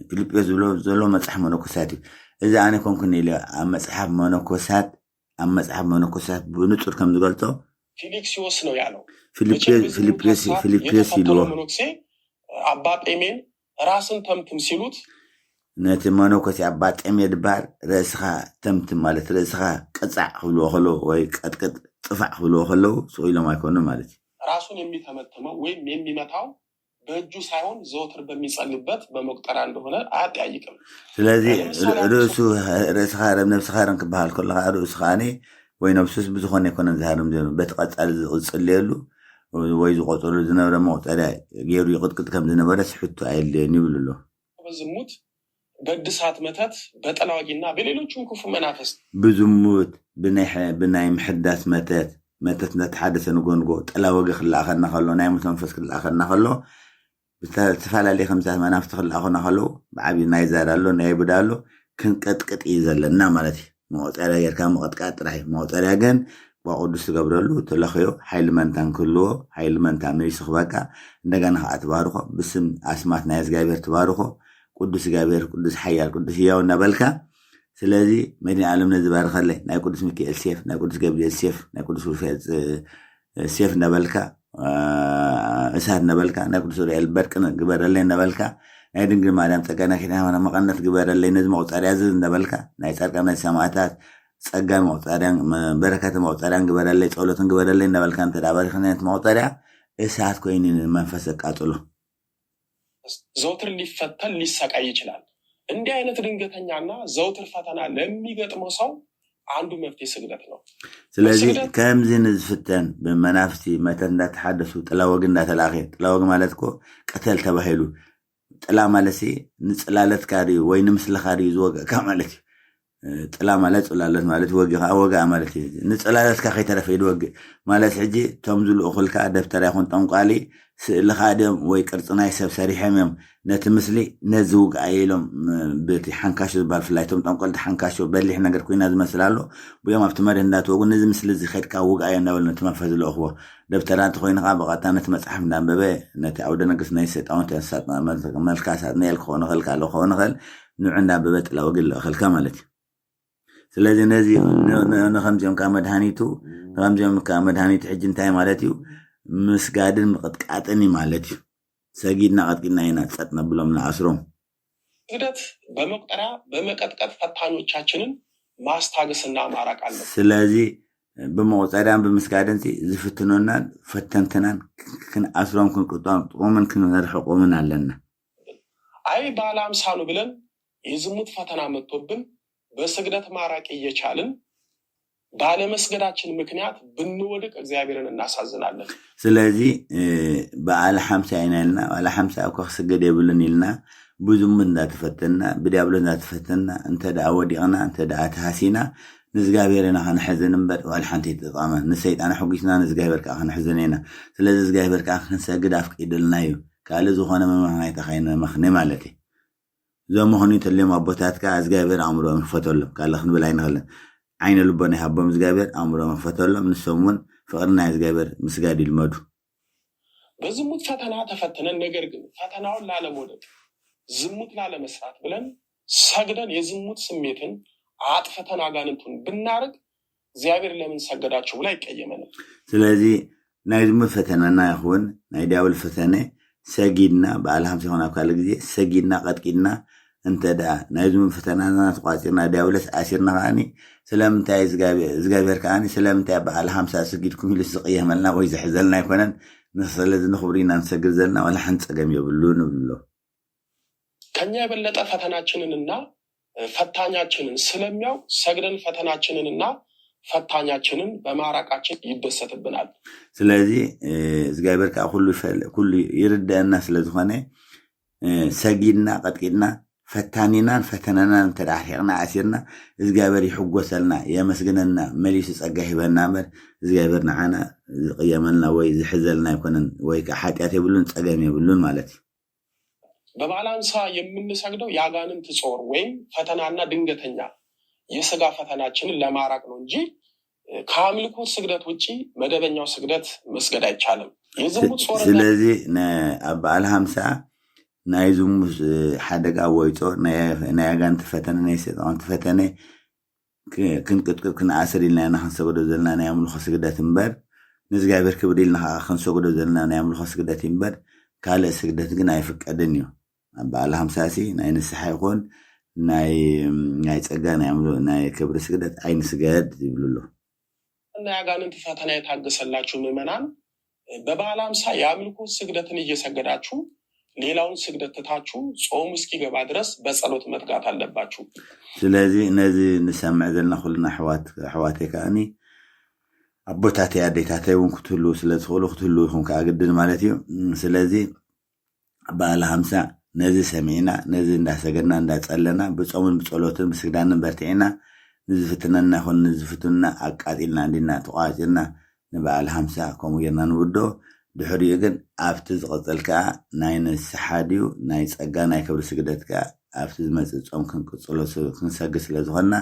ፊልጶስ ዝብሎ ዘሎ መፅሓፍ መነኮሳት እዩ። እዚ ኣነ ኮንኩን ኢለዮ ኣብ መፅሓፍ መነኮሳት ኣብ መፅሓፍ መነኮሳት ብንፁር ከም ዝገልፆ ፊልክስዮስ ነው ያለው። ፊልጶስ መቼም በዝሙት ፊልጶስ ሀሳብ ፊልጶስ የተፈተነው ኢልዎ መነኩሴ አባ ጴሜን ራስን ተምትም ሲሉት ነቲ መነኮሴ ኣባ ጤሜ ድባር ርእስኻ ተምትም ማለት ርእስኻ ቅፃዕ ክብልዎ ከለዉ ወይ ቀጥቅጥ ጥፋዕ ክብልዎ ከለዉ ስቕ ኢሎም ኣይኮኑን ማለት እዩ። ራሱን የሚተመትመው ወይም የሚመታው በእጁ ሳይሆን ዘወትር በሚጸልይበት በመቁጠሪያ እንደሆነ አያጠያይቅም። ስለዚ ለምሳሌ አንድ ርእሱ ሰው ርእስኻ ሃረም ነብስኻ ሃረም ክበሃል ከሎ ከዓ ርእሱ ከዓኒ ወይ ነብሱስ ብዝኾነ ኣይኮነን ዝሃርም ዘሎ በቲ ቀፃሊ ዝፅልየሉ ወይ ዝቆፀሉ ዝነበረ መቁፀሪያ ገይሩ ይቕጥቅጥ ከም ዝነበረ ሕቶ ኣየድልዮን ይብሉ ኣሎ። በዝሙት በእድሳት መተት በጠላዋጊና በሌሎችም ክፉ መናፍስት ብዝሙት ብናይ ሕ- ብናይ ምሕዳስ መተት መተት እናተሓደሰ ንጎንጎ ጠላወጊ ክለኣኸና ከሎ ናይ ሞት መንፈስ ክለኣኸና ከሎ ብዝተ- ዝተፈላለየ ከምዚታት መናፍስቲ ክለኣኹና ከለዉ ብዓብዪ ናይ ዛር ኣሎ ናይ ቡዳ ኣሎ ክንቀጥቅጥ እዩ ዘለና ማለት እዩ። መቆፀርያ ጌርካ ምቕጥቃጥ ጥራሕ እዩ። መቆፀርያ ግን ብቅዱስ ትገብረሉ ትለኽዮ ሓይሊ መንታ ንክህልዎ ሓይሊ መንታ መሊሱ ክበካ እንደገና ከዓ ትባርኾ ብስም ኣስማት ናይ እግዚኣብሔር ትባርኾ ቅዱስ እግዚኣብሔር ቅዱስ ሓያል ቅዱስ ህያው እናበልካ ስለዚ መድኃኔ ዓለም ነዚ ባርኸለይ፣ ናይ ቅዱስ ሚካኤል ሴፍ፣ ናይ ቅዱስ ገብርኤል ሴፍ፣ ናይ ቅዱስ ሩፋኤል ሴፍ እንዳበልካ፣ እሳት እንዳበልካ፣ ናይ ቅዱስ ኡራኤል በርቂ ግበረለይ እንዳበልካ፣ ናይ ድንግል ማርያም ጸጋ፣ ናይ ኪዳነ ምሕረት መቐነት ግበረለይ፣ ነዚ መቑጸርያ እዚ እንዳበልካ፣ ናይ ጻድቃን፣ ናይ ሰማዕታት ጸጋን መቑጸርያን፣ በረከትን መቑጸርያን ግበረለይ፣ ጸሎትን ግበረለይ እንዳበልካ እንተ ደኣ ባሪኽና፣ ነቲ መቑጸርያ እሳት ኮይኑ ንመንፈስ ዘቃጽሎ። ዘውትር ሊፈተን ሊሰቃይ ይችላል። እንዲህ አይነት ድንገተኛና ዘውትር ፈተና ለሚገጥመው ሰው አንዱ መፍትሄ ስግደት ነው። ስለዚህ ከምዚ ንዝፍተን ብመናፍስቲ መተት እንዳተሓደሱ ጥላወግ እንዳተላኸ፣ ጥላወግ ማለት እኮ ቅተል ተባሂሉ፣ ጥላ ማለት ንጽላለትካ ድዩ ወይ ንምስልኻ ድዩ ዝወግእካ ማለት እዩ። ጥላ ማለት ጽላለት ማለት ወጊ ከዓ ወግኣ ማለት እዩ። ንጽላለትካ ከይተረፈ ይድወግእ ማለት ሕጂ እቶም ዝልእኹልካ ደብተራ ይኹን ጠንቋሊ ስእልኻ ድዮም ወይ ቅርጺ ናይ ሰብ ሰሪሖም እዮም ነቲ ምስሊ ነዚ ውግኣዮ ኢሎም፣ በቲ ሓንካሾ ዝበሃል፣ ብፍላይ እቶም ጠንቆልቲ ሓንካሾ በሊሕ ነገር ኮይና ዝመስል ኣሎ። ብኦም ኣብቲ መሬት እንዳተወጉ ነዚ ምስሊ እዚ ከድካ ውግኣዮ እንዳበሉ ነቲ መንፈስ ዝልእኽዎ። ደብተራ እንተኮይኑ ከዓ ብቐጥታ ነቲ መጽሓፍ እንዳንበበ ነቲ ኣውደ ነገስት ናይ ሰይጣውንቲ እንስሳት መልካ ሳጥናኤል ክኸውን ይኽእል፣ ካልእ ክኸውን ይኽእል፣ ንዑ እንዳንበበ ጥላ ወግእ ይልእኸልካ ማለት እዩ። ስለዚ ነዚ ንኸምዚኦም ከዓ መድሃኒቱ ንኸምዚኦም ከዓ መድሃኒቱ ሕጂ እንታይ ማለት እዩ? ምስጋድን ምቕጥቃጥን እዩ ማለት እዩ። ሰጊድና ቀጥቂጥና ኢና ጸጥ ነብሎም፣ ንኣስሮም። ስግደት በመቁጠሪያ በመቀጥቀጥ ፈታኞቻችንን ማስታገስና ማራቅ አለብን። ስለዚ ብመቁጸሪያን ብምስጋድን ዝፍትኑናን ፈተንትናን ክንኣስሮም ክንቅጥቅጦምን ክንርሕቆምን ኣለና። አይ ባለ አምሳ ነው ብለን የዝሙት ፈተና መጥቶብን በስግደት ማራቅ እየቻልን ባለመስገዳችን ምክንያት ብንወድቅ እግዚአብሔርን እናሳዝናለን። ስለዚ በዓል ሓምሳ ኢና ኢልና፣ በዓል ሓምሳ እኮ ክስገድ የብሉን ኢልና ብዝሙት እንዳተፈተንና፣ ብዲያብሎስ እንዳተፈተንና እንተ ደኣ ወዲቕና፣ እንተ ደኣ ተሃሲና ንእግዚኣብሔር ኢና ከነሕዝን እምበር በዓል ሓንቲ ይጠቕመ። ንሰይጣን ኣሕጒስና ንእግዚኣብሔር ከዓ ከነሕዝን ኢና። ስለዚ እግዚኣብሔር ከዓ ክንሰግድ ኣፍቂድልና እዩ። ካልእ ዝኾነ መመኽናይታ ከይነመኽኒ ማለት እዩ። ዘመኽንዩ ተልዮም ኣቦታት ከዓ እግዚኣብሔር ኣእምሮኦም ይኽፈተሎም። ካልእ ክንብል ኣይንኽልን። ዓይነ ልቦና ይሃቦም እግዚኣብሔር፣ ኣእምሮኦም ይኽፈተሎም። ንሶም እውን ፍቕሪ ናይ እግዚኣብሔር ምስጋድ ይልመዱ። በዝሙት ፈተና ተፈትነን፣ ነገር ግን ፈተናውን ላለመውደቅ ዝሙት ላለመስራት ብለን ሰግደን የዝሙት ስሜትን አጥፍተን አጋንንቱን ብናርቅ እግዚአብሔር ለምን ሰገዳችሁ ብሎ አይቀየመንም። ስለዚ ናይ ዝሙት ፈተናና ይኹን ናይ ዲያብሎስ ፈተነ ሰጊድና በዓል ሓምሳ ይኹን ኣብ ካልእ ግዜ ሰጊድና ቀጥቂጥና እንተ ደኣ ናይ ዝሙት ፈተናና ተቋጺርና ዲያብሎስ ኣሲርና ከዓኒ ስለምንታይ እግዚኣብሔር ከዓኒ ስለምንታይ በዓል ሓምሳ ሰጊድኩም ኢሉ ዝቕየመልና ወይ ዝሕዘልና ኣይኮነን። ስለዚ ንኽብሩ ኢና ንሰግድ ዘለና ዋላ ሓንቲ ጸገም የብሉ ንብሎ። ከኛ የበለጠ ፈተናችንንና ፈታኛችንን ስለሚያውቅ ሰግደን ፈተናችንንና ፈታኛችንን በማራቃችን ይደሰትብናል። ስለዚ እግዚኣብሔር ከዓ ኩሉ ይርደአና ስለዝኾነ ሰጊድና ቀጥቂጥና ፈታኒናን ፈተነናን እንተ ደኣ ርሒቕና ኣሲርና እግዚኣብሔር ይሕጎሰልና፣ የመስግነና፣ መሊሱ ጸጋ ይህበና እምበር እግዚኣብሔር ንዓና ዝቕየመልና ወይ ዝሕዘልና ኣይኮነን። ወይ ከዓ ሓጢኣት የብሉን ጸገም የብሉን ማለት እዩ። በበዓለ ሃምሳ የምንሰግደው የአጋንንት ጾር ወይም ፈተናና ድንገተኛ የስጋ ፈተናችንን ለማራቅ ነው እንጂ ከአምልኮት ስግደት ውጪ መደበኛው ስግደት መስገድ አይቻልም። የዝሙት ጾር ስለዚህ ኣብ በዓለ ሃምሳ ናይ ዝሙት ሓደጋ ወይ ጾር ናይ ኣጋንንቲ ፈተነ ናይ ሰይጣውንቲ ፈተነ ክንቅጥቅጥ ክንኣስር ኢልና ኢና ክንሰግዶ ዘለና ናይ ኣምልኾ ስግደት እምበር ንእግዚኣብሔር ክብሪ ኢልና ከዓ ክንሰግዶ ዘለና ናይ ኣምልኾ ስግደት እዩ እምበር ካልእ ስግደት ግን ኣይፍቀድን እዩ። ኣብ በዓል ሃምሳ ሲ ናይ ንስሓ ይኹን ናይ ናይ ጸጋ ናይ ኣምልኾ ናይ ክብሪ ስግደት ኣይንስገድ ይብሉ ኣለዉ። ናይ አጋንንት ፈተና የታገሰላችሁ ምዕመናን በበዓለ ሃምሳ የአምልኮ ስግደትን እየሰገዳችሁ ሌላውን ስግደት ትታችሁ ጾሙ እስኪገባ ድረስ በጸሎት መትጋት አለባችሁ። ስለዚ ነዚ ንሰምዕ ዘለና ኩልና ኣሕዋት ኣሕዋተይ ከዓኒ ኣቦታተይ ኣዴታተይ እውን ክትህልዉ ስለ ትኽእሉ ክትህልዉ ኢኹም ከዓ ግድን ማለት እዩ። ስለዚ በዓለ ሃምሳ ነዚ ሰሚዕና ነዚ እንዳሰገድና እንዳጸለና ብጾምን ብጸሎትን ብስግዳንን በርቲዕና ንዝፍትነና ይኹን ንዝፍትኑና ኣቃጺልና እንዲና ተቋጺርና ንበዓል ሃምሳ ከምኡ ጌርና ንውድኦ። ድሕሪኡ ግን ኣብቲ ዝቕጽል ከኣ ናይ ንስሓ ድዩ ናይ ጸጋ ናይ ክብሪ ስግደት ከኣ ኣብቲ ዝመጽእ ጾም ክንቅጽሎ ክንሰግድ ስለ ዝኾንና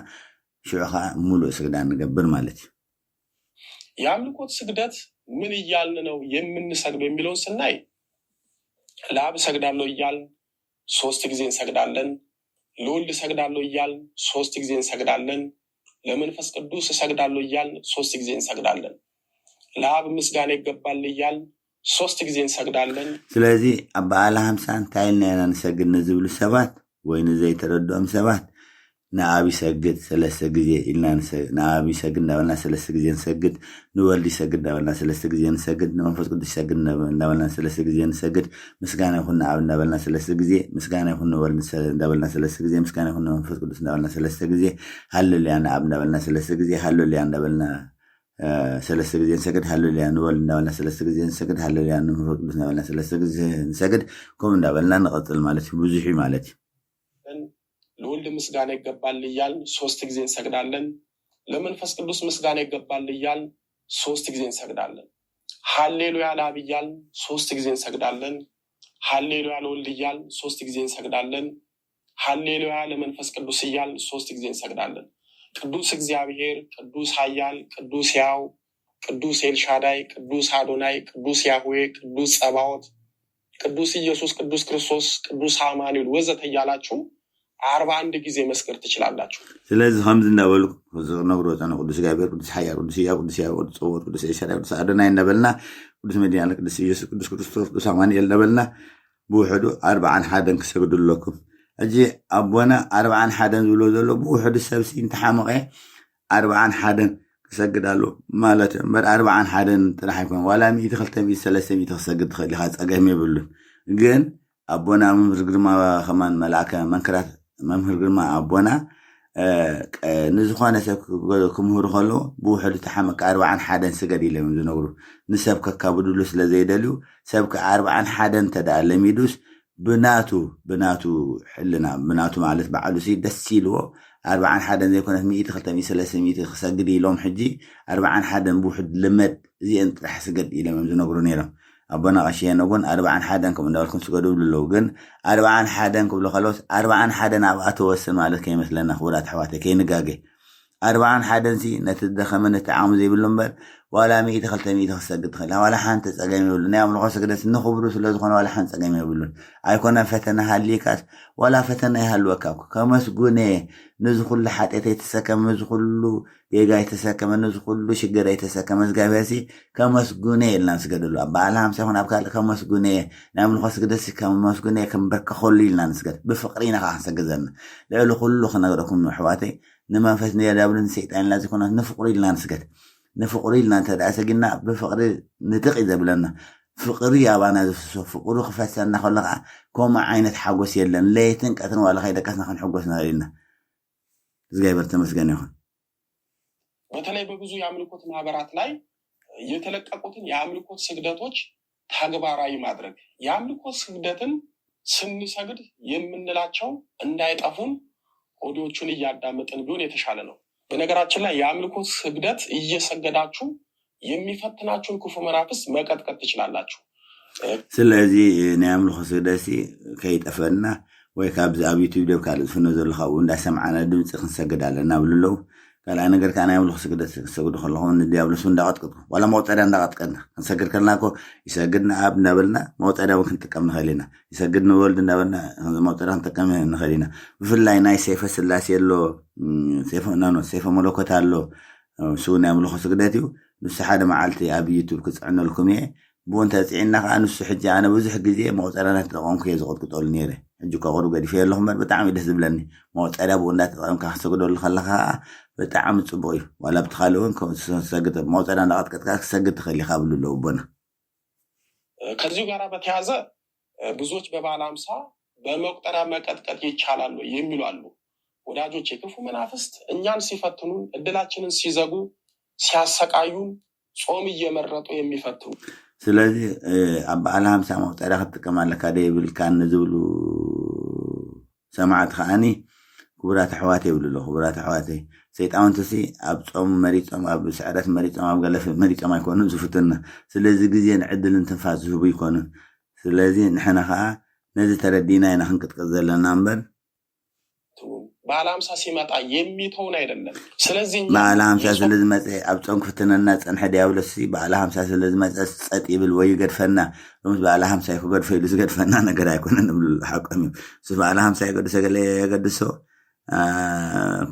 ሽዑ ከኣ ሙሉእ ስግዳን ንገብር ማለት እዩ። የአምልኮት ስግደት ምን እያልን ነው የምንሰግደው የሚለውን ስናይ ለአብ እሰግዳለሁ እያልን ሶስት ጊዜ እንሰግዳለን። ለወልድ እሰግዳለሁ እያልን ሶስት ጊዜ እንሰግዳለን። ለመንፈስ ቅዱስ እሰግዳለሁ እያልን ሶስት ጊዜ እንሰግዳለን። ለአብ ምስጋና ይገባል እያልን ሶስት ጊዜ እንሰግዳለን። ስለዚ ኣብ በዓለ ሃምሳ እንታይ ኢልና ኢና ንሰግድ ንዝብሉ ሰባት ወይ ንዘይተረድኦም ሰባት ንኣብ ይሰግድ ሰለስተ ግዜ ኢልና ንሰ- ንኣብ ይሰግድ እንዳበልና ሰለስተ ግዜ ንሰግድ፣ ንወልድ ይሰግድ እንዳበልና ሰለስተ ግዜ ንሰግድ፣ ንመንፈስ ቅዱስ ይሰግድ እንዳበ- እንዳበልና ሰለስተ ግዜ ንሰግድ፣ ምስጋና ይኹን ንኣብ እንዳበልና ሰለስተ ግዜ፣ ምስጋና ይኹን ንወልድ ሰ- እንዳበልና ሰለስተ ግዜ፣ ምስጋና ይኹን ንመንፈስ ቅዱስ እንዳበልና ሰለስተ ግዜ፣ ሃሌሉያ ንኣብ እንዳበልና ሰለስተ ግዜ፣ ሃሌሉያ እንዳበልና እ፣ ሰለስተ ግዜ ንሰግድ፣ ሃሌሉያ ንወልድ እንዳበልና ሰለስተ ግዜ ንሰግድ፣ ሃሌሉያ ንመንፈስ ቅዱስ እንዳበልና ሰለስተ ግዜ ንሰግድ፣ ከምኡ እንዳበልና ንቐፅል ማለት እዩ። ብዙሕ እዩ ማለት እዩ። ለወልድ ምስጋና ይገባል እያልን ሶስት ጊዜ እንሰግዳለን። ለመንፈስ ቅዱስ ምስጋና ይገባል እያልን ሶስት ጊዜ እንሰግዳለን። ሃሌሉያ ለአብ እያልን ሶስት ጊዜ እንሰግዳለን። ሃሌሉያ ለወልድ እያልን ሶስት ጊዜ እንሰግዳለን። ሃሌሉያ ለመንፈስ ቅዱስ እያልን ሶስት ጊዜ እንሰግዳለን። ቅዱስ እግዚአብሔር፣ ቅዱስ ኃያል፣ ቅዱስ ሕያው፣ ቅዱስ ኤልሻዳይ፣ ቅዱስ አዶናይ፣ ቅዱስ ያህዌ፣ ቅዱስ ጸባዖት፣ ቅዱስ ኢየሱስ፣ ቅዱስ ክርስቶስ፣ ቅዱስ አማኑኤል ወዘተ እያላችሁ አርባ አንድ ጊዜ መስገድ ትችላላችሁ። ስለዚ ከምዚ እንዳበሉ ዝነግሩ ጸኑ ቅዱስ እግዚኣብሔር፣ ቅዱስ ሓያል፣ ቅዱስ ህያው፣ ቅዱስ ያው፣ ቅዱስ ጸባዖት፣ ቅዱስ ኤልሻዳይ፣ ቅዱስ ኣዶናይ እንዳበልና፣ ቅዱስ መድኃኒዓለም፣ ቅዱስ ኢየሱስ፣ ቅዱስ ክርስቶስ፣ ቅዱስ ኣማኑኤል እንዳበልና ብውሕዱ ኣርብዓን ሓደን ክሰግዱ ኣለኩም። ሕጂ ኣቦና ኣርብዓን ሓደን ዝብሎ ዘሎ ብውሕዱ ሰብሲ እንተሓመቐ ኣርብዓን ሓደን ክሰግድ ኣሎ ማለት እዩ። እምበር ኣርብዓን ሓደን ጥራሕ ኣይኮነ፣ ዋላ ሚእቲ፣ ክልተ ሚእቲ፣ ሰለስተ ሚእቲ ክሰግድ ትኽእል ኢኻ፣ ጸገም የብሉን። ግን ኣቦና መምህር ግርማ ከማን መልኣከ መንክራት መምህር ግርማ ኣቦና እ፣ ቀ- ንዝኾነ ሰብ ክገ- ክምህሩ ከለዉ ብውሕዱ ተሓመቀ ኣርብዓን ሓደን ስገድ ኢሎም እዮም ዝነግሩ። ንሰብ ከካብድሉ ስለ ዘይደልዩ ሰብ ከ ኣርብዓን ሓደን እንተ ደኣ ለሚዱስ ብናቱ ብናቱ ሕልና ብናቱ ማለት ባዕሉ ሲ ደስ ኢልዎ ኣርብዓን ሓደን ዘይኮነት ሚእቲ ክልተ ሚእቲ ሰለስተ ሚእቲ ክሰግድ ኢሎም ሕጂ ኣርብዓን ሓደን ብውሕድ ልመድ እዚአን ጥራሕ ስገድ ኢሎም እዮም ዝነግሩ ነይሮም። ኣቦና ቀሺ ሄኖክ እውን ኣርብዓን ሓደን ከምኡ እንዳበልኩም ስገዱ ይብሉ ኣለዉ። ግን ኣርብዓን ሓደን ክብሉ ከለውስ ኣርብዓን ሓደን ኣብኣ ተወስን ማለት ከይመስለና ክቡራት ኣሕዋተይ ከይንጋገ። ኣርብዓን ሓደን ሲ ነቲ ደኸመ ነቲ ዓቕሚ ዘይብሉ እምበር ዋላ ሚእቲ ክልተ ሚእቲ ክሰግድ ትኽእል ኢኻ። ዋላ ሓንቲ ጸገም የብሉ። ናይ ኣምልኾ ስግደት ንኽብሩ ስለ ዝኾነ ዋላ ሓንቲ ጸገም የብሉን። ኣይኮነን ፈተና ሃልይካስ ዋላ ፈተና ይሃልወካ እኮ ከመስጉነ ነዚ ኩሉ ሓጢአተይ ተሰከመ ነዚ ኩሉ ጌጋ የተሰከመ ነዚ ኩሉ ሽግር የተሰከመ እግዚኣብሔር ሲ ከመስጉነ ኢልና ንስገደሉ። ኣብ በዓል ሃምሳ ይኹን ኣብ ካልእ ከመስጉነ ናይ ኣምልኾ ስግደት ሲ ከመስጉነ ክንበርከኸሉ ኢልና ንስገድ። ብፍቕሪ ኢና ከዓ ክንሰግድ ዘለና። ልዕሊ ኩሉ ክነግረኩም ኣሕዋተይ ንመንፈስ ንዲያብሎስ ንሰይጣን ኢልና ዘይኮነ ንፍቕሩ ኢልና ንስገድ። ንፍቕሩ ኢልና እንተ ደኣ ሰጊድና ብፍቕሪ ንትቕ እዩ ዘብለና። ፍቕሪ ኣባና ዝፍሶ ፍቕሩ ክፈሰና ከሎ ከዓ ከምኡ ዓይነት ሓጎስ የለን። ለይትን ቀትርን ዋላ ከይደቀስና ክንሕጎስ ንኽእል ኢና። እግዚኣብሔር ተመስገን ይኹን። በተለይ በብዙ የአምልኮት ማህበራት ላይ የተለቀቁትን የአምልኮት ስግደቶች ተግባራዊ ማድረግ። የአምልኮት ስግደትን ስንሰግድ የምንላቸው እንዳይጠፉን ኦዲዮቹን እያዳመጥን ቢሆን የተሻለ ነው። በነገራችን ላይ የአምልኮት ስግደት እየሰገዳችሁ የሚፈትናችሁን ክፉ መናፍስት መቀጥቀጥ ትችላላችሁ። ስለዚ ናይ ኣምልኾ ስግደት ሲ ከይጠፈና ወይ ካብዚ ኣብ ዩቱብ ደብ ካልእ ዝፍኖ ዘሎ ካብኡ እንዳሰምዓና ድምፂ ክንሰግድ ኣለና ብሉ ኣለዉ። ካልኣይ ነገር ከዓ ናይ ኣምልኾ ስግደት ክሰግዱ ከለኹም ንዲያብሎስ እውን እንዳቐጥቀጥኩ ዋላ መቁፀርያ እንዳቐጥቀጥና ክንሰግድ ከለና እኮ ይሰግድ ንኣብ እንዳበልና መቁፀርያ እውን ክንጥቀም ንኽእል ኢና። ይሰግድ ንወልድ እንዳበልና መቁፀርያ ክንጥቀም ንኽእል ኢና። ብፍላይ ናይ ሰይፈ ስላሴ ኣሎ፣ ሰይፈ ናኖ ሰይፈ መለኮት ኣሎ። እሱ ናይ ኣምልኾ ስግደት እዩ። ንሱ ሓደ መዓልቲ ኣብ ዩቱብ ክፅዕነልኩም እየ። ብኡ እንተፅዒንና ከዓ ንሱ ሕጂ ኣነ ብዙሕ ግዜ መቁፀርያ እናተጠቐምኩ እየ ዝቐጥቅጠሉ ነይረ። ሕጂ እኳ ቁሩብ ገዲፈዮ ኣለኹ እምበር ብጣዕሚ እዩ ደስ ዝብለኒ። መቁፀርያ ብኡ እንዳተጠቐምካ ክትሰግደሉ ከለካ ከዓ ብጣዕሚ ፅቡቕ እዩ። ዋላ ኣብቲ ካልእ እውን ከምኡ ትሰግድ መቁፀርያ እንዳቐጥቀጥካ ክትሰግድ ትኽእል ኢኻ ብሉ ኣለዉ ኣቦና። ከዚሁ ጋር በተያያዘ ብዙዎች በበዓለ ሃምሳ በመቁጠሪያ መቀጥቀጥ ይቻላል ወይ የሚሉ አሉ። ወዳጆቼ ክፉ መናፍስት እኛን ሲፈትኑን እድላችንን ሲዘጉ ሲያሰቃዩን ጾም እየመረጡ የሚፈትኑ ስለዚ ኣብ በዓል ሃምሳ መቁጠሪያ ክትጥቀም ኣለካ ዶ የብልካን ንዝብሉ ሰማዕቲ ከዓኒ ክቡራት ኣሕዋት የብሉ ኣሎ። ክቡራት ኣሕዋተይ ሰይጣውንቲ ሲ ኣብ ጾም መሪጾም ኣብ ስዕረት መሪጾም ኣብ ገለ መሪጾም ኣይኮኑን ዝፍትና። ስለዚ ግዜን ዕድልን ትንፋስ ዝህቡ ይኮኑን። ስለዚ ንሕና ከዓ ነዚ ተረዲና ኢና ክንቅጥቅጥ ዘለና እምበር ትውን። በዓለ ሀምሳ ሲመጣ የሚተውን አይደለም። ስለዚህ እኛ በዓለ ሀምሳ የጾም- ስለ ዝመፀ ኣብ ጾም ክፍትነና ፀንሐ ዲያብሎስ ሲ በዓለ ሀምሳ ስለ ዝመፀ ጸጥ ይብል ወይ ይገድፈና። ሎምስ በዓለ ሀምሳ ክገድፎ ኢሉ ዝገድፈና ነገር ኣይኮነን ንብሉ ሓቆም እዩ። እሱ በዓለ ሀምሳ የገድሶ ገለ የገድሶ አ፣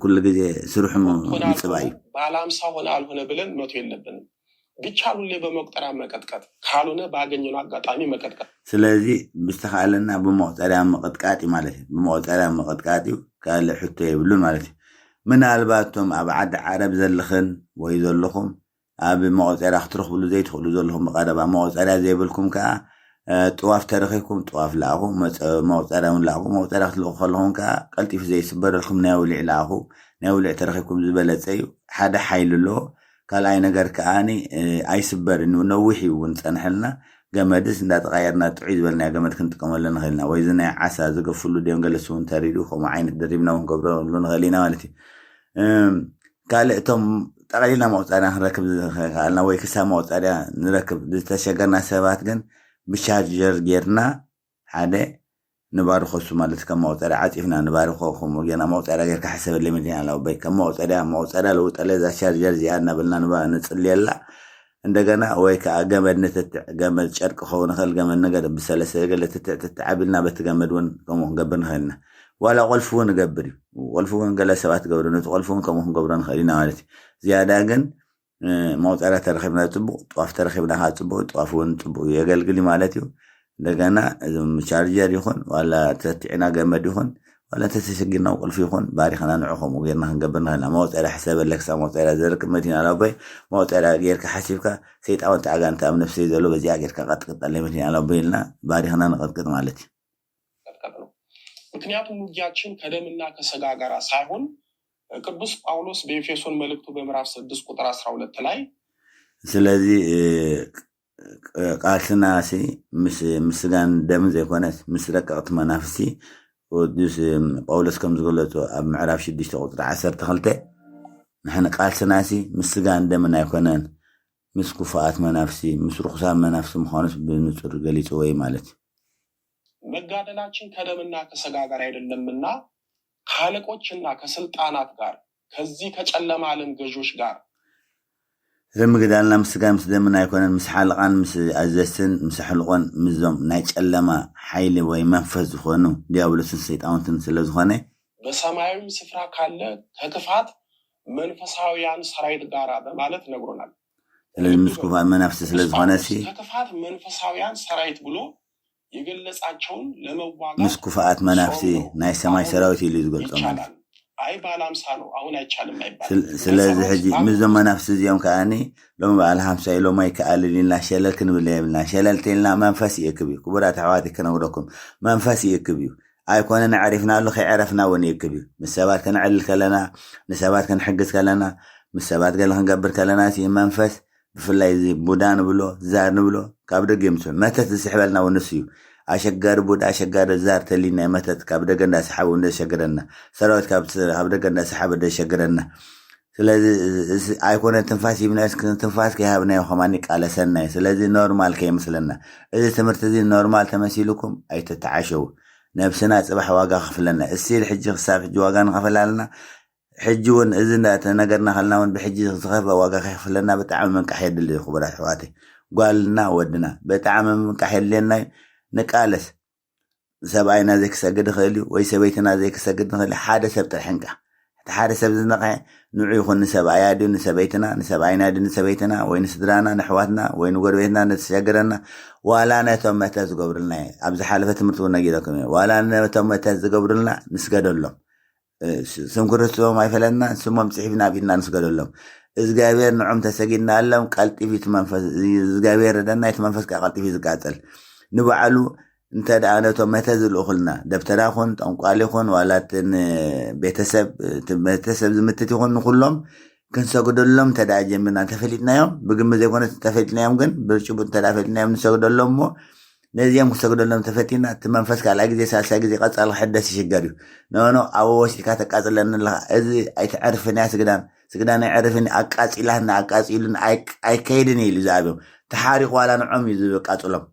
ኩሉ ግዜ ስርሑ ሆነ ምፅባይ አልሆነ እዩ። በዓለ ሀምሳ ሆነ አልሆነ ብለን መቶ የለብንም። ቢቻል ሁሌ በመቁጠሪያ መቀጥቀጥ፣ ካልሆነ ባገኘነው አጋጣሚ መቀጥቀጥ። ስለዚ ብዝተኻእለና ብመቑፀርያ ምቕጥቃጥ እዩ ማለት እዩ። ብመቑፀርያ ምቕጥቃጥ እዩ፣ ካልእ ሕቶ የብሉን ማለት እዩ። ምናልባት እቶም ኣብ ዓዲ ዓረብ ዘለኽን ወይ ዘለኹም ኣብ መቑፀርያ ክትረኽብሉ ዘይትኽእሉ ዘለኹም ብቐረባ መቑፀርያ ዘይብልኩም ከዓ እ፣ ጥዋፍ ተረኺብኩም ጥዋፍ ለኣኹ፣ መፀ- መቑፀርያ እውን ለኣኹ። መቑፀርያ ክትልእኹ ከለኹም ከዓ ቀልጢፉ ዘይስበረልኩም ናይ ውሊዕ ለኣኹ። ናይ ውሊዕ ተረኺብኩም ዝበለፀ እዩ። ሓደ ሓይሊ ኣለዎ። ካልኣይ ነገር ከዓኒ እ፣ ኣይስበርን እዩ፣ ነዊሕ እዩ እውን ፀንሐልና። ገመድስ እንዳተቃየርና ጥዑይ ዝበልናዮ ገመድ ክንጥቀመሉ ንኽእል ኢና። ወይ እዚ ናይ ዓሳ ዝገፍሉ ድዮም ገለስ እውን ተሪዱ ከምኡ ዓይነት ደሪብና እውን ክንገብረሉ ንኽእል ኢና ማለት እዩ። እም፣ ካልእ እቶም ጠቕሊልና መቑፀርያ ክንረክብ ዝኸኣልና ወይ ክሳብ መቑፀርያ ንረክብ ዝተሸገርና ሰባት ግን ብቻርጀር ጌርና ሓደ ንባርኾ እሱ ማለት ከም መቑፀርያ ዓፂፍና ንባርኾ። ከምኡ ጌርና መቑፀርያ ጌርካ ሕሰበለይ መዲና ኣላውበይ ከም መቑፀርያ መቑፀርያ ለውጠለ እዛ ቻርጀር እዚኣ እናበልና ንባ- ንፅልየላ። እንደገና ወይ ከዓ ገመድ ንትትዕ ገመድ ጨርቂ ክኸውን ይኽእል ገመድ ነገር ብሰለስተ ገለ ትትዕ ትትዕ ኣቢልና በቲ ገመድ እውን ከምኡ ክንገብር ንኽእል ኢና። ዋላ ቁልፊ እውን ንገብር እዩ። ቁልፊ እውን ገለ ሰባት ገብሩ ነቲ ቁልፊ እውን ከምኡ ክንገብሮ ንኽእል ኢና ማለት እዩ። ዝያዳ ግን እ፣ መቑፀርያ ተረኺብና ፅቡቕ፣ ጥዋፍ ተረኺብና ከዓ ፅቡቕ፣ ጥዋፍ እውን ፅቡቕ የገልግል እዩ ማለት እዩ። እንደገና እዞም ቻርጀር ይኹን ዋላ ተትዒና ገመድ ይኹን ዋላ ተተሸጊርና ቁልፊ ይኹን ባሪኽና ንዑ ከምኡ ጌርና ክንገብር ንኽእል ኢና። መቑፀርያ ሕሰበለይ ክሳብ መቑፀርያ ዘርክብ መዲና ኣላቦይ መቑፀርያ ጌርካ ሓሲብካ ሰይጣን ወንቲ ኣጋንንቲ ኣብ ነፍሰይ ዘሎ በዚኣ ጌርካ ቀጥቅጠለይ መዲና ኣላቦይ ኢልና ባሪኽና ንቐጥቅጥ ማለት እዩ። መቀጥቀጥ ነው። ምክንያቱም ውጊያችን ከደምና ከስጋ ጋር ሳይሆን ቅዱስ ጳውሎስ በኤፌሶን መልእክቱ በምዕራፍ ስድስት ቁጥር አስራ ሁለት ላይ ስለዚ እ፣ ቃልስና ሲ ምስ ምስ ስጋን ደምን ዘይኮነስ ምስ ረቀቕቲ መናፍስቲ ቅዱስ ጳውሎስ ከም ዝገለጾ ኣብ ምዕራፍ ሽዱሽተ ቁፅሪ ዓሰርተ ክልተ ንሕን ቃልስና ሲ ምስ ስጋን ደምን ኣይኮነን ምስ ክፉኣት መናፍስቲ ምስ ርኩሳት መናፍስቲ ምዃኑስ ብንጹር ገሊጽዎ እዩ ማለት እዩ። መጋደላችን ከደምና ከስጋ ጋር አይደለምና ከአለቆችና ከስልጣናት ጋር ከዚህ ከጨለማ ዓለም ገዦች ጋር እዚ ምግዳልና ምስ ስጋን ምስ ደምን ኣይኮነን ምስ ሓለቓን ምስ ኣዘዝትን ምስ ኣሕልቆን ምስዞም ናይ ጨለማ ሓይሊ ወይ መንፈስ ዝኾኑ ዲያብሎስን ሰይጣውንትን ስለ ዝኾነ በሰማያዊም ስፍራ ካለ ከክፋት መንፈሳውያን ሰራዊት ጋራ በማለት ነግሮናል። ስለዚህ ምስ ክፉኣት መናፍስቲ ስለ ዝኾነ ሲ ከክፋት መንፈሳውያን ሰራዊት ብሎ የገለጻቸውን ለመዋጋት ምስ ክፉኣት መናፍስቲ ናይ ሰማይ ሰራዊት ኢሉ እዩ ዝገልጾም ማለት እዩ። አይ በዓለ ሀምሳ ነው አሁን አይቻልም አይባልም። ስል- ስለዚ ሕጂ ምስዞም መናፍስቲ እዚኦም ከዓኒ ሎሚ በዓል ሓምሳ ኢሎም ኣይከኣልን ኢልና ሸለል ክንብል የብልና። ሸለል ተኢልና መንፈስ ይእክብ እዩ። ክቡራት ኣሕዋት ክነግረኩም መንፈስ ይእክብ እዩ። ኣይኮነን ኣዕሪፍናሉ ከይዕረፍና እውን ይእክብ እዩ። ምስ ሰባት ከነዕልል ከለና ንሰባት ክንሕግዝ ከለና ምስ ሰባት ገለ ክንገብር ከለና እቲ መንፈስ ብፍላይ እዚ ቡዳ ንብሎ ዛር ንብሎ ካብ ደገ ይምፅእ መተት ዝስሕበልና እውን ንሱ እዩ። ኣሸጋሪ ቡዳ ኣሸጋሪ ዛር ተሊና መተት ካብ ደገ እንዳሰሓቡ እንደሸግረና ሰራዊት ካብ ደገ እንዳሰሓቡ እንደሸግረና ስለዚ ኣይኮነ ትንፋስ ይብና ትንፋስ ከይሃብናዮ ከማን ይቃለሰና እዩ። ስለዚ ኖርማል ከይመስለና እዚ ትምህርቲ እዚ ኖርማል ተመሲልኩም ኣይተተዓሸው። ነብስና ፅባሕ ዋጋ ከፍለና እስቲል ሕጂ ክሳብ ሕጂ ዋጋ ንኸፈል ኣለና። ሕጂ እውን እዚ እንዳተነገርና ከልና እውን ብሕጂ ዝኸፈ ዋጋ ከይክፍለና ብጣዕሚ ምንቃሕ የድሊ እዩ። ክቡራት ኣሕዋተይ ጓልና ወድና ብጣዕሚ ምንቃሕ የድልየና እዩ። ንቃለስ ሰብኣይና ዘይክሰግድ ይኽእል እዩ ወይ ሰበይትና ዘይክሰግድ ንኽእል እዩ። ሓደ ሰብ ጥራሕ እንቃ እቲ ሓደ ሰብ ዝነቕሐ ንዑ ይኹን ንሰብኣያ ድዩ ንሰበይትና ንሰብኣይና ድዩ ንሰበይትና ወይ ንስድራና ንኣሕዋትና ወይ ንጎረቤትና ነተሸግረና ዋላ ነቶም መተት ዝገብሩልና እየ ኣብ ዝሓለፈ ትምህርቲ እውን ነጊረኩም እየ ዋላ ነቶም መተት ዝገብሩልና ንስገደሎም። ስም ክርስቶሶም ኣይፈለና ስሞም ፅሒፍና ኣብ ኢድና ንስገደሎም። እግዚኣብሔር ንዖም ተሰጊድናሎም ቀልጢፍ እቲ መንፈስ እግዚኣብሔር ረደና እቲ መንፈስ ከዓ ቀልጢፍ እዩ ዝቃፀል። ንባዕሉ እንተ ደኣ ነቶም መተ ዝልእኹልና ደብተራ ይኹን ጠንቋል ይኹን ዋላ እትን ቤተሰብ እቲ ቤተሰብ ዝምትት ይኹን ንኩሎም ክንሰግደሎም እንተ ደኣ ጀምርና እንተፈሊጥናዮም ብግምት ዘይኮነ እንተፈሊጥናዮም ግን ብርጭቡ እንተ ደኣ ፈሊጥናዮም ንሰግደሎም እሞ ነዚኦም ክሰግደሎም ተፈቲና እቲ መንፈስ ካልኣይ ግዜ ሳልሳይ ግዜ ቀፃሊ ክሕደስ ይሽገር እዩ። ነኖ ኣብ ወሲድካ ተቃፅለኒ ኣለካ እዚ ኣይትዕርፍን እያ ስግዳን ስግዳን ኣይዕርፍን ኣቃፂላትና ኣቃፂሉን ኣይከይድን እዩ ኢሉ ዝኣብዮም ተሓሪቁ ዋላ ንዖም እዩ ዝቃፅሎም።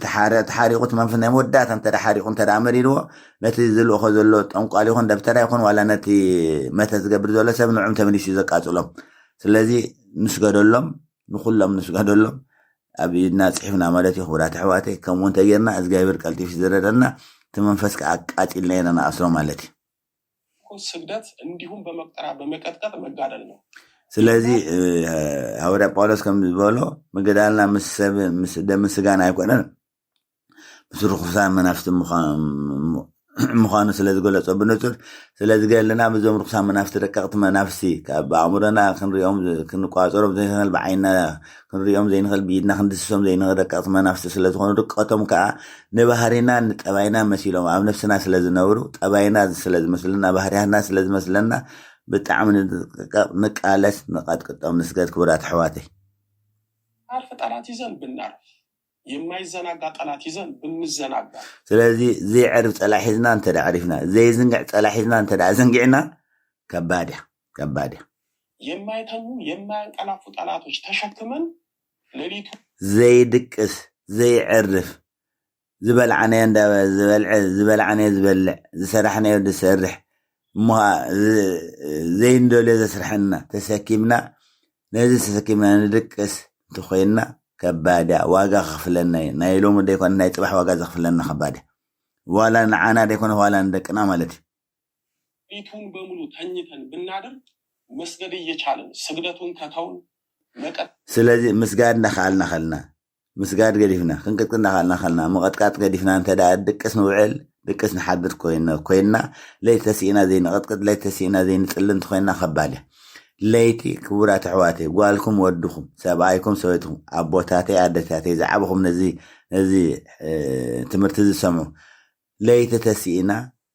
ተሓሪቑ እቲ መንፈስ ናይ መወዳእታ እንተ ሓሪቑ እንተ መሪርዎ፣ ነቲ ዝልእኾ ዘሎ ጠንቋል ይኹን ደብተራ ይኹን ዋላ ነቲ መተት ዝገብር ዘሎ ሰብ ንዕም ተመሊሱ እዩ ዘቃፅሎም። ስለዚ ንስገደሎም፣ ንኩሎም ንስገደሎም። ኣብ ኢድና ፅሒፍና ማለት እዩ። ክቡራት ኣሕዋተይ፣ ከምኡ እንተጌርና እግዚኣብሔር ቀልጢፍ ዝረደና፣ እቲ መንፈስ ከዓ ኣቃፂልና ኢና ንኣስሮ ማለት እዩ። ስግደት እንዲሁም በመቁጠራ በመቀጥቀጥ መጋደል ነው። ስለዚህ ሐዋርያ ጳውሎስ ከም ዝበሎ ምግዳልና ምስ ሰብ ምስ ደም ስጋን ኣይኮነን፣ ምስ ርኩሳን መናፍስቲ ምዃኑ ስለ ዝገለጾ ብንጹር። ስለዚ ገለና ብዞም ርኩሳን መናፍስቲ ደቀቕቲ መናፍስቲ ካብ ኣእምሮና ክንሪኦም ክንቋጸሮም ዘይንኽእል፣ ብዓይና ክንሪኦም ዘይንኽእል፣ ብኢድና ክንድስሶም ዘይንኽእል ደቀቕቲ መናፍስቲ ስለ ዝኾኑ ድቀቶም ከዓ ንባህሪና ንጠባይና መሲሎም ኣብ ነፍስና ስለ ዝነብሩ ጠባይና ስለ ዝመስለና ባህርያትና ስለ ዝመስለና ብጣዕሚ ንቃለስ ንቐጥቅጦም ንስገድ ክቡራት ኣሕዋተይ። ዓርፍ ጠላት ይዘን ብናርፍ የማይዘናጋ ጠላት ይዘን ብምዘናጋ። ስለዚ ዘይዕርፍ ጸላእ ሒዝና እንተ ዓሪፍና፣ ዘይዝንግዕ ጸላእ ሒዝና እንተ ዘንጊዕና ከባድ እያ፣ ከባድ እያ። የማይተኙ የማያንቀላፉ ጠላቶች ተሸክመን ሌሊቱ ዘይድቅስ ዘይዕርፍ ዝበልዓናዮ እንዳ ዝበልዐ ዝበልዓናዮ ዝበልዕ ዝሰራሕናዮ ዝሰርሕ እሞ ዘይንደልዮ ዘስርሐና ተሰኪምና ነዚ ተሰኪምና ንድቅስ እንተኮይንና ከባድ እያ፣ ዋጋ ከኽፍለና እዩ። ናይ ሎሚ ደይኮነ ናይ ፅባሕ ዋጋ ዘኽፍለና ከባድ እያ። ዋላ ንዓና ደይኮነ ዋላ ንደቅና ማለት እዩ። ሌሊቱን በሙሉ ተኝተን ብናድር መስገድ እየቻልን ስግደቱን ከተውን መቀጥ ስለዚ ምስጋድ እንዳኸኣልና ኸልና ምስጋድ ገዲፍና ክንቅጥቅጥ እንዳኸኣልና ኸልና ምቐጥቃጥ ገዲፍና እንተ ደኣ ድቅስ ንውዕል ድቅስ ንሓድር ኮይና ኮይና ለይቲ ተሲእና ዘይንቐጥቅጥ ለይቲ ተሲእና ዘይንጽሊ እንተኮይና ከባድ እያ። ለይቲ ክቡራት ኣሕዋተይ ጓልኩም ወድኹም ሰብኣይኩም ሰበይትኩም ኣቦታተይ ኣደታተይ ዝዓበኹም ነዚ ነዚ ትምህርቲ ዝሰምዑ ለይቲ ተሲእና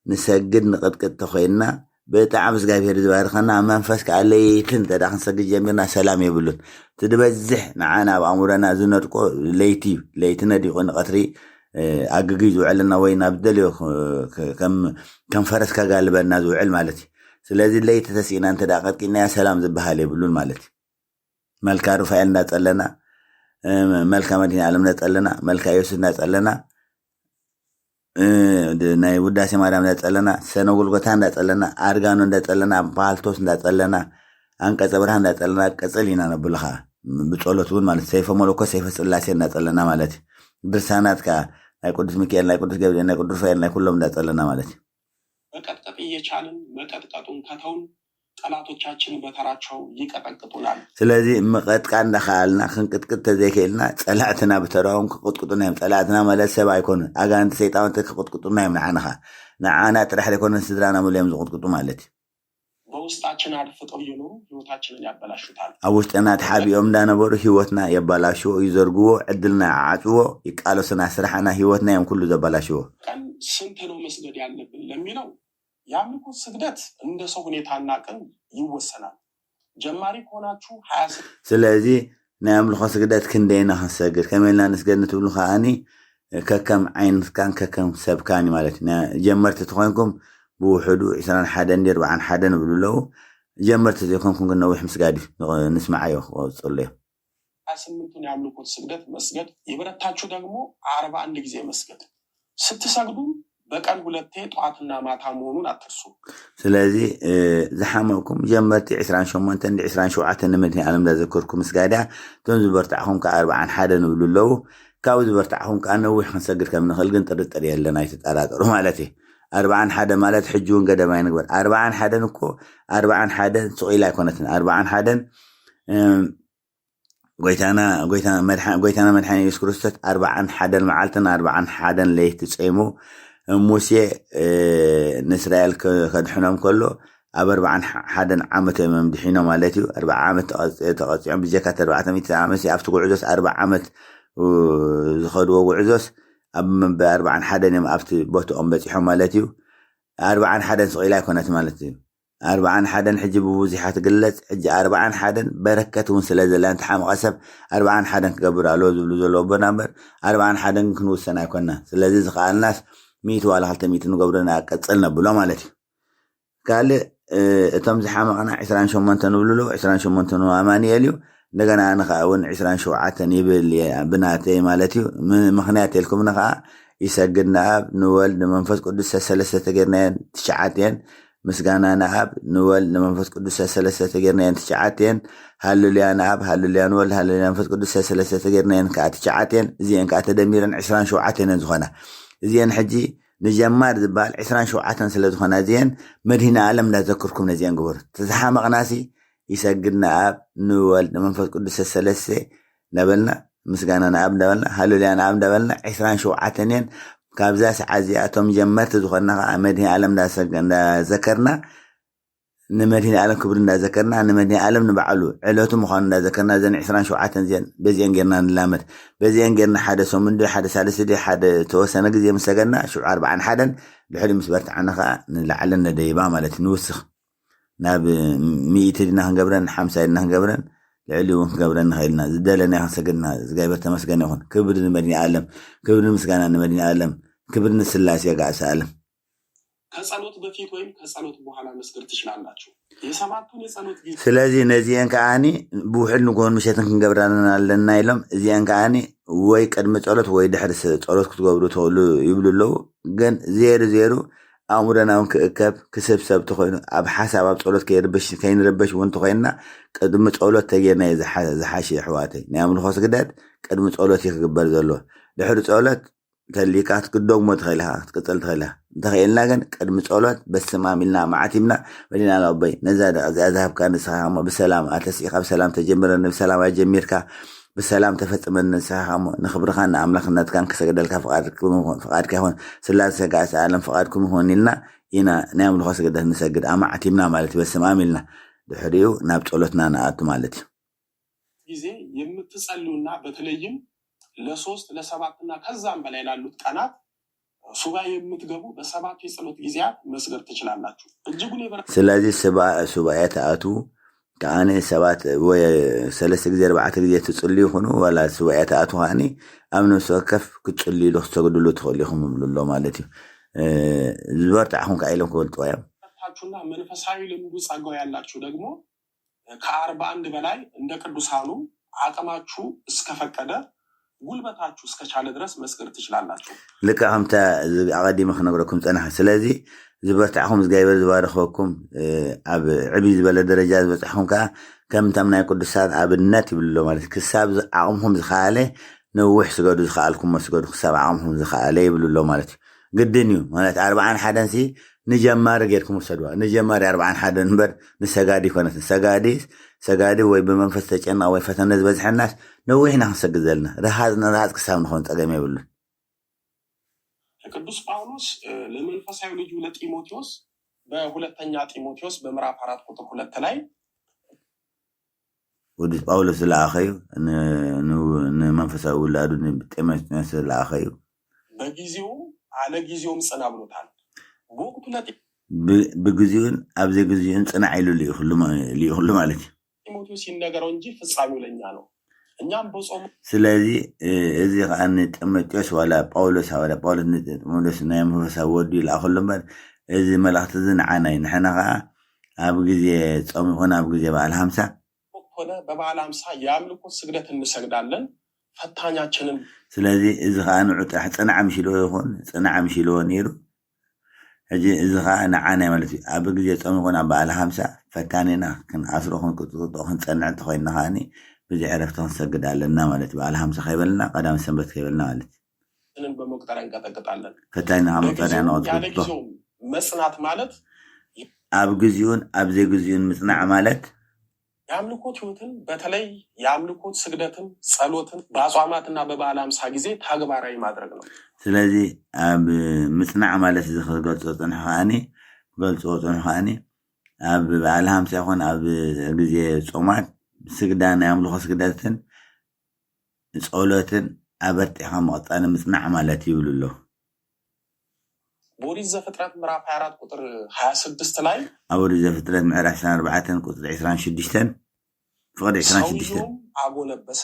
ንሰግድ ንቕጥቅጥ ተኮይንና ብጣዕሚ እግዚኣብሔር ዝባርኸና ኣብ መንፈስ ከዓ ለይቲ እንተ ደኣ ክንሰግድ ጀሚርና ሰላም የብሉን። እቲ ዝበዝሕ ንዓና ኣብ ኣእምሮና ዝነድቆ ለይቲ እዩ። ለይቲ ነዲቑ ንቐትሪ ኣግግይ ዝውዕልና ወይ ናብ ዝደልዮ ከም ፈረስ ከጋልበና ዝውዕል ማለት እዩ። ስለዚ ለይቲ ተሲእና እንተ ደኣ ቀጥቂጥናያ ሰላም ዝበሃል የብሉን ማለት እዩ። መልካ ሩፋኤል እንዳጸለና መልካ መድኃኔ ዓለም እንዳጸለና መልካ ኢየሱስ እንዳጸለና ናይ ውዳሴ ማርያም እንዳጸለና ሰነ ጎልጎታ እንዳጸለና ኣርጋኖ እንዳጸለና ፓልቶስ እንዳጸለና ኣንቀጸ ብርሃን እንዳጸለና ቀጽል ኢና ነብሉ ከዓ ብጸሎት እውን ማለት ሰይፈ መለኮት ሰይፈ ስላሴ እንዳጸለና ማለት እዩ። ድርሳናት ከዓ ናይ ቅዱስ ሚካኤል ናይ ቅዱስ ገብርኤል ናይ ቅዱስ ሩፋኤል ናይ ኩሎም እንዳጸለና ማለት እዩ። መቀጥቀጥ እየቻልን መቀጥቀጡን ከተውን ጠላቶቻችን በተራቸው ይቀጠቅጡናል። ስለዚ ምቐጥቃ እንዳኸኣልና ክንቅጥቅጥ ተዘይክእልና ጸላእትና ብተራኦም ክቕጥቁጡና እዮም። ጸላእትና ማለት ሰብ ኣይኮኑን፣ ኣጋንንቲ ሰይጣውንቲ ክቕጥቁጡና እዮም። ንዓንኻ ንዓና ጥራሕ ዘይኮነ ስድራና ሙሉ እዮም ዝቕጥቁጡ ማለት እዩ። በውስጣችን አድፍጠው እየኖሩ ህይወታችንን ያበላሹታል። ኣብ ውሽጥና ተሓቢኦም እንዳነበሩ ህይወትና የባላሽዎ፣ ይዘርግዎ፣ ዕድልና ይዓጽዎ፣ ይቃለሱና፣ ስራሕና፣ ህይወትና እዮም ኩሉ ዘባላሽዎ። ቀን ስንት ነው መስገድ ያለብን ለሚለው የአምልኮ ስግደት እንደ ሰው ሁኔታና ቀን ይወሰናል። ጀማሪ ከሆናችሁ ሀያ ስለዚ ናይ ኣምልኾ ስግደት ክንደይና ክንሰግድ ከመይ ኢልና ንስገድ ንትብሉ ከዓኒ ከከም ዓይነትካን ከከም ሰብካን ማለት እዩ። ጀመርቲ ተኮይንኩም ብውሕዱ ዕስራን ሓደን ዲ ኣርባዓን ሓደን ይብሉ ኣለዉ። ጀመርቲ ዘይኮንኩም ግን ነዊሕ ምስጋድ እዩ። ንስማዓዮ ክቆፅሉ እዮም። ሀያ ስምንቱን የአምልኮት ስግደት መስገድ የበረታችሁ ደግሞ አርባ አንድ ጊዜ መስገድ ስትሰግዱ በቀን ሁለቴ ጠዋትና ማታ መሆኑን አትርሱ። ስለዚ ዝሓመቕኩም ጀመርቲ ዕስራን ሸሞንተን ዲ ዕስራን ሸውዓተን ንመድኃኔ ዓለም እንዳዘከርኩም ምስጋድያ እቶም ዝበርታዕኹም ከዓ ኣርባዓን ሓደ ንብሉ ኣለዉ። ካብኡ ዝበርታዕኹም ከዓ ነዊሕ ክንሰግድ ከም ንኽእል ግን ጥርጥር የለን፣ ኣይትጠራጠሩ ማለት እዩ። ኣርባዓን ሓደ ማለት ሕጂ እውን ገደብ ኣይንግበር። ኣርባዓን ሓደን እኮ ኣርባዓን ሓደን ስቕ ኢላ ኣይኮነትን። ኣርባዓን ሓደን ጎይታና ጎይታና መድሓኒ ኢየሱስ ክርስቶስ ኣርባዓን ሓደን መዓልትን ኣርባዓን ሓደን ለይቲ ጸይሙ ሙሴ ንእስራኤል ከድሕኖም ከሎ ኣብ ኣርባዓን ሓደን ዓመት እዮም ድሒኖ ማለት እዩ። ኣርባዓ ዓመት ተቐፂዖም ብጀካ ኣርባዕተ ሚእቲ ዓመት ኣብቲ ጉዕዞስ ኣርባዓ ዓመት ዝኸድዎ ጉዕዞስ ኣብ ኣርባዓን ሓደን እዮም ኣብቲ ቦትኦም በፂሖም ማለት እዩ። ኣርባዓን ሓደን ስቕ ኢላ ኣይኮነት ማለት እዩ። ኣርባዓን ሓደን ሕጂ ብብዙሓ ትግለጽ። ሕጂ ኣርባዓን ሓደን በረከት እውን ስለ ዘላ እንተሓመቐ ሰብ ኣርባዓን ሓደን ክገብር ኣለዎ ዝብሉ ዘለዎ ኣቦና እምበር ኣርባዓን ሓደን ክንውሰን ኣይኮና። ስለዚ ዝኸኣልናስ ሚእቲ ዋላ ክልተ ሚእቲ ንገብሮ ንቀጽል ነብሎ ማለት እዩ። ካልእ እቶም ዝሓመቕና ዕስራን ሸሞንተ ንብሉ ኣለዉ። ዕስራን ሸሞንተ ኣማኑኤል እዩ። እንደገና ንኸዓ እውን ዕስራን ሸውዓተን ይብል እየ ብናተይ ማለት እዩ። ም-፣ ምኽንያት የልኩምኒ ኸዓ ይሰግድ ንኣብ ንወልድ ንመንፈስ ቅዱስ ሰሰለስተ ተጌርናየን ትሽዓት እየን። ምስጋና ንኣብ ንወልድ ንመንፈስ ቅዱስ ሰሰለስተ ተጌርናየን ትሽዓት እየን። ሃሌሉያ ንኣብ ሃሌሉያ ንወልድ ሃሌሉያ መንፈስ ቅዱስ ሰሰለስተ ተጌርናየን ከዓ ትሽዓት እየን። እዚአን ከዓ ተደሚረን ዕስራን ሸውዓተን እየን ዝኾና። እዚአን ሕጂ ንጀማር ዝበሃል ዕስራን ሸውዓተን ስለ ዝኾና እዚአን መድህኒ ዓለም እንዳዘክርኩም ነዚአን ግበሩ። ተዝሓመቕናሲ ይሰግድ ንኣብ ንወልድ ንመንፈስ ቅዱስ ሰሰለስተ እንዳበልና ምስጋና ንኣብ እንዳበልና ሃሌሉያ ንኣብ እንዳበልና ዕስራን ሸውዓተን እየን። ካብዛ ሰዓት እዚኣ እቶም ጀመርቲ ዝኾንና ከዓ መድህኒ ዓለም እንዳሰገ-፣ እንዳዘከርና ንመድህኒ ዓለም ክብሪ እንዳዘከርና ንመድህኒ ዓለም ንባዕሉ ዕለቱ ምዃኑ እንዳዘከርና እዘን ዕስራን ሸውዓተን እዚአን በዚአን ጌርና ንላመድ። በዚአን ጌርና ሓደ ሰሙን ድዩ ሓደ ሳልስቲ ድዩ ሓደ ተወሰነ ግዜ ምስ ሰገድና ሽዑ ኣርባዓን ሓደን ድሕሪ ምስ በርትዓና ከዓ ንላዕለን ነደይባ ማለት እዩ፣ ንውስኽ። ናብ ሚእቲ ድና ክንገብረን ሓምሳ ድና ክንገብረን ልዕሊ እውን ክንገብረን ንኽእል ኢና። ዝደለናዮ ክንሰግድና እግዚኣብሔር ተመስገነ ይኹን። ክብሪ ንመድኒ ዓለም፣ ክብሪ ምስጋና ንመድኒ ዓለም፣ ክብሪ ንስላሴ ጋእሲ ዓለም። ከጸሎት በፊት ወይም ከጸሎት በኋላ መስገድ ትችላላችሁ። የሰባቱን የጸሎት ጊዜ ስለዚ ነዚአን ከዓኒ ብውሕድ ንግሆን ምሸትን ክንገብረን ኣለና ኢሎም። እዚአን ከዓኒ ወይ ቅድሚ ጸሎት ወይ ድሕሪ ስ-፣ ጸሎት ክትገብሩ ትኽእሉ ይብሉ ኣለዉ። ግን ዜሩ ዜሩ ኣእምሮና እውን ክእከብ ክስብሰብ ተኾይኑ ኣብ ሓሳብ ኣብ ጸሎት ከይርብሽ ከይንርበሽ እውን ተኾይንና ቅድሚ ጸሎት ተጌርና እዩ ዝሓ-፣ ዝሓሸ ኣሕዋተይ። ናይ ኣምልኾ ስግደት ቅድሚ ጸሎት እዩ ክግበር ዘለዎ። ድሕሪ ጸሎት ተሊካ ክትደግሞ ትኽእል ኢኻ፣ ክትቅጽል ትኽእል ኢኻ። እንተኽኢልና ግን ቅድሚ ጸሎት በስመ ኣብ ኢልና ኣማዕቲብና በሊና፣ ኣቦይ ነዛ ደቂ እዚኣ ዝሃብካ ንስኻ እሞ ብሰላም ኣተሲእካ ብሰላም ተጀምረኒ ብሰላም ኣጀሚርካ ብሰላም ተፈጽመኒ፣ ንስኻ እሞ ንኽብርኻን ንኣምላኽነትካን ክሰግደልካ ፍቓድኩም ይኹን፣ ፍቓድካ ይኹን፣ ስላሴ ጋእሲ ዓለም ፍቓድኩም ይኹን ኢልና ኢና ናይ ኣምልኾ ስግደት ንሰግድ። ኣማዕቲብና ማለት እዩ፣ በስመ ኣብ ኢልና ድሕሪኡ ናብ ጸሎትና ንኣቱ ማለት እዩ። ጊዜ የምትጸልዩና በተለይም ለሶስት ለሰባትና ከዛም በላይ ላሉት ቀናት ሱባኤ የምትገቡ በሰባቱ የጸሎት ጊዜያት መስገድ ትችላላችሁ። እጅጉን የበረ ስለዚ ስባ-፣ ሱባኤ ትኣትዉ ከዓኒ ሰባት ወይ ሰለስተ ግዜ ኣርባዕተ ግዜ ትጽልዩ ይኹኑ ዋላ ሱባኤ ትኣትዉ ከዓኒ ኣብ ነፍሲ ወከፍ ክትጽልዩሉ ክትሰግድሉ ትኽእሉ ኢኹም ይብሉ ኣሎ ማለት እዩ። እ፣ ዝበርታዕኹም ከኣ ኢሎም ክገልጽዋ እዮም። ታችሁና መንፈሳዊ ልምዱ ጸጋው ያላችሁ ደግሞ ከአርባ አንድ በላይ እንደ ቅዱሳኑ አቅማችሁ እስከፈቀደ ጉልበታችሁ እስከቻለ ድረስ መስገድ ትችላላችሁ። ልክዕ ከምታ እዚ ኣቐዲመ ክነግረኩም ጸናሐ። ስለዚ ዝበርታዕኹም እግዚኣብሔር ዝባረኸኩም፣ እ፣ ኣብ ዕብይ ዝበለ ደረጃ ዝበጻሕኩም ከኣ ከምቶም ናይ ቅዱሳት ኣብነት ይብሉ ኣሎ ማለት እዩ። ክሳብ ዝ-፣ ዓቕምኹም ዝኸኣለ ነዊሕ ስገዱ፣ ዝኸኣልኩሞ ስገዱ፣ ክሳብ ዓቕምኹም ዝኸኣለ ይብሉ ኣሎ ማለት እዩ። ግድን እዩ ማለት ኣርባዓን ሓደን ሲ ንጀማሪ ጌርኩም ውሰድዋ። ንጀማሪ ኣርባዓን ሓደን እምበር ንሰጋዲ ይኮነትን። ሰጋዲ፣ ሰጋዲ ወይ ብመንፈስ ተጨንቕ ወይ ፈተነ ዝበዝሐናስ ነዊሕ ኢና ክንሰግድ ዘለና። ረሃጽ ንረሃጽ ክሳብ ንኾን ጸገም የብሉን። ቅዱስ ጳውሎስ፣ እ፣ ለመንፈሳዊ ልጁ ለጢሞቴዎስ በሁለተኛ ጢሞቴዎስ በምዕራፍ አራት ቁጥር ሁለት ላይ ቅዱስ ጳውሎስ ዝለኣኸዩ ን-፣ ን-፣ ንመንፈሳዊ ውላዱ ንጢሞቴዎስ ዝለኣኸዩ። በጊዜውም አለ ጊዜውም ጽና ብሎታል። በወቅቱ ለጢ- ብ-፣ ብግዚኡን ኣብ ዘይግዚኡን ጽናዕ ኢሉ ልኢኹሉ ማ-፣ ልኢኹሉ ማለት እዩ። ጢሞቴዎስ ይነገረው እንጂ ፍጻሜው ለእኛ ነው። እኛም በጾም ስለዚ፣ እ፣ እዚ ኸዓ ንጢሞቴዎስ ዋላ ጳውሎስ፣ ሃዋርያ ጳውሎስ ንጢሞቴዎስ ናይ መንፈሳዊ ወዱ ይልኣኸሉ እምበር፣ እዚ መልእኽቲ እዚ ንዓና እዩ። ንሕና ኸዓ ኣብ ግዜ ጾም ይኹን ኣብ ግዜ በዓል ሃምሳ ወቅት ሆነ በበዓል ሃምሳ የአምልኮት ስግደት እንሰግዳለን። ፈታኛችንን ስለዚ እዚ ኸዓ ንዑ ጥራሕ ጽናዕ ምሽ ኢልዎ ይኹን፣ ጽናዕ ምሽ ኢልዎ ነይሩ። ሕጂ እዚ ኸዓ ንዓና ማለት እዩ። ኣብ ግዜ ጾም ይኹን ኣብ በዓል ሃምሳ ፈታኒና ክንኣስሮ፣ ክንቅጥቅጦ፣ ክንጸንዕ እንተኾይንና ኸዓኒ ብዘይ ዕረፍቲ ክንሰግድ ኣለና ማለት እዩ። በዓል ሃምሳ ከይበልና፣ ቀዳም ሰንበት ከይበልና ማለት እዩ። ንን በመቁጠር እንቀጠቅጣለን። ፈታኒና ካብ መቁጠር ኢና በጊዜውም ያለ ንቐጥቅጦ። ጊዜውም መጽናት ማለት ኣብ ግዚኡን ኣብ ዘይግዚኡን ምጽናዕ ማለት የአምልኮት ህይወትን በተለይ የአምልኮት ስግደትን ጸሎትን በአጽዋማትና በበዓለ ሃምሳ ጊዜ ተግባራዊ ማድረግ ነው። ስለዚ ኣብ ምጽናዕ ማለት እዚ ክገልጾ ጽንሑ ከዓኒ፣ ክገልጽዎ ጽንሑ ከዓኒ ኣብ በዓል ሃምሳ ይኹን ኣብ ግዜ ጾማት ስግዳ፣ ናይ ኣምልኾ ስግደትን ጸሎትን ኣበርቲዕኻ ምቕጻል ምጽናዕ ማለት ይብሉ ኣለዉ። በኦሪት ዘፍጥረት ምዕራፍ ሃያ አራት ቁጥር ሃያ ስድስት ላይ ኣብ ኦሪት ዘፍጥረት ምዕራፍ ዕስራን ኣርባዕተን ቁጽሪ ዕስራን ሽዱሽተን ፍቕዲ ዕስራን ሽዱሽተን ሰውየውም አጎነበሰ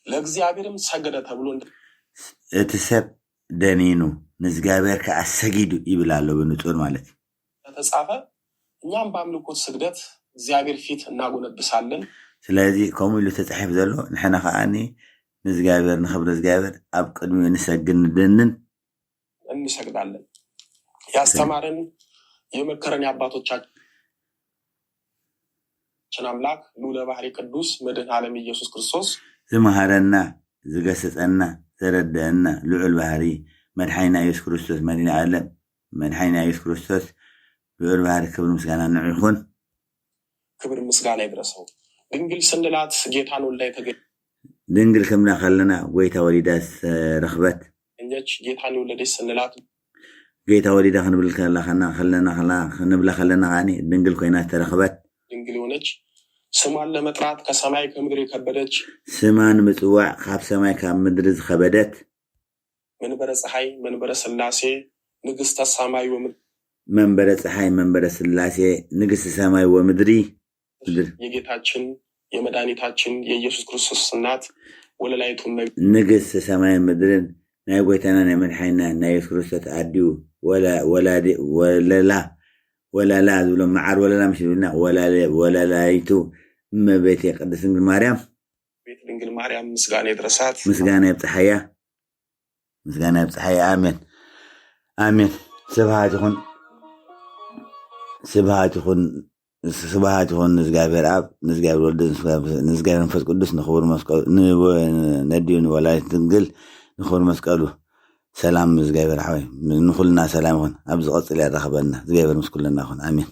ለእግዚአብሔርም ሰገደ ተብሎ እንደ- እቲ ሰብ ደኒኑ ንእግዚኣብሔር ከኣ ሰጊዱ ይብል ኣሎ ብንጹር ማለት እዩ። እንደተጻፈ እኛም በአምልኮት ስግደት እግዚአብሔር ፊት እናጎነብሳለን። ስለዚ ከምኡ ኢሉ ተጻሒፉ ዘሎ፣ ንሕና ከኣ ንእግዚኣብሔር፣ ንኽብሪ እግዚኣብሔር ኣብ ቅድሚኡ ንሰግድን ንደንን። እንሰግዳለን። ያስተማረን የመከረን የአባቶቻችን አምላክ ልዑለ ባህሪ ቅዱስ መድኃኔ ዓለም ኢየሱስ ክርስቶስ ዝመሃረና፣ ዝገሰጸና፣ ዘረደአና ልዑል ባህሪ መድሓኒና ኢየሱስ ክርስቶስ መድኃኔ ዓለም መድሓኒና ኢየሱስ ክርስቶስ ልዑል ባህሪ ክብሪ ምስጋና ንዑ ይኹን። ክብር ምስጋና ይድረሰው። ድንግል ስንላት ጌታን ወልዳ የተገኘ ድንግል ክንብላ ከለና ጎይታ ወሊዳ ዝተረኽበት ኘች ጌታን የወለደች ስንላት ጌታ ወሊዳ ክንብል ከለና ከለና ክንብላ ከለና ከዓኒ ድንግል ኮይና ዝተረኽበት ድንግል የሆነች ስሟን ለመጥራት ከሰማይ ከምድር የከበደች ስማ ንምጽዋዕ ካብ ሰማይ ካብ ምድሪ ዝኸበደት መንበረ ፀሐይ መንበረ ስላሴ ንግስተ ሰማይ ወምድር መንበረ ፀሐይ መንበረ ስላሴ ንግስተ ሰማይ ወምድሪ ምድር የጌታችን የመድኃኒታችን የኢየሱስ ክርስቶስ እናት ወለላይቱ እመቤት ንግስተ ሰማይን ምድርን ናይ ጎይታና ናይ መድሓኒና ናይ የሱስ ክርስቶስ ኣዲኡ ወላ- ወላዲ- ወለላ ወላላ ዝብሎ መዓር ወለላ ምሽ ዝብልና ወላለ- ወላላይቱ እመቤቴ ቅድስት ድንግል ማርያም ድንግል ማርያም ምስጋና ይድረሳት። ምስጋና ይብፅሓያ ምስጋና ይብፅሓያ። ኣሜን ኣሜን። ስብሃት ይኹን ስብሃት ይኹን ስብሃት ይኹን ንእግዚኣብሔር ኣብ ንእግዚኣብሔር ወልድ ንእግዚኣብሔር መንፈስ ቅዱስ ንክቡር መስቀሉ ንወ- ነዲኡ ንወላዲት ድንግል ንክቡር መስቀሉ ሰላም እግዚኣብሔር ሓወይ ንኩልና ሰላም ይኹን። ኣብ ዝቐፅል ያራኸበና እግዚኣብሔር ምስ ኩልና ይኹን ኣሜን።